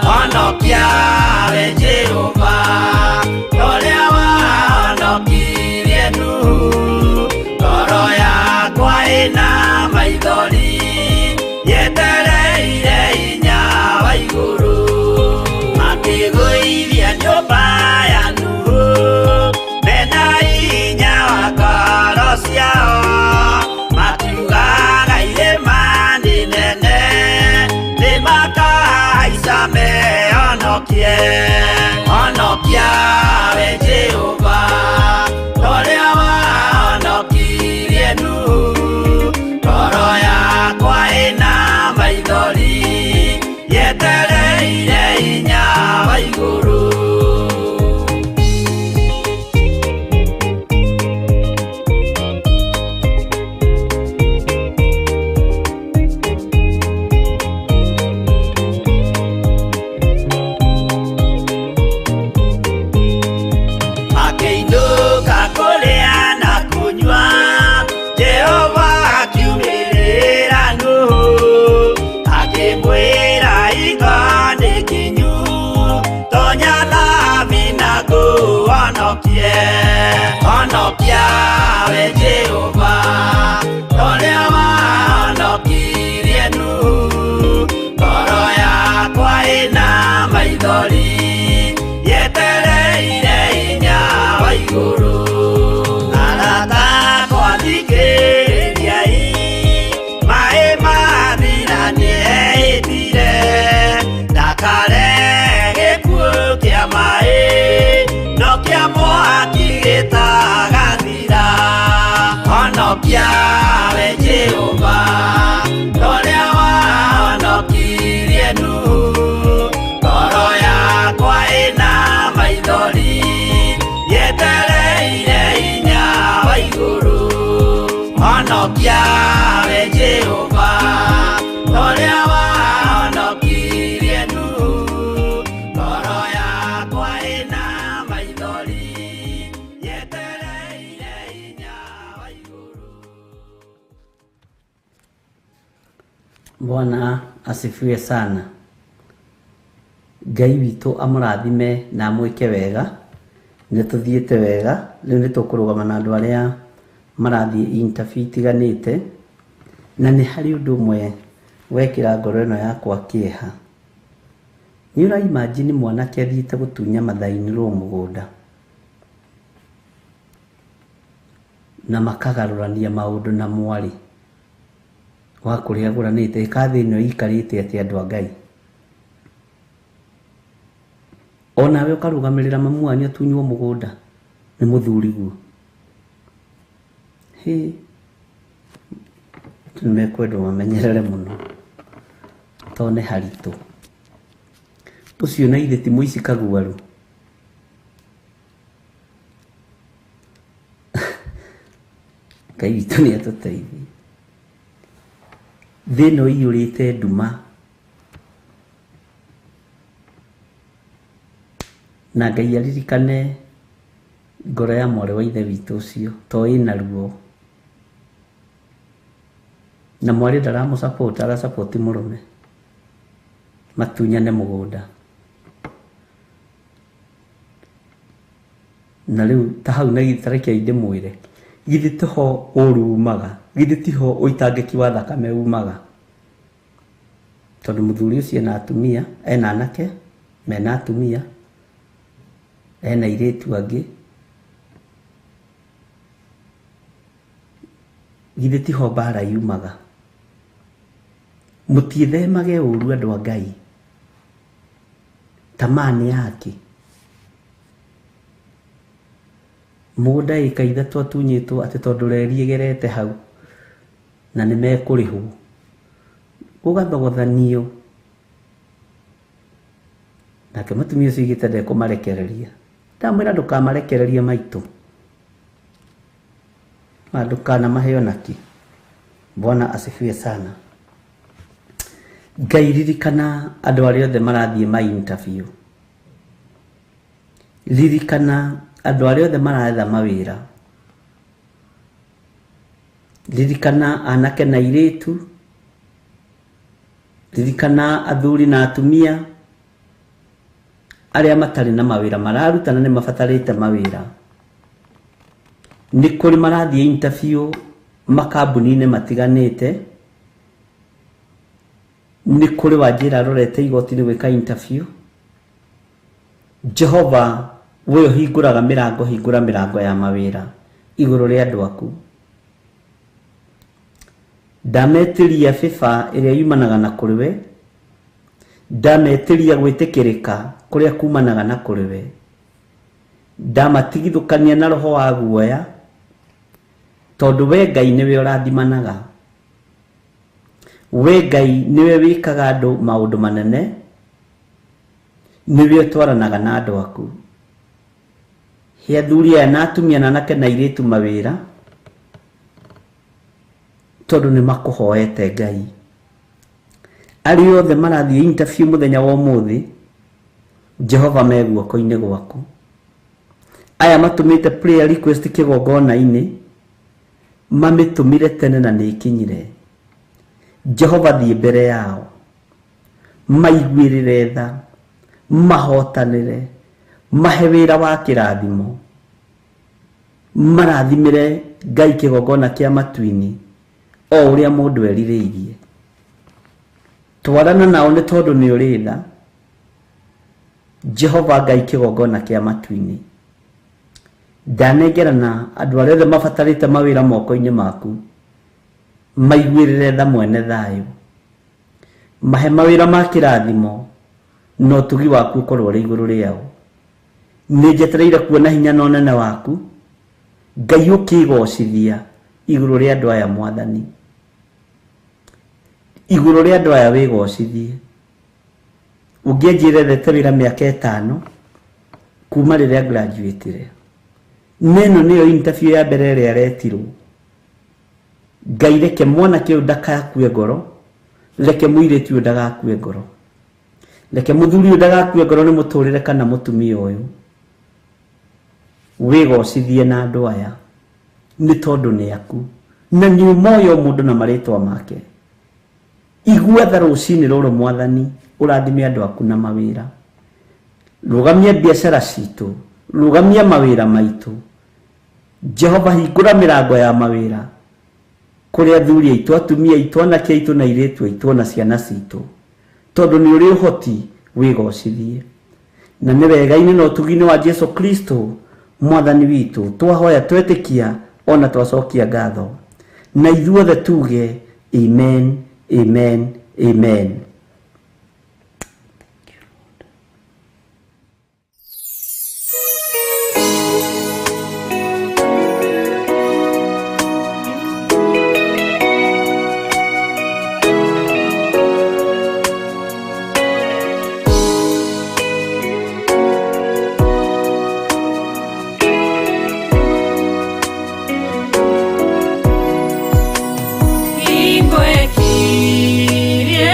Honokia we Jehova Torĩa wahonokirie Nuhu Ngoro yakwa ĩna maithori Yetereire hinya wa igũrũ Makĩgũithia nyũmba ya Nuhu Mena hinya wa ngoro ciao Makiugaga irĩma nĩ nene Nĩmakahaica mehonokie Honokia we Jehova Torĩa wahonokirie Nuhu Ngoro yakwa ĩna maithori Yetereire hinya wa igũrũ Makĩinũka kũrĩa na kũnyua Jehova akiumĩrĩra Nuhu Akĩmwĩra hingo nĩ kinyu Tonya thabina ngũhonokie Honokia we Jehova Torĩa wahonokirie Nuhu Ngoro yakwa ĩna maithori Yetereire hinya wa igũrũ Arata akwa thikĩrĩriai Maĩ mathira nĩehĩtire Ndakarehe gĩkuũ kĩa maĩ No kĩa mwaki gĩtagathira Honokia we Jehova Torĩa wahonokirie Nuhu Ngoro yakwa ĩna maithori Yetereire hinya wa igũrũ Honokia we Jehova Torĩa wahonokirie Nuhu Ngoro yakwa ĩna maithori Yetereire hinya wa igũrũ Bwana asifiwe sana. Ngai witũ amũrathime na amwĩke wega. Nĩ tũthiĩte wega rĩu nĩ tũkũrũgama na andũ arĩa marathiĩ interview itiganĩte na nĩ harĩ ũndũ ũmwe wekĩra ngoro ĩno yakwa kĩeha. Nĩ ũra imagine mwanake athiĩte gũtunya mother-in-law mũgũnda na makagarũrania maũndũ na mwarĩ wa kũrĩa agũranĩte ĩka thĩ ĩno ĩikarĩte atĩ andũ a Ngai. Onawe ũkarũgamĩrĩra mamu wanyu atunywo mũgũnda nĩ mũthuriguo. Hĩ, andũ nĩmekwendwo mamenyerere mũno tondũ nĩ haritũ. Ũcio na ithe ti mũici kaguaru. Ngai witũ nĩ atũteithie. Thĩ ĩno ĩiyũrĩte nduma na Ngai aririkane ngoro ya mwarĩ wa ithe witũ ũcio to ĩna ruo. Na mwarĩ ndaramũ support ara support mũrũme matunyane mũgũnda. Na rĩu ta hau na tareke ndĩmwĩre githĩ tiho ũru umaga, githĩ tiho ũitangĩki wa thakame umaga, tondũ mũthuri ũcio ena atumia, ena anake mena atumia, ena airĩtu angĩ. Githĩ tiho mbara yumaga. Mũtiĩthemage ũru andũ a Ngai. Tamaa nĩ yake. Mũgũnda ĩka ithatũ atunyĩtwo atĩ tondũ reri ĩgerete hau na nĩ mekũrĩhwo. Gũgathogothanio. Nake mũtumia ũcio augĩte ndekũmarekereria. Ndamwĩra ndũkamarekererie maitũ. Ndũkanamahe onakĩ. Bwana asifiwe sana. Ngai ririkana andũ arĩa othe marathiĩ ma interview. Ririkana andũ arĩa othe maretha mawĩra. Ririkana anake na airĩtu Ririkana athuri na atumia arĩa matarĩ na mawĩra mararuta na nĩ mabatarĩte mawĩra. Nĩ kũrĩ marathiĩ interview makambuni-inĩ matiganĩte. Nĩ kũrĩ wanjĩra arorete igoti-inĩ gwĩka interview. Jehova we ũhingũraga mĩrango, hingũra mĩrango ya mawĩra igũrũ rĩa andũ aku. Ndametĩria favor ĩrĩa yumanaga na kũrĩ we, ndametĩria gwĩtĩkĩrĩka kũrĩa kumanaga na kũrĩ we, ndamatigithũkania na roho wa guoya, tondũ we Ngai nĩwe ũrathimanaga. We Ngai nĩwe wĩkaga andũ maũndũ manene, nĩwe ũtwaranaga na andũ aku. He athuri aya na atumia na anake na airĩtu mawĩra, tondũ nĩ makũhoete Ngai. Arĩa othe marathiĩ interview mũthenya wa ũmũthĩ, Jehova me guoko-inĩ gwaku. Aya matũmĩte prayer request kĩgongona-inĩ, mamĩtũmire tene na nĩ ĩkinyire. Jehova thiĩ mbere yao, maiguĩrĩre tha, mahotanĩre, mahe wĩra wa kĩrathimo, marathimĩre Ngai kĩgongona kĩa matu-inĩ o ũrĩa mũndũ erirĩirie. Twarana nao nĩ tondũ nĩ ũrĩ tha, Jehova Ngai kĩgongona kĩa matu-inĩ. Ndanengerana andũ arĩa othe mabatarĩte mawĩra moko-inĩ maku, maiguĩrĩre tha mwene thayũ, mahe mawĩra ma kĩrathimo, na ũtugi waku ũkorwo ũrĩ igũrũ rĩao. Nĩ njetereire kuona hinya na ũnene waku, Ngai ũkĩgocithia igũrũ rĩa andũ aya Mwathani. Igũrũ rĩa andũ aya wĩgocithie. Ũngĩanjĩra ethete wĩra mĩaka 5 kuma rĩrĩa graduatire, na ĩno nĩyo interview ya mbere ĩrĩa aretirwo. Ngai reke mwanake ũyũ ndakakue ngoro, reke mũirĩtu ũyũ ndagakue ngoro, reke mũthuri ũyũ ndagakue ngoro nĩ mũtũrĩre kana mũtumia ũyũ. Wĩgocithie na andũ aya nĩ tondũ nĩ aku, na nĩ ũmoĩ o mũndũ na marĩtwa make. Igua tha rũcinĩ rũrũ Mwathani, ũrathime andũ aku na mawĩra. Rũgamia biacara citũ, rũgamia mawĩra maitũ. Jehova hingũra mĩrango ya mawĩra kũrĩ athuri aitũ, atumia aitũ, anake aitũ na airĩtu aitũ ona ciana citũ, tondũ nĩ ũrĩ ũhoti wĩgocithie. Na nĩ wega-inĩ na ũtugi-inĩ wa Jesu Kristo Mwathani witũ twahoya twetĩkia ona twacokia ngatho, na ithuothe tuge amen, amen, amen. Hingo ekirie.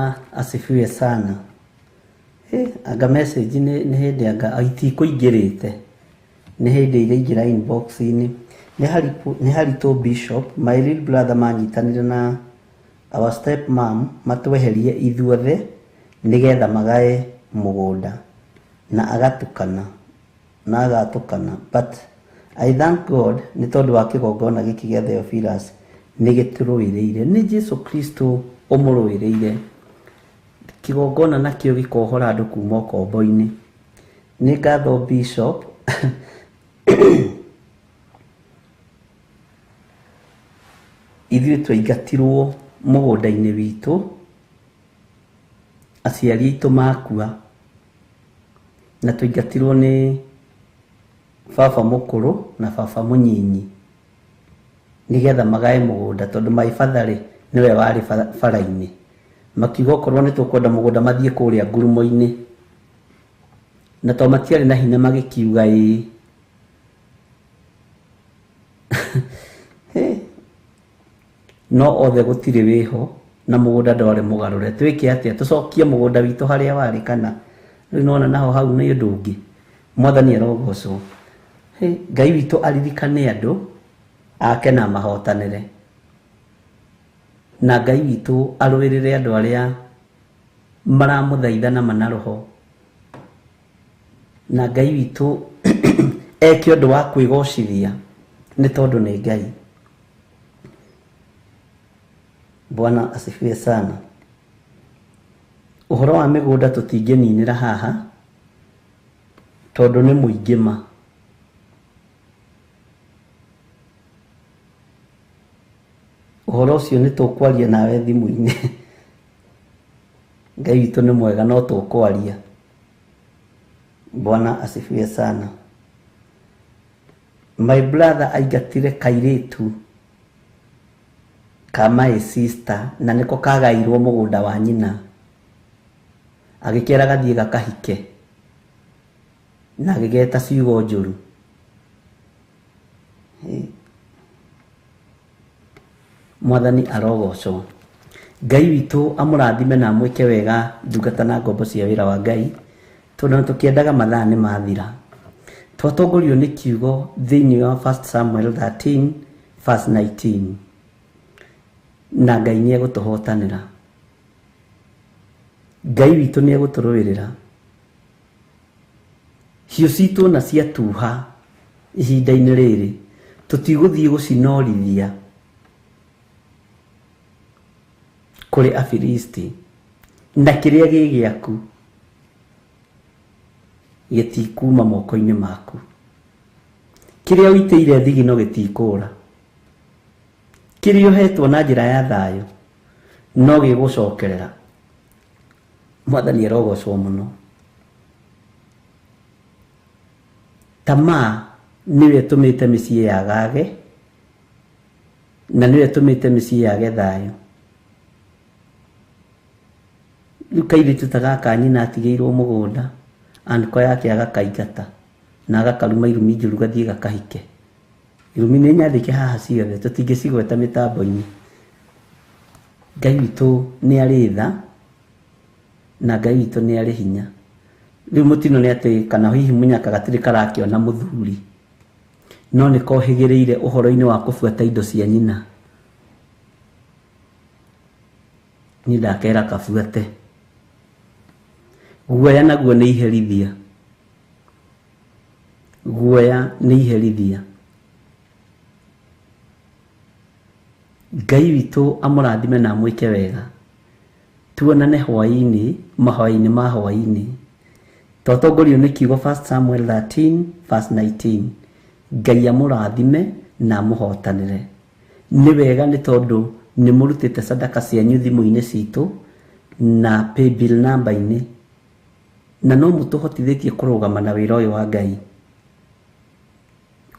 Bwana asifiwe sana. Anga message nĩ hĩndĩ anga itikũingĩrĩte, nĩ hĩndĩ iraingĩra inbox-inĩ. Nĩ Haritũ Bishop, my real brother, manyitanire na our step mom matweherie ithuothe nĩgetha magae mũgũnda na agatukana na agatukana, but I thank God nĩ tondũ wa kĩgongona gĩkĩ gĩa Theophilus nĩ gĩtũrũĩrĩire, nĩ Jesu Kristo ũmũrũĩrĩire. Kĩgongona nakĩo gĩkohora andũ kuma ũkombo-inĩ. Nĩ ngatho Bishop. Ithuĩ twaingatirwo mũgũnda-inĩ witũ aciari aitũ makua, na twaingatirwo nĩ baba mũkũrũ na baba mũnyinyi nĩgetha magae mũgũnda, tondũ my father rĩ nĩwe warĩ bara-inĩ. Makiuga okorwo nĩ tũkwenda mũgũnda mathiĩ kũrĩa ngurumo-inĩ, na to matiarĩ na hinya magĩkiuga ĩĩ. No othe gũtirĩ wĩho na mũgũnda ndwarĩ mũgarũre. Twĩke atĩa? Tũcokie mũgũnda witũ harĩa warĩ kana? Rĩu nĩwona naho hau nĩ ũndũ ũngĩ. Mwathani arogocwo. Ngai witũ aririkane andũ ake na mahotanĩre, na Ngai witũ arũĩrĩre andũ arĩa maramũthaitha na manaroho, na Ngai witũ eke ũndũ wa kwĩgocithia nĩ tondũ nĩ Ngai. Bwana asifiwe sana. Ũhoro wa mĩgũnda tũtingĩninĩra haha tondũ nĩ mũingĩ ma. Ũhoro ũcio nĩ tũkwaria nawe thimũ-inĩ. Ngai witũ nĩ mwega, no tũkwaria. Bwana asifiwe sana. My brother aingatire kairĩtu ka my sister na nĩko kagairwo mũgũnda wa nyina, agĩkĩra gathiĩ gakahike na agĩgeta ciugo njũru. Mwathani arogocwo. Ngai witũ amũrathime na amwĩke wega ndungata na ngombo cia wĩra wa Ngai, tondũ tũkĩendaga mathaa nĩ mathira. Twatongorio nĩ kiugo thĩinĩ wa 1 Samuel 13 verse 19, na Ngai nĩ egũtũhotanĩra. Ngai witũ nĩ egũtũrũĩrĩra. Hiũ citũ na ciatuha ihinda-inĩ rĩrĩ tũtigũthiĩ gũcinorithia kũrĩ Afilisti, na kĩrĩa gĩ gĩaku gĩtikuma moko-inĩ maku. Kĩrĩa ũitĩire thigino gĩtikũra, kĩrĩa ũhetwo na njĩra ya thayũ no gĩgũcokerera. Mwathani arogocwo mũno. Tamaa nĩyo ĩtũmĩte mĩciĩ yagage, na nĩyo ĩtũmĩte mĩciĩ yage thayũ. Rĩu kairĩtu ta gaka nyina atigĩirwo mũgũnda, anko yake agakaingata na agakaruma irumi njũru gathiĩ gakahike. Irumi nĩ nyandĩke haha ciothe, tũtingĩcigweta mĩtambo-inĩ. Ngai witũ nĩ arĩ tha na Ngai witũ nĩ arĩ hinya. Rĩu mũtino nĩ atĩ kana hihi mũnyaka gatirĩ karakĩona mũthuri, no nĩ kohĩgĩrĩire ũhoro-inĩ wa kũbuata indo cia nyina. Niĩ ndakera kabuate. Guoya naguo nĩ iherithia. Guoya nĩ iherithia. Ngai witũ amũrathime na amwĩke wega. Tuonane hwaĩ-inĩ, mahoya-inĩ ma hwaĩ-inĩ. Twatongorio nĩ kiugo 1 Samuel 13 verse 19. Ngai amũrathime na amũhotanĩre. Nĩ wega nĩ tondũ nĩ mũrutĩte sadaka cianyu thimũ-inĩ citũ na paybill number-inĩ, na no mũtũhotithĩtie kũrũgama na wĩra ũyũ wa Ngai,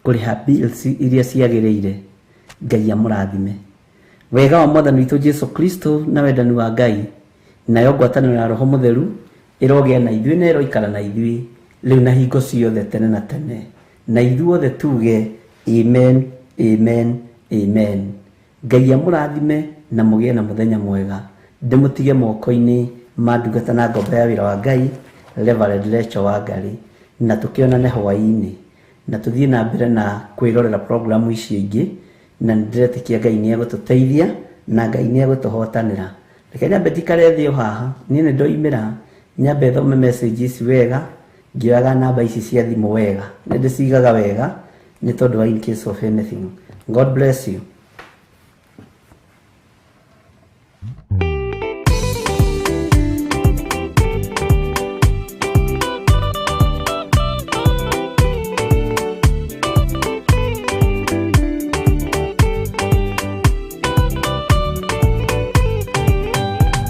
kũrĩha bills iria ciagĩrĩire. Ngai amũrathime. Wega wa Mwathani witũ Jesu Kristo na wendani wa Ngai nayo ngwatanĩro ya Roho Mũtheru ĩrogĩa na ithuĩ na ĩroikara na ithuĩ rĩu na hingo ciothe tene na tene, na ithuothe tuge amen, amen, amen. Ngai amũrathime na mũgĩe na mũthenya mwega. Ndĩmũtige moko-inĩ ma ndungata na ngombo ya wĩra wa Ngai, Reverend Rachel Wangari, na tũkĩonane hwaĩ-inĩ, na tũthiĩ na mbere na kwĩrorera programu icio ingĩ, na nĩndĩretĩkia Ngai nĩ egũtũteithia na Ngai nĩ egũtũhotanĩra. Reke nyambe njikare thĩ o haha, niĩ nĩ ndoimĩra, nyambe thome message ici wega, ngĩoyaga namba ici cia thimũ wega, nĩ ndĩcigaga wega nĩ tondũ wa in case of anything. God bless you.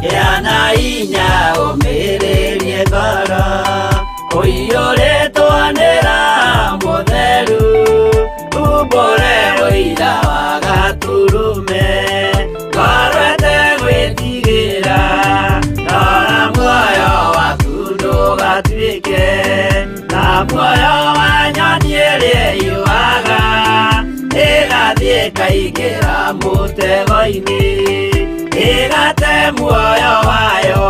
Gĩa na hinya ũmĩrĩrie ngoro, ũiyũrĩtwo nĩ Roho Mũtheru, umbũre ũira wa Gatũrũme, ngoro ĩtegwĩtigĩra, rora muoyo waku ndũgatuĩke ta muoyo wa nyoni ĩrĩa ĩyũaga, ĩgathiĩ ĩkaingĩra mũtego-inĩ, ĩgate muoyo wayo.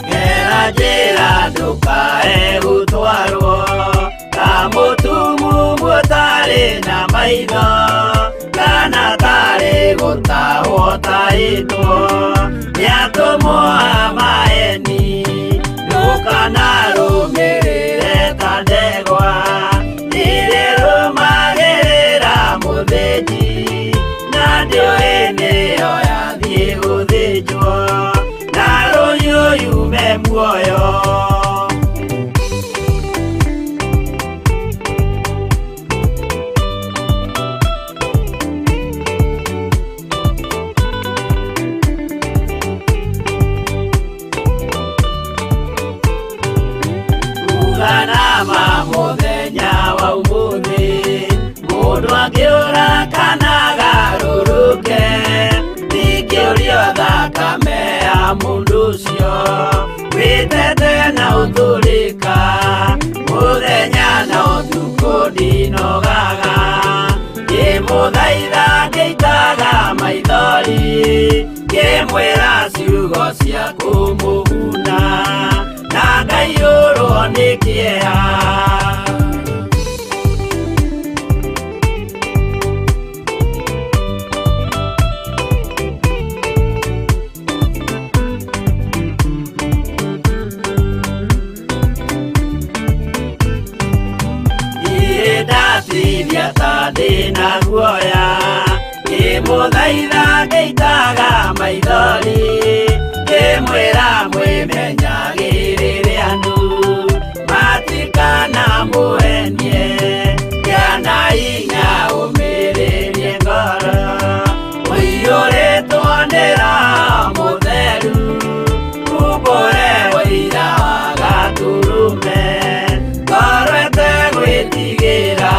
Gera njĩra ndũkae gũtwarwo ta mũtumumu ũtarĩ na maitho, kana tarĩ gũtahwo tahĩtwo nĩ atũmwo a maeni, ndũkanarũmĩrĩre ta ndegwa irĩrũmagĩrĩra mũthĩnji, na ndĩũĩ nĩyo yathiĩ gũthĩnjwo, na rũhiũ yume muoyo. Uganama mũthenya wa ũmũthĩ, mũndũ angĩũra kana agarũrũke, ndingĩũrio thakame ya mũndũ ũcio, wĩtete na ũtũrĩka, mũthenya na ũtukũ ndinogaga, ngĩmũthaitha ngĩitaga maithori, ngĩmwĩra ciugo cia kũmũguna, na ngaiyũrwo nĩ kĩeha. Ndatithia ta ndĩna guoya, ngĩmũthaitha ngĩitaga maithori, ngĩmwĩra mwĩmenyagĩrĩre andũ, matikanamũhenie, gĩa na hinya ũmĩrĩrie ngoro, ũiyũrĩtwo nĩ Roho Mũtheru, umbũre ũira wa Gatũrũme, ngoro ĩtegwĩtigĩra.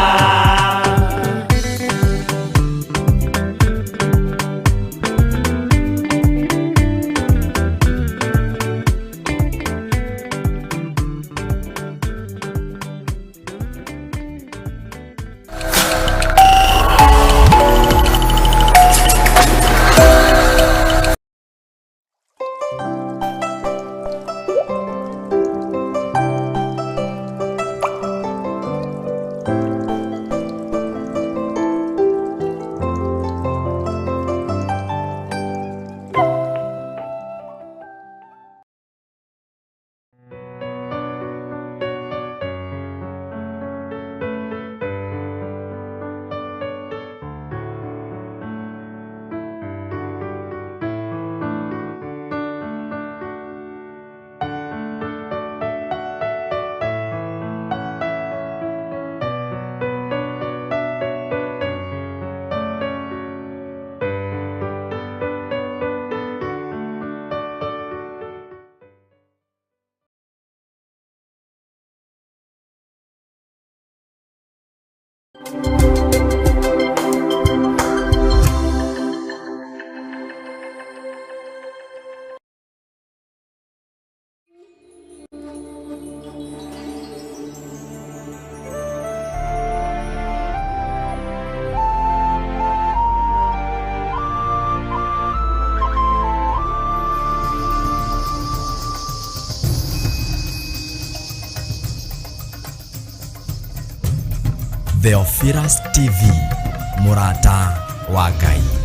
Theophilus TV, mũrata wa Ngai.